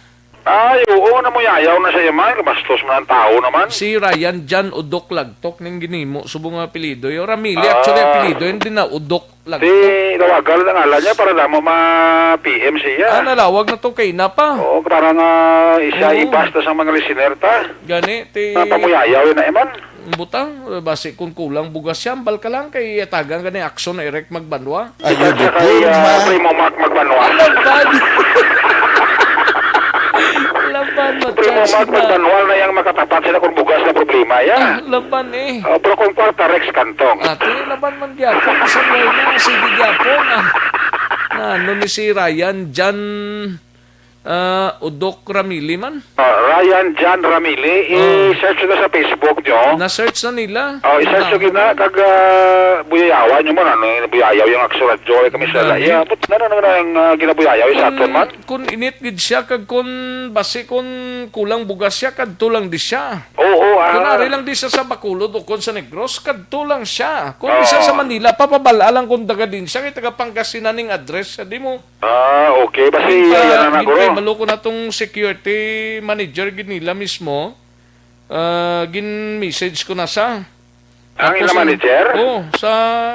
Ay, oo, namuyayaw na siya man. Kabastos man ang tao naman. Si Ryan Jan Udok Lagtok ning ginimo. Subong nga apelyido. Yung Ramili, actually, Ah. Apelyido. Hindi na Udok Lagtok. Di, tawagan ang ngalan niya para damo ma-P M siya. Ah, nalawag na to kay na pa. Oo, para nga isa Oo. Ibas na sa mga listener ta. Gani, ti Napamuyayaw yun na, Eman. Butang, basi kung kulang bugas siya, ambal ka lang kay atagan ka ni Action Eric Magbanwa. Ayo di At saka, porma. Ah, Primo Mac Magbanwa. Laban. Laban, Primo Mac Magbanwa na yang makatapat sila kung bugas na problema, ya. Ah, laban eh. Ah, pero kung kwarta, Rex Cantong. Ate, laban man gyapon. Sa mga, sige gyapon, ah. Na, ano ni si Ryan Jan Ah, Udok Ramili man. Ah, Ryan Jan Ramili, Oh. I-search na sa Facebook nyo. Na-search na nila. Oh, i-search nyo Tama. Gina, kag, ah, buyayawan nyo man, ano, buyayaw yung Aksyon Radyo, eh, kami sa Gani. Laya. But, ano, ano, ano, yung, ah, ginabuyayaw, yung sa aton Kung, man? Kung init gid siya, kag kung basi kung kulang bugas siya, kadto lang di siya. Oo, ah. Kung ari lang di siya sa Bacolod o kung sa Negros, kadto lang siya. Kung di siya Oo. Sa Manila, papabala lang kung taga din siya, kay taga Pangasinan ning address siya, di mo. Ah, okay. Basi, Gin pa-, yan na, gin guro. Pahibalo ko na tong security manager gid nila mismo. Ah, gin-message ko na sa. Ang Tapos ila ang, manager? Oh, sa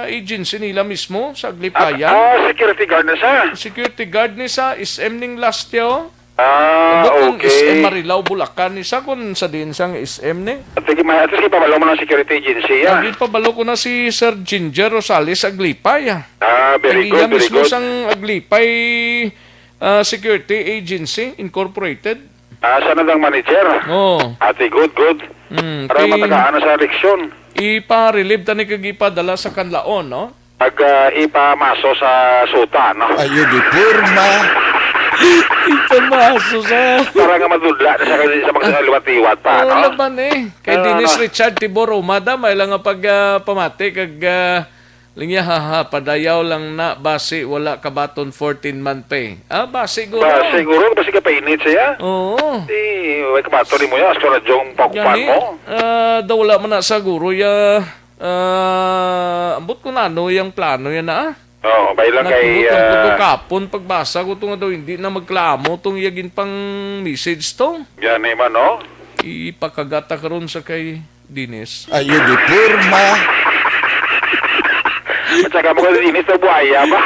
agency nila mismo, sa Aglipayan. Ah, ah, security guard na sa? Security guard ni sa S M ning last year, oh. Ah, Abot ang okay. S M Marilao, Bulacan ni sa, kung sa diin sang S M ni. At sige, ma-, at least ipabalo mo ng security agency, ah. Lagi pabalo ko na si Sir Ginger Rosales Aglipay, ah. Ah, very Ang iya good, very mismo good. Sang Aglipay, ah, Security Agency Incorporated. Ah, sana dang manager? Oo. Ate, good, good. Mm, Para kay matagaan na sa eleksyon. Ipa-relieve tani kag ipadala sa Kanlaon, no? Pag, ah, ipamaso sa suta, no? Ayo di porma. Ipamaso sa Para nga madudla na sa, sa mga liwat-liwat pa, Oo, no? Laban eh. Kay Ah, Dennis ano? Richard Tibor Umada, may lang nga pag, ah, pamati kag, ah, Linya, haha, padayaw lang na, basi wala kabaton fourteen month pay. Ah, basi guro. Ba, siguro, basi ka painit siya. Oo. Di, way kabaton ni mo yan, hasta na diyong pakupan Gani, mo. Ah, daw wala man na siguro ya, ah, ambot ko na ano yung plano yan na, ah. Oo, bay lang kay, Nagtubot lang ko to ah, kapon, pagbasa ko to nga daw, hindi na magklamo tong yagin pang message to. Yan, eh, man, no? Ipakagata karon sa kay Dennis. Ayo di porma. At saka mo kasi inis na buhaya ba?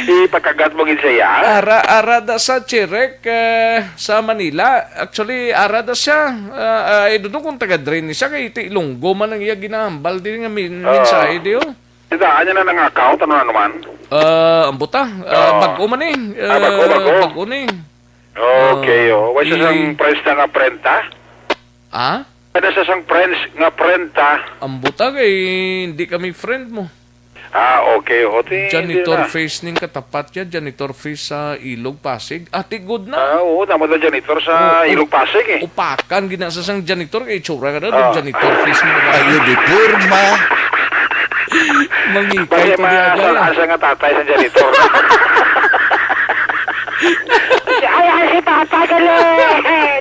Ipakagat mo gid siya, ya? Ara, ara da sa Cherek, eh, sa Manila. Actually, ara da siya. Ah, ah, I don't know kung taga-drain ni siya. Kay ti Ilonggo man ang iya ginahambal din nga min-, Oo. Mensahe di, oh. Sidaan niya na ng account, ano na naman? Ah, ang buta. Ah, Oo. Bago man eh. Ah, bago, Ah, bago. Bago ni. Okay, Oh, oh. Wala siya i- sang friends na nga friend, ha? Ah? Kada sa sang friends nga friend ta. Ang buta kay hindi kami friend mo. Ah, okay. O, ti, Janitor di na. Face ning katapat ya, janitor face sa Ilog Pasig. Ah, ti good na. Ah, oo, tama na janitor sa Oh, Ilog Pasig, eh. Upakan gina sa sang janitor kay itsura ka na, Ah. Janitor face mo. Ayo di porma. Mangikay Bali, to ma-, niya, sa, gaya. Asa nga tatay sa janitor? Ay, ay, si Papa, gali!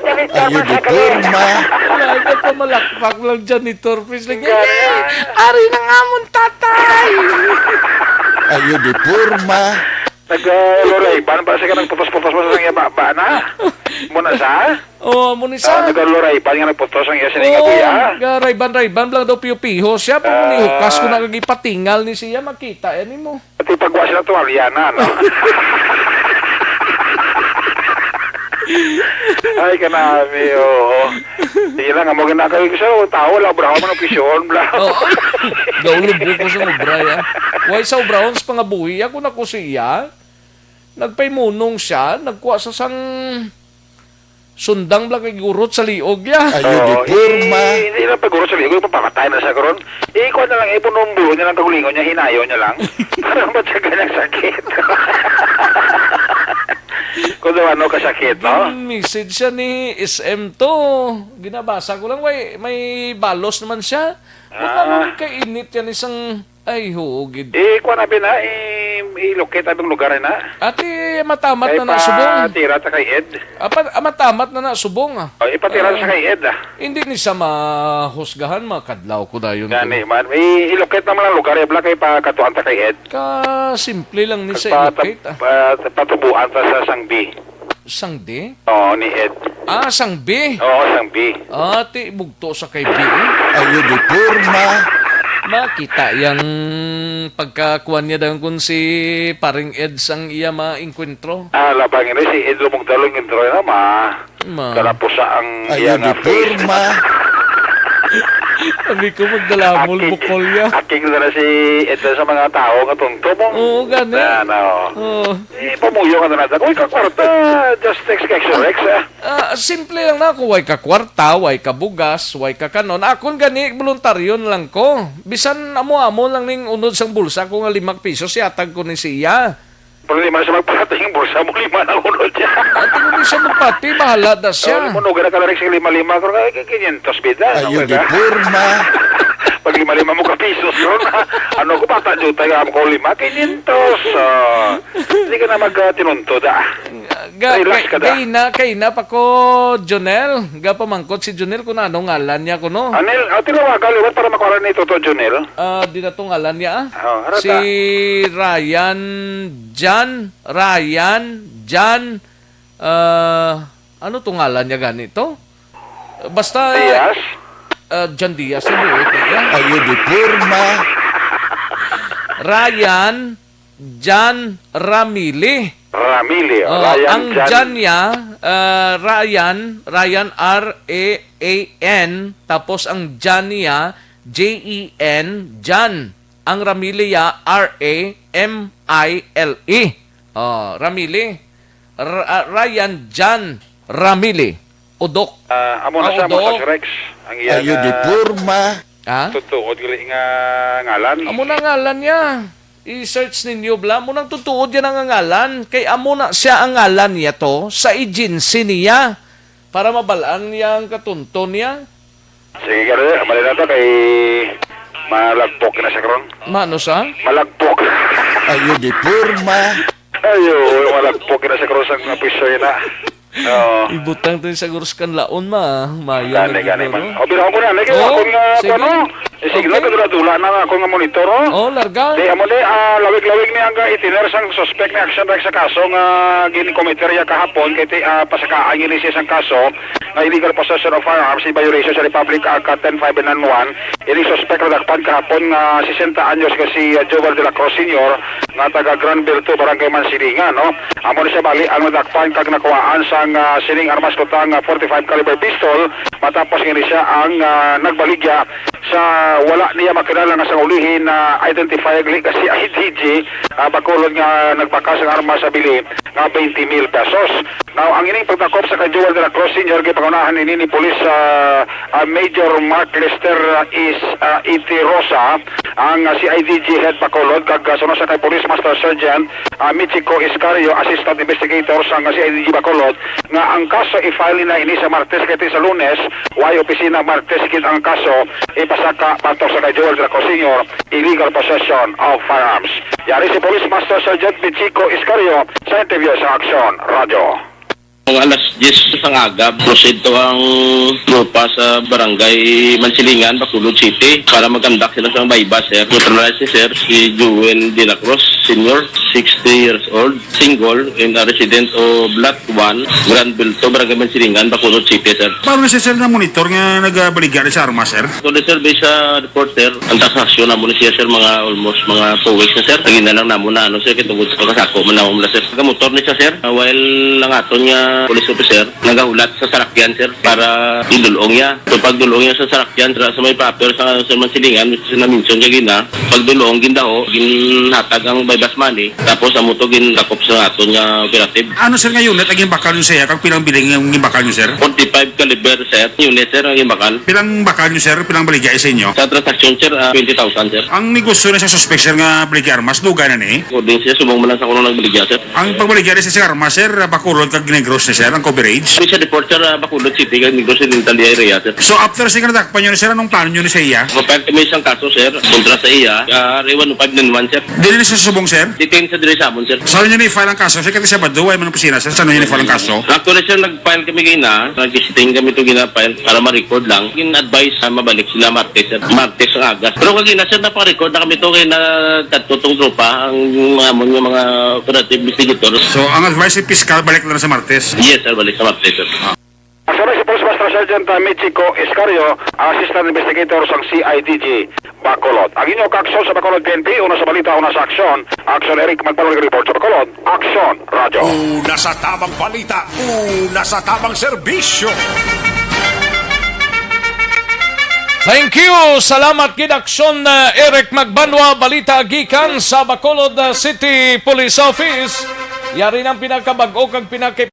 Janitor Ayo mo di sa gali. Porma. Wala, ito pa malakpak lang janitor face. Lagi, Gaya. "Ari na nga mong tatay!" Ayo di porma. Nag-, ah, Lorayban pa siya ka nagputos-putos mo sa iya baba na? Muna sa? Oh, amo ni Ah, sa. Nag-Lorayban nga nagputos ang iya sining Oh, aguya. Ga-Rayban-Rayban lang daw piho-piho siya. Pag Ah. Nihukas ko na kag ipatingal ni siya, makita yan mo. Pati pagwa sila tuwalya na, no? Ay, kanami, oo. Sige lang, amo ginagawa ko sa tao, wala, bravo man ang pisyon, bla. Oh. Gaulog ko sa obra, ya. Way sa obrahon sa pangabuhi, ako na ko siya. Nagpaimunong siya, nagkuha sa sang sundang bla kay gurot sa liog, ya. Ayo, di Oo, porma. Eh, hindi lang pag gurot sa liog, papamatay na sa karon. Eh, kuha na lang, eh, bunumbulon niya lang kagulingon niya, hinayo niya lang. Para matyagan ang sakit. Kung daw ano kasakit, no? Gin-message siya ni S M to. Ginabasa ko lang, may, may balos naman siya. Baka Ah. Nung kainit yan isang, ay, hugid. Eh, kuha na, Bin, ha? Eh, ilocate ang lugar, na. Ati, matamat Kay na na subong. Patira ta kay Ed. Apa, ah, matamat na na subong, ah. Oh, ipatira Ah. Sa kay Ed, ah. Hindi ni sa mahusgahan, makadlaw ko dayon Gani ko. Man. I-, ilocate naman ang lugar, eh, bla, kay pakatuan ta kay Ed. Ka simple lang ni sa Pata-, ilocate, ah. Pat-, patubuan ta sa Sangbi. Sangdi? Oo, ni Ed. Ah, Sangbi. Oo, Sangbi. Ah, ti bugto sa kay B, eh. Ayo di porma. Makita yang pagkakuan niya dayon kun si Paring Ed sang iya maengkwentro. Ah, labang ini si Ed Lumugdalo ng intro na ma. Ma. Kalapusa ang Ayo iya di nga face. Porma. Sabi ko, magdalamol Aking, bukol niya. Aking na na si Ed sa mga tao nga tunto mo. Oo, gani. Na, na, oh. Oo. Eh, pamuyo ka na natin. Uy, kakwarta, just text kay Sir Rex, ah. Ah, simple lang na ako. Way ka kwarta, way ka bugas, way ka kanon. Akon gani, voluntaryo na lang ko. Bisan amo-amo lang ning unod sang bulsa ko nga lima pisos, yatag ko ni siya. Problema sa magpati ang bulsa mo, lima na unod siya. At kung di siya magpati, bahala na siya. Oh, manuga na ka na rin sa lima-lima. Kung kaya quinientos bida, Ayo, ano di ka? Porma. Pag lima-lima mo ka pisos, ron, ha? Ano ko, bata, jutay, amo ko lima, quinientos. Ah, hindi ka na mag, ah, tinuntod, ah. Ga-, Relax kay, ka da. Kay na, kay na pa ko, Jonel. Gapamangkot si Jonel kung ano ngalan niya kuno. Anel, ah, tinawagan liwat para makuha ni Toto Jonel. Ah, di na to ngalan niya, ah. Oh, harata. Si Ryan Jan, Ryan Jan, ah, ano to ngalan niya gani to? Basta, Diaz? Ah, Jan Diaz, ang buot niya. Ayo di porma. Ryan Jan Ramili. Ramili, oh, Ryan ang Jan. Jan niya, ah, Ryan, Ryan, R A A N, tapos ang Jan niya, J E N, Jan. Ang Ramili ya, R A M I L E. Oh, Ramili. R-, ah, Ryan Jan Ramili. Udok. Ah, amo na Ah, siya, Udok. Mga Rex. Ang iya Ayo nga di porma. Ha? Tutuod gali nga ngalan. Amo na ngalan niya. I-search ninyo, bla. Amo nang tutuod yan ang ngalan. Kay amo na siya ang ngalan niya to sa agency niya. Para mabalaan niya ang katunton niya. Sige, garo, mali na to kay malagpok na siya karon. Mano sa? Malagpok. Ayo di porma. Ayo, malagpok na siya karon sa mga pisoy na. Oo. Ibutang to sa gurus kan laon ma, maya Gani, na gani gid, man. no? O, pero ako na, lagi, Oo, ako nga, sige. Ano, eh, sige Okay. lang, dula-dula na ako nga monitor, oh. Oh, larga. Di, amo ni, ah, lawig-lawig ni ang, ah, itiner sang suspect ni Action Rex sa kaso nga gin-committer niya kahapon, kay ti, ah, pasakaan niya ni siya sang kaso nga illegal possession of firearms in violation sa Republic Act ten five nine one. Ini suspect nadakpan kahapon nga sesenta anyos nga si, ah, Joel de la Cruz Senior nga taga Granville two, Barangay Mansilingan, no? Amo ni siya bali ang nadakpan kag nakuhaan sang, ah, sining armas kutang, ah, forty-five caliber pistol matapos nga ni siya ang, ah, nagbaligya sa ah, wala niya makilala nga sang ulihi na identify gali nga C I D G, ah, Bacolod nga nagbakal sang armas sa bili nga twenty mil pesos. Now, ang ining pagdakop sa kay Joel de la Cruz Senior, gipangunahan ini ni Police, ah, ah, Major Mark Lester, ah, is, ah, Itirosa, ang, ah, C I D G Head Bacolod, kag, ah, sunod sa kay Police Master Sergeant, ah, Michiko Iscario, Assistant Investigator sang, ah, C I D G Bacolod, nga ang kaso i-file na ini sa Martes, kay sa Lunes, way opisina, Martes gid ang kaso ipasaka batok sa kay Joel Draco Senior, illegal possession of firearms. Yari si Police Master Sergeant Michiko Iscario sa interview sa Aksyon Radyo. Mga alas diyes sang aga, proceed to ang tropa sa barangay Mansilingan, Bacolod City, para mag-conduct sila sa bypass, sir. Neutralize ni sir si Joel de la Cruz Senior, sixty years old, single, and a resident of Lot one, Granville two, Barangay Mansilingan, Bacolod City, sir. Paano na siya, sir, na-monitor nga nagabaligya na sa armas, sir? Actually, sir, based sa report, sir, ang transaksyon namo ni siya, sir, mga almost mga two weeks na, sir. Lagi na lang namo na, ano, sir, kay tungod sa pagkasako man namo na, sir. Nagamotor ni siya, sir. Ah, while ang aton nga police officer, nagahulat sa sarakyan, sir, para idulong niya. So, pagdulong niya sa sarakyan, sir, sa may proper sa, sa Mansilingan, which is na-mention kagina, pagdulong, gindaho, ginhatag ang buy-bust money, tapos amo to ginlakop sa aton nga operative. Ano, sir, nga unit ang ginbakal nyo sa iya? Kag pilang biling ang ginbakal nyo, sir? Forty-five caliber, sir. Unit, sir, ang ginbakal. Pilang bakal nyo, sir? Pilang baligya sa inyo? Sa transaksyon, sir, ah, twenty thousand, sir. Ang negosyo na sa suspect, sir, nga baligya armas, dugay na ni? According siya, subong man lang sa kuno nagbaligya, sir. Ang pagbaligya ni sa armas, sir, ah, Bacolod kag Negros ni, sir, ang coverage? Sa report, sir, ah, Bacolod City kag Negros Occidental area, sir. So, after sa nadakpan nyo ni, sir, anong plano nyo ni sa iya? Mag-file kami isang kaso, sir, kontra sa iya. Ah, R A one oh five nine one, sir. Dili na sa subong, sir? Detain sa diri sa amon, sir. Saan nyo ni-file ang kaso, sir? Kasi Sabado, way man opisina, sir. Saan nyo ni-file ang kaso? Actually, sir, nag-file kami gina. Nag-visiting kami to gina-file para ma-record lang. Gin-advise na mabalik sila Martes, sir. Martes ang aga. Pero kagina, sir, napa-record na kami to kay nagkadto tong tropa, ang mga amon nga mga operative investigator. So, ang advice ni Piskal, balik na lang sa Martes? Yes, sir, balik sa Martes, sir. Ang sunod si Police Master Sergeant, uh, Michiko Escario, ang assistant investigator sang C I D G Bacolod. Ang inyo kaaksyon sa Bacolod P N P, una sa balita, una sa aksyon. Aksyon, Eric Magpalong, report sa Bacolod. Aksyon, Radyo. Una sa tamang balita, una sa tamang serbisyo. Thank you. Salamat gid, Aksyon, uh, Eric Magbanwa. Balita gikan sa Bacolod, uh, City Police Office. Yari nang pinakabag-o kag pinaka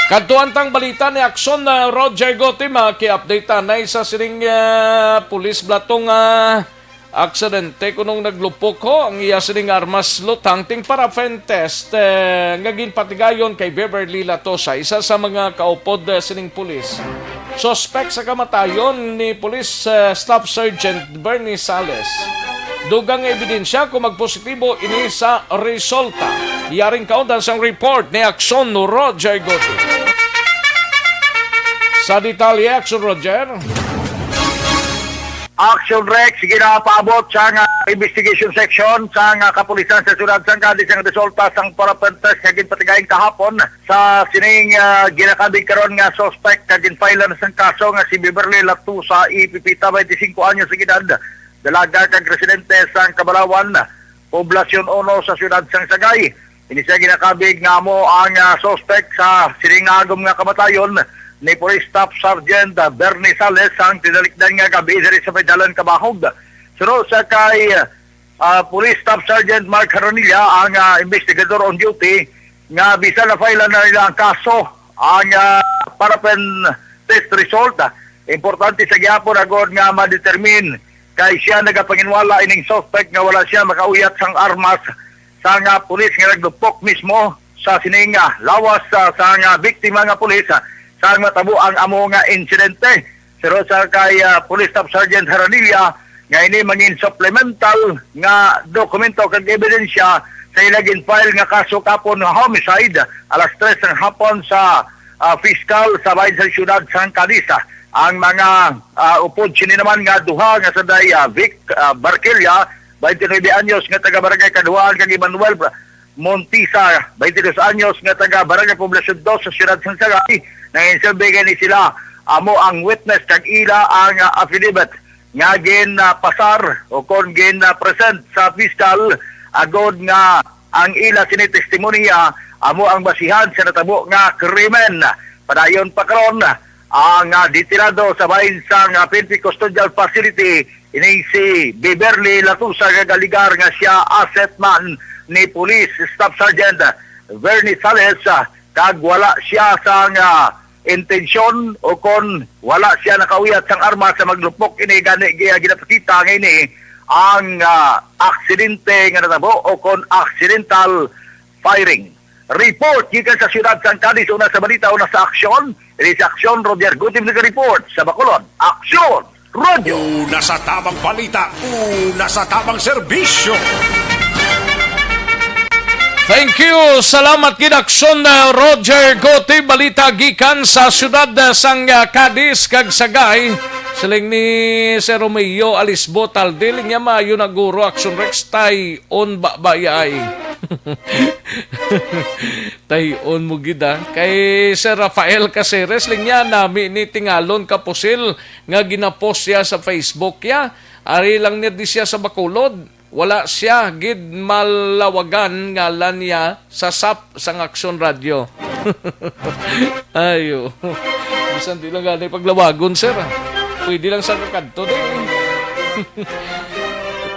Kadto ang tang balita ni Aksyon, ah, Roger Gotima, ki-update anay sa sining, ah, pulis blatong, ah, aksidente kunong naglupok ho ang iya sining armas lutang ting paraffin test, eh, nga ginpatigayon kay Beverly Latosa, isa sa mga kaupod, eh, sining pulis. Suspek sa kamatayon ni Police, eh, Staff Sergeant Bernie Sales. Dugang nga ebidensya kung magpositibo ini sa resulta. Yaring kaundan sang report ni Aksyon Roger Goto. Sa detalye, Aksyon Roger. Action Rex, ginapaabot sa nga investigation section sa nga kapulisan sa siyudad sang Cadiz ang resulta sang paraffin test nga ginpatigayon kahapon sa sining, ah, ginakabig karon nga suspect nga ginfile na sang kaso nga si Beverly Latusa, ipipita, twenty-cinco anyos ang edad, dalaga kag residente sang Kabalawan, Poblasyon uno sa siyudad sang Sagay. Ini siya ginakabig nga amo ang, ah, suspect sa sining agom nga kamatayon ni Police Staff Sergeant, ah, Bernie Sales, ang tinalikdan nga gabi diri sa may dalan Kabahog. Suno sa kay, ah, Ah, Police Staff Sergeant Mark Haranilla ang, ah, investigador on duty nga bisan na-file na nila ang kaso, ang, ah, paraffin test result. Importante sa gihapon agod nga ma-determine kay siya nagapanginwala ining suspect nga wala siya makauyat sang armas sang, ah, pulis nga nagdupok mismo sa sining, ah, lawas, ah, sang, ah, biktima nga pulis, ah, sang matabo ang amo nga insidente. Pero sa kay, ah, Police Staff Sergeant Haranilla, nga ini mangin supplemental nga dokumento kag ebidensya sa ila gin-file nga kaso kapon nga homicide alas tres sang hapon sa, ah, fiskal sa bahin sa siyudad sang Cadiz. Ang mga, ah, upod sini naman nga duha nga sanday, ah, Vic, ah, Barquilla, twenty-nine anyos nga taga Barangay Kaduhaan, kag Emmanuel Montisa, twenty-dos anyos, nga taga Barangay Poblacion dos sa siyudad sang Sagay, nanginsulbi gani sila amo ang witness kag ila ang, ah, affidavit nga ginpasar o kon ginpresent sa piskal agod nga ang ila sini testimonya amo ang basihan sa natabo nga krimen. Padayon pa karon ang, ah, detenado sa bahin sang, ah, P N P Custodial Facility, ining si Beverly Latusa nga galigar nga siya asset man ni Police Staff Sergeant Vernie Sales, ah, kag wala siya sang, ah, intensyon o kon wala siya nakauyat sang armas sa maglupok ini, gani gi-, ginapakita nga ini ang, ah, aksidente nga natabo o kon accidental firing. Report gikan sa siyudad sang Cadiz, una sa balita, una sa aksyon. Ini sa aksyon, Roger Gutib nag-report sa Bacolod. Aksyon! Radyo! Una sa tamang balita, una sa tamang serbisyo. Thank you. Salamat gid, Aksyon, uh, Roger Gutib. Balita gikan sa siyudad, uh, sang, uh, Cadiz kag Sagay. Siling ni Sir Romeo Alisbo Taldil, niya maayo na guro, Aksyon Rex, tay on ba ba ay? Tay-on mo gid, ah. Kay Sir Rafael Caceres, linya nami ni tingalon ka pusil nga ginapos siya sa Facebook ya. Ari lang niya di siya sa Bacolod. Wala siya gid malawagan ngalan niya sa sap sang Aksyon Radyo. Ayo. Bisan di lang gani paglawagon, sir, ah. Pwede lang sa kakadto, di.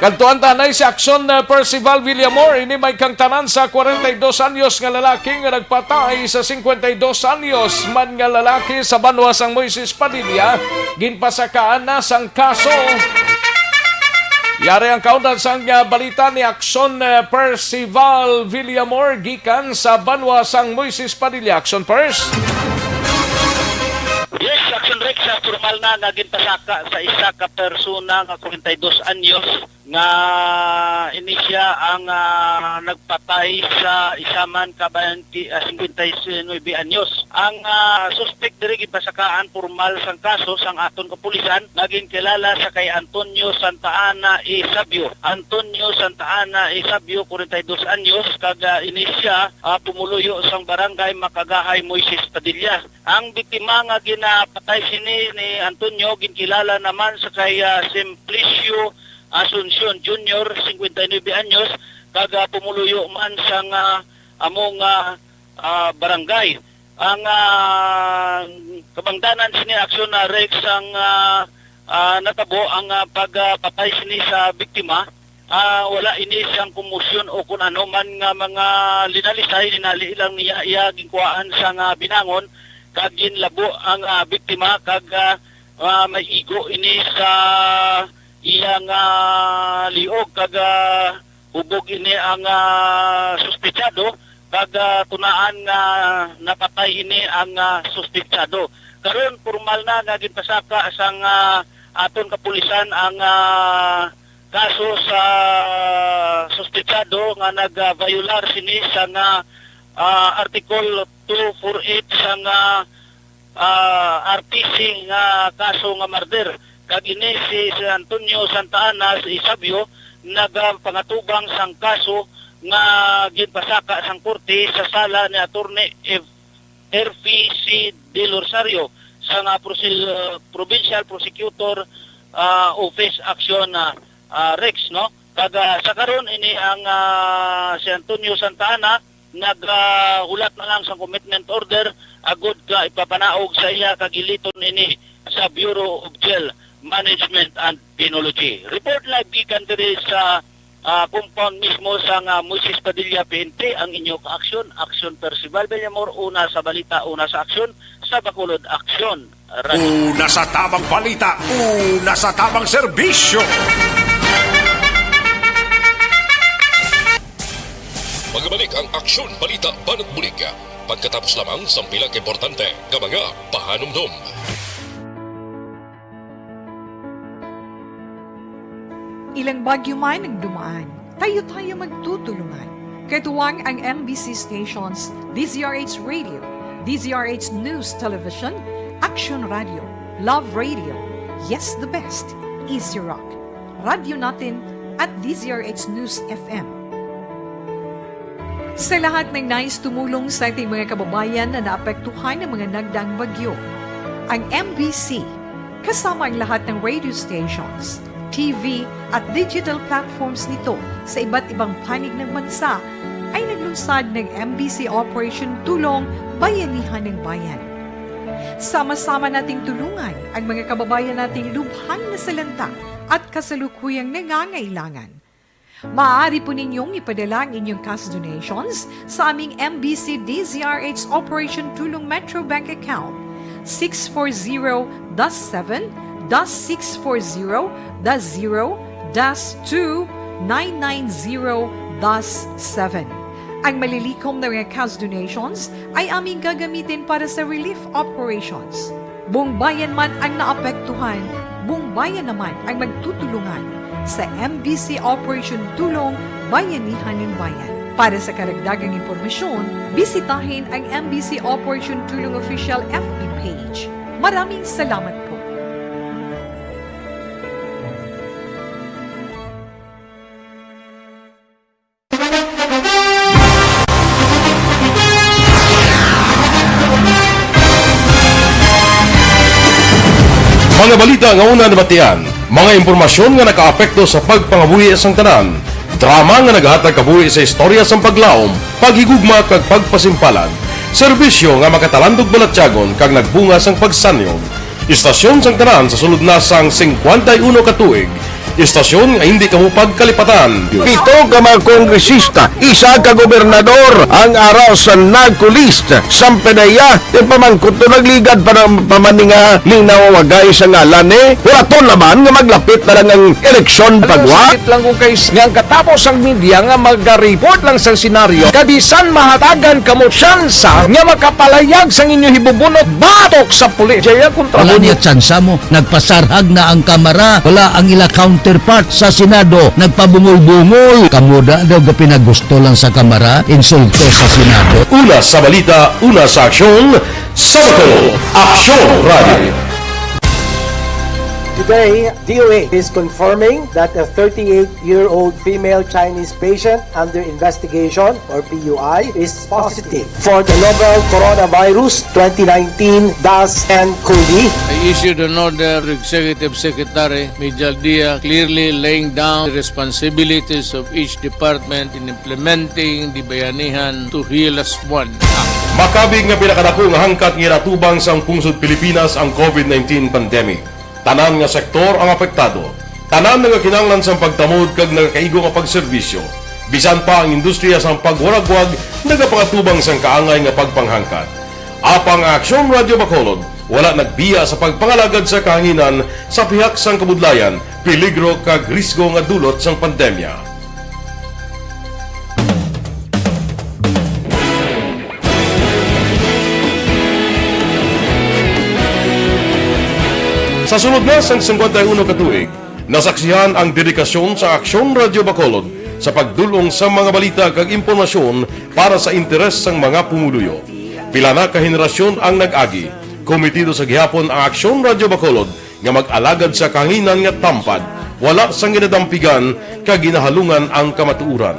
Kadtuan ta anay si Aksyon, uh, Percival Villamor. Ini may kangtanan sa kwarenta y dos anyos nga lalaki nga nagpatay sa cincuenta y dos anyos man nga lalaki sa banwa sang Moises Padilla. Ginpasakaan na sang kaso. Yari ang kaundan sang, uh, balita ni Aksyon, uh, Percival Villamor gikan sa banwa sang Moises Padilla. Aksyon, Pers. Yes, Aksyon Rex, sa formal na nga ginpasaka sa isa ka persona nga kwarenta y dos anyos nga ini siya ang, ah, nagpatay sa isa man ka twenty, ah, cincuenta y nueve anyos. Ang, ah, suspek diri ginpasakaan formal sang kaso sang aton kapulisan nga ginkilala sa kay Antonio Santa Ana Isabio. Antonio Santa Ana Isabio, kwarenta y dos anyos, kag, ah, ini siya, ah, pumuluyo sang barangay Makagahay, Moises Padilla. Ang biktima nga ginapatay sini ni Antonio ginkilala naman sa kay, ah, Simplicio Asuncion Junior, cincuenta y nueve anyos, kag, ah, pumuluyo man sang, ah, amo nga, ah, barangay. Ang, ah, kabangdanan sini, Aksyon, ah, Rex, ang, ah, ah, natabo ang, ah, pagpatay sini sa biktima. Ah, wala ini siyang komosyon o kun ano man nga mga linalisay, linali lang niya iya ginkuhaan sa nga binangon, kag ginlabo ang, ah, biktima, kag, ah, ah, may igo ini sa iya nga liog, kag, ah, hubog ini ang, ah, suspetsado, kag, ah, tunaan nga napatay ini ang, ah, suspetsado. Karon, formal na nga ginpasaka sang, ah, aton kapulisan ang, ah, kaso sa suspetsado nga nag-violar sini sa nga, ah, Article two four eight sa nga, ah, R P C nga kaso nga murder. Kag ini si, si Antonio Santa Ana, si Isabio, nagapangatubang sang kaso nga ginpasaka sang korte sa sala ni Attorney F-, R P C Del Rosario sa nga prosi-, Provincial Prosecutor, ah, Office Action, ah, ah, Rex, no? Kag, ah, sa karon ini ang, ah, si Antonio Santa Ana naghulat na lang sa commitment order agud ka ipapanaog sa iya kag iliton ini sa Bureau of Jail Management and Penology. Report live gikan diri sa ah, compound mismo sang, ah, Moises Padilla P N P ang inyo ka-aksyon, Aksyon Percival Villamor, una sa balita, una sa aksyon, sa Bacolod Aksyon. Radyo. Una sa tabang balita, una sa tabang serbisyo. Magbalik ang Aksyon Balita Banat Bulig, pagkatapos lamang sang pila ka importante nga mga pahanumdom. Ilang bagyo man ang dumaan, tayo-tayo magtutulungan. Katuwang ang M B C stations, D Z R H Radio, D Z R H News Television, Action Radio, Love Radio, Yes the Best, Easy Rock, Radyo Natin, at D Z R H News F M. Sa lahat ng nais tumulong sa ating mga kababayan na naapektuhan ng mga nagdaang bagyo, ang M B C, kasama ang lahat ng radio stations, T V, at digital platforms nito sa iba't ibang panig ng bansa, ay naglunsad ng M B C Operation Tulong Bayanihan ng Bayan. Sama-sama nating tulungan ang mga kababayan nating lubhang nasalanta at kasalukuyang nangangailangan. Maaari po ninyong ipadala ang inyong cash donations sa aming M B C D Z R H Operation Tulong Metro Bank Account six four zero dash seven dash six four zero dash zero dash two nine nine zero dash seven. Ang malilikom na mga cash donations ay aming gagamitin para sa relief operations. Buong bayan man ang naapektuhan, buong bayan naman ang magtutulungan sa M B C Operation Tulong Bayanihan ng Bayan. Para sa karagdagang impormasyon, bisitahin ang M B C Operation Tulong Official F B page. Maraming salamat po. Mga balita nga una nabatian, mga impormasyon nga nakaapekto sa pagpangabuhi sang tanan, drama nga nagahatag kabuhi sa istorya sang paglaom, paghigugma kag pagpasimpalan, serbisyo nga makatalandog balatyagon kag nagbunga sang pagsanyog. Istasyon sang tanan sa sulod na sang singkwenta y uno ka tuig. Istasyon nga hindi kamo pagkalipatan. Pito ka mga kongresista, isa ka gobernador ang ara sa narco list. Sang P D E A, ipamangkot to, nagligad pa ng pamaninga, linaw wagay sa ngalan ni. Wala to naman nga maglapit na lang ang eleksyon. Alam mo, pagwa. Sakit lang kung kay s-, nga ang katapos ang media nga maga-report lang sa senaryo, kabisan mahatagan kamo tsansa nga makapalayag sang inyo hibubunot batok sa pulis. Jaya kontra. Wala niya tsansa mo. Nagpasarhag na ang Kamara. Wala ang ila counterpart sa Senado. Nagpabungol-bungol. Kamo da daw gapinagusto lang sa Kamara, insulto sa Senado. Una sa balita, una sa aksyon, sa Bacolod Aksyon Radio. Today, D O A is confirming that a thirty-eight-year-old female Chinese patient under investigation, or P U I, is positive for the novel coronavirus twenty nineteen dash N COVID. I issued an order to Executive Secretary Mijal Dia, clearly laying down the responsibilities of each department in implementing the Bayanihan to Heal As One Act. Makabig nga pinakadako nga hangkat nga ginatubang sang pungsod Pilipinas ang COVID nineteen pandemic. Tanan nga sektor ang apektado. Tanan nagakinahanglan sang pagtamod kag nagakaigo nga pagserbisyo. Bisan pa ang industriya sang pagwaragwag nagapangatubang sang kaangay nga pagpanghangkat. Apang ang Aksyon Radyo Bacolod wala nagbiya sa pagpangalagad sa kahanginan sa pihak sang kabudlayan, peligro kag risgo nga dulot sang pandemya. Sa sulod na sang singkwenta y uno ka tuig, nasaksihan ang dedikasyon sa Aksyon Radyo Bacolod sa pagdul-ong sa mga balita kag impormasyon para sa interes sang mga pumuluyo. Pila na ka henerasyon ang nag-agi. Komitido sa gihapon ang Aksyon Radyo Bacolod nga mag-alagad sa kahanginan nga tampad, wala sang ginadampigan kag ginahalungan ang kamatuoran.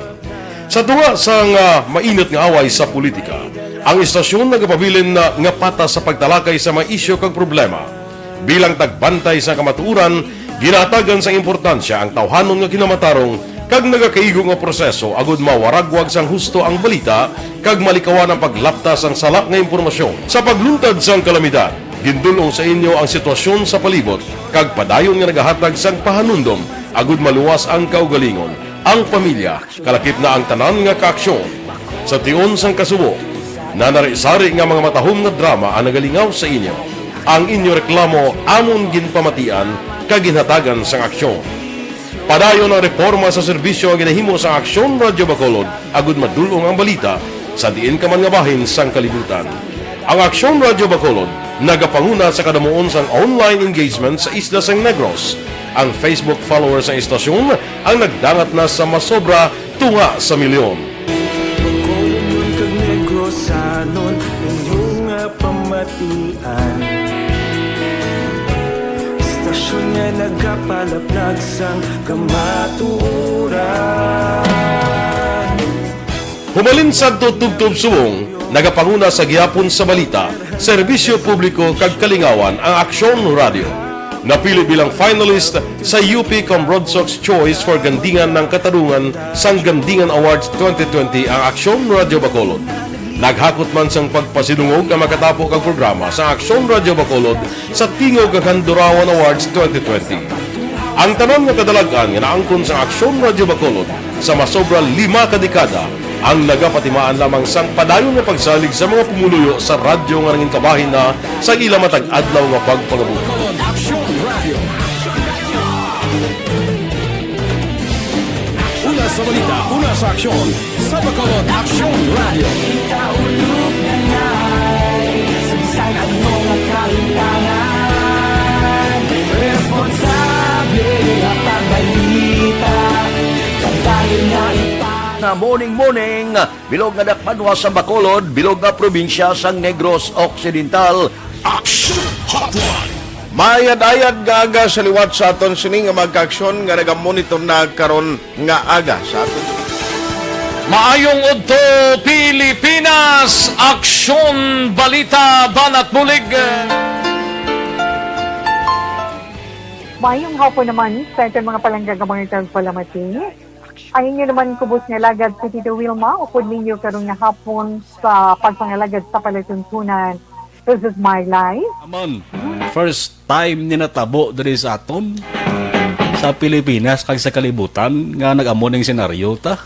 Sa tunga sang, ah, mainit nga away sa politika, ang istasyon nagapabilin na nga patas sa pagtalakay sa mga isyu kag problema. Bilang tagbantay sa kamatuoran, ginahatagan sang importansya ang tawhanon nga kinamatarong kag nagakaigo nga proseso agud mawaragwag sang husto ang balita kag malikawan ang paglapta sang sala nga impormasyon. Sa pagluntad sang kalamidad, gindul-ong sa inyo ang sitwasyon sa palibot kag padayon nga nagahatag sang pahanumdom agud maluwas ang kaugalingon. Ang pamilya, kalakip na ang tanan nga kaaksyon. Sa tion sang kasubo, nanari-sari nga mga matahom nga drama ang nagalingaw sa inyo. Ang inyo reklamo amon ginpamatian kag ginhatagan sang aksyon. Padayon ang reporma sa serbisyo nga ginahimo sang Aksyon Radyo Bacolod agud madul-ong ang balita sa diin ka man nga bahin sang kalibutan. Ang Aksyon Radyo Bacolod nagapanguna sa kadamuon sang online engagement sa isla sang Negros. Ang Facebook followers sang istasyon ang nagdangat na sa masobra tunga sa milyon. Bacolodnon kag Negrosanon, inyo nga pamatian. Istasyon nga nagapalaplag sang kamatuoran. Humalin sadto tubtob subong, nagapanguna sa gihapon sa balita, serbisyo publiko kag kalingawan ang Aksyon Radyo. Napili bilang finalist sa U P Cambronsox Choice for Gandingan ng Katarungan sang Gandingan Awards twenty twenty ang Aksyon Radyo Bacolod. Naghakot man sang pagpasidungog ang makatapo kag programa sa Aksyon Radyo Bacolod sa Tingog kag Handurawan Awards twenty twenty. Ang tanan nga kadalag-an nga naangkon sa Aksyon Radyo Bacolod sa masobra lima ka dekada ang nagapatimaan lamang sang padayon nga pagsalig sa mga pumuluyo sa radyo nga nangin kabahin na sa ila matag adlaw nga pagpangabuhi. Bacolod Aksyon Radio. Una sa balita, una sa aksyon, sa Bacolod Aksyon Radio. Kita ulog na nai, sa bisan ano nga kahitangan, responsable nga pagbalita, kadayon nga ipa- Nga morning, morning, bilog nga dakbanwa sa Bacolod, bilog nga probinsya sang Negros Occidental. Action Hotline. Maayad-ayad nga aga sa liwat sa aton sini nga mga kaaksyon nga nagamonitor na karon nga aga sa aton. Maayong udto, Pilipinas! Aksyon, balita, banat bulig. Maayong hapon naman sa aton mga palangga nga mga tagpalamati. Ang inyo naman kubos nga alagad si Tito Wilma, upod ninyo karon nga hapon sa pagpangalagad sa palatuntunan. This is my life. Naman, first time ni natabo diri sa aton, sa Pilipinas kag sa kalibutan, nga nag-amo ning senaryo ta.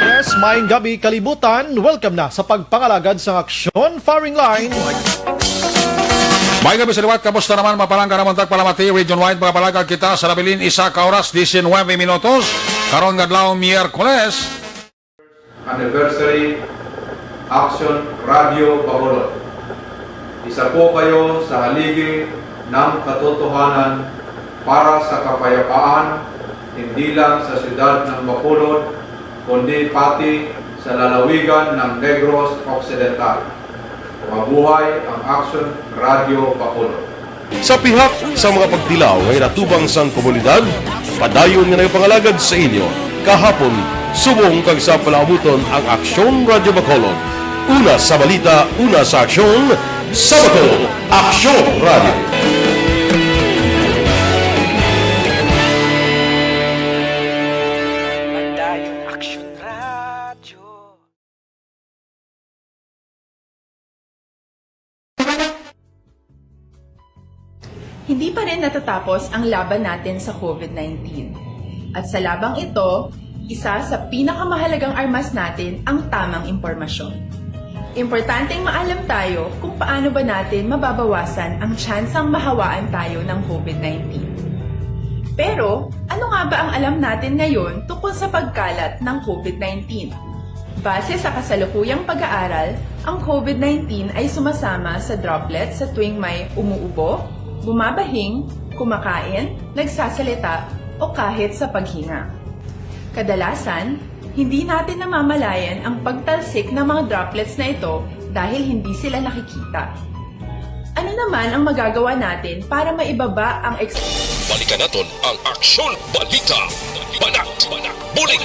Yes, maayong gabi, kalibutan. Welcome na sa pagpangalagad sang aksyon, firing line. Maayong gabi sa liwat, kamusta naman, mga palangga namon tagpalamati, region-wide, mga palangga kita sa nabilin, isa ka oras, diecinuebe minutos, karon nga adlaw, Miyerkules. Anniversary Action Radio Bacolod. Isa po kayo sa haligi ng katotohanan para sa kapayapaan, hindi lang sa siyudad ng Bacolod, kundi pati sa lalawigan ng Negros Occidental. Mabuhay ang Action Radio Bacolod. Sa pihak sa mga pagtilaw nga ginatubang sang komunidad, padayon nga nagapangalagad sa inyo kahapon, subong kag sa palaabuton ang Aksyon Radyo Bacolod. Una sa balita, una sa aksyon, sa Bacolod, Aksyon Radyo. Padayon Aksyon Radyo. Hindi pa rin natatapos ang laban natin sa COVID nineteen. At sa labang ito, isa sa pinakamahalagang armas natin ang tamang impormasyon. Importanteng maalam tayo kung paano ba natin mababawasan ang tsansang mahawaan tayo ng COVID nineteen. Pero, ano nga ba ang alam natin ngayon tungkol sa pagkalat ng COVID nineteen? Base sa kasalukuyang pag-aaral, ang COVID nineteen ay sumasama sa droplets sa tuwing may umuubo, bumabahing, kumakain, nagsasalita, o kahit sa paghinga. Kadalasan, hindi natin namamalayan ang pagtalsik ng mga droplets na ito dahil hindi sila nakikita. Ano naman ang magagawa natin para maibaba ang ex- Balikan naton ang Aksyon Balita. Banat, Banat, Bulig.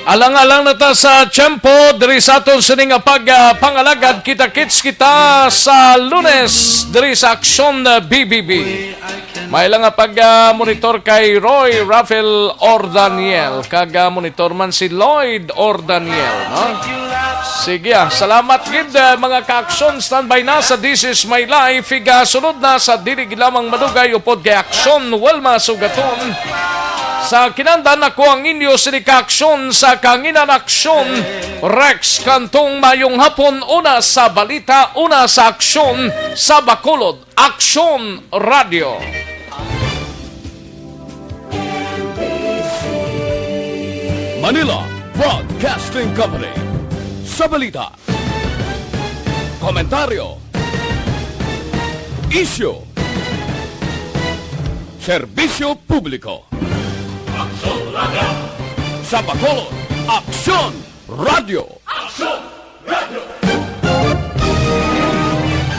Alang-alang na ta sa tiyempo diri sa aton sini nga pag, ah, pangalagad. Kita-kits kita sa Lunes diri sa Aksyon, ah, B B B. May lang nga pag, ah, monitor kay Roy Rafael Ordaniel, kag, ah, monitor man si Lloyd Ordaniel, no? Sige, ah, salamat gid, ah, mga ka-aksyon. Standby na sa This Is My Life. Igasunod na sa dili gid lamang madugay upod kay Aksyon Wilma Sugaton. Sa kinahanglan, ako ang inyo sini ka-aksyon sa Kahanginan Aksyon, Rex Cantong. Mayong hapon, una sa balita, una sa aksyon sa Bacolod, Aksyon Radio. Manila Broadcasting Company. Sa balita, komentaryo, isyu, serbisyo publiko. Aksyon Radio. Sa Bacolod, Aksyon Radio. Aksyon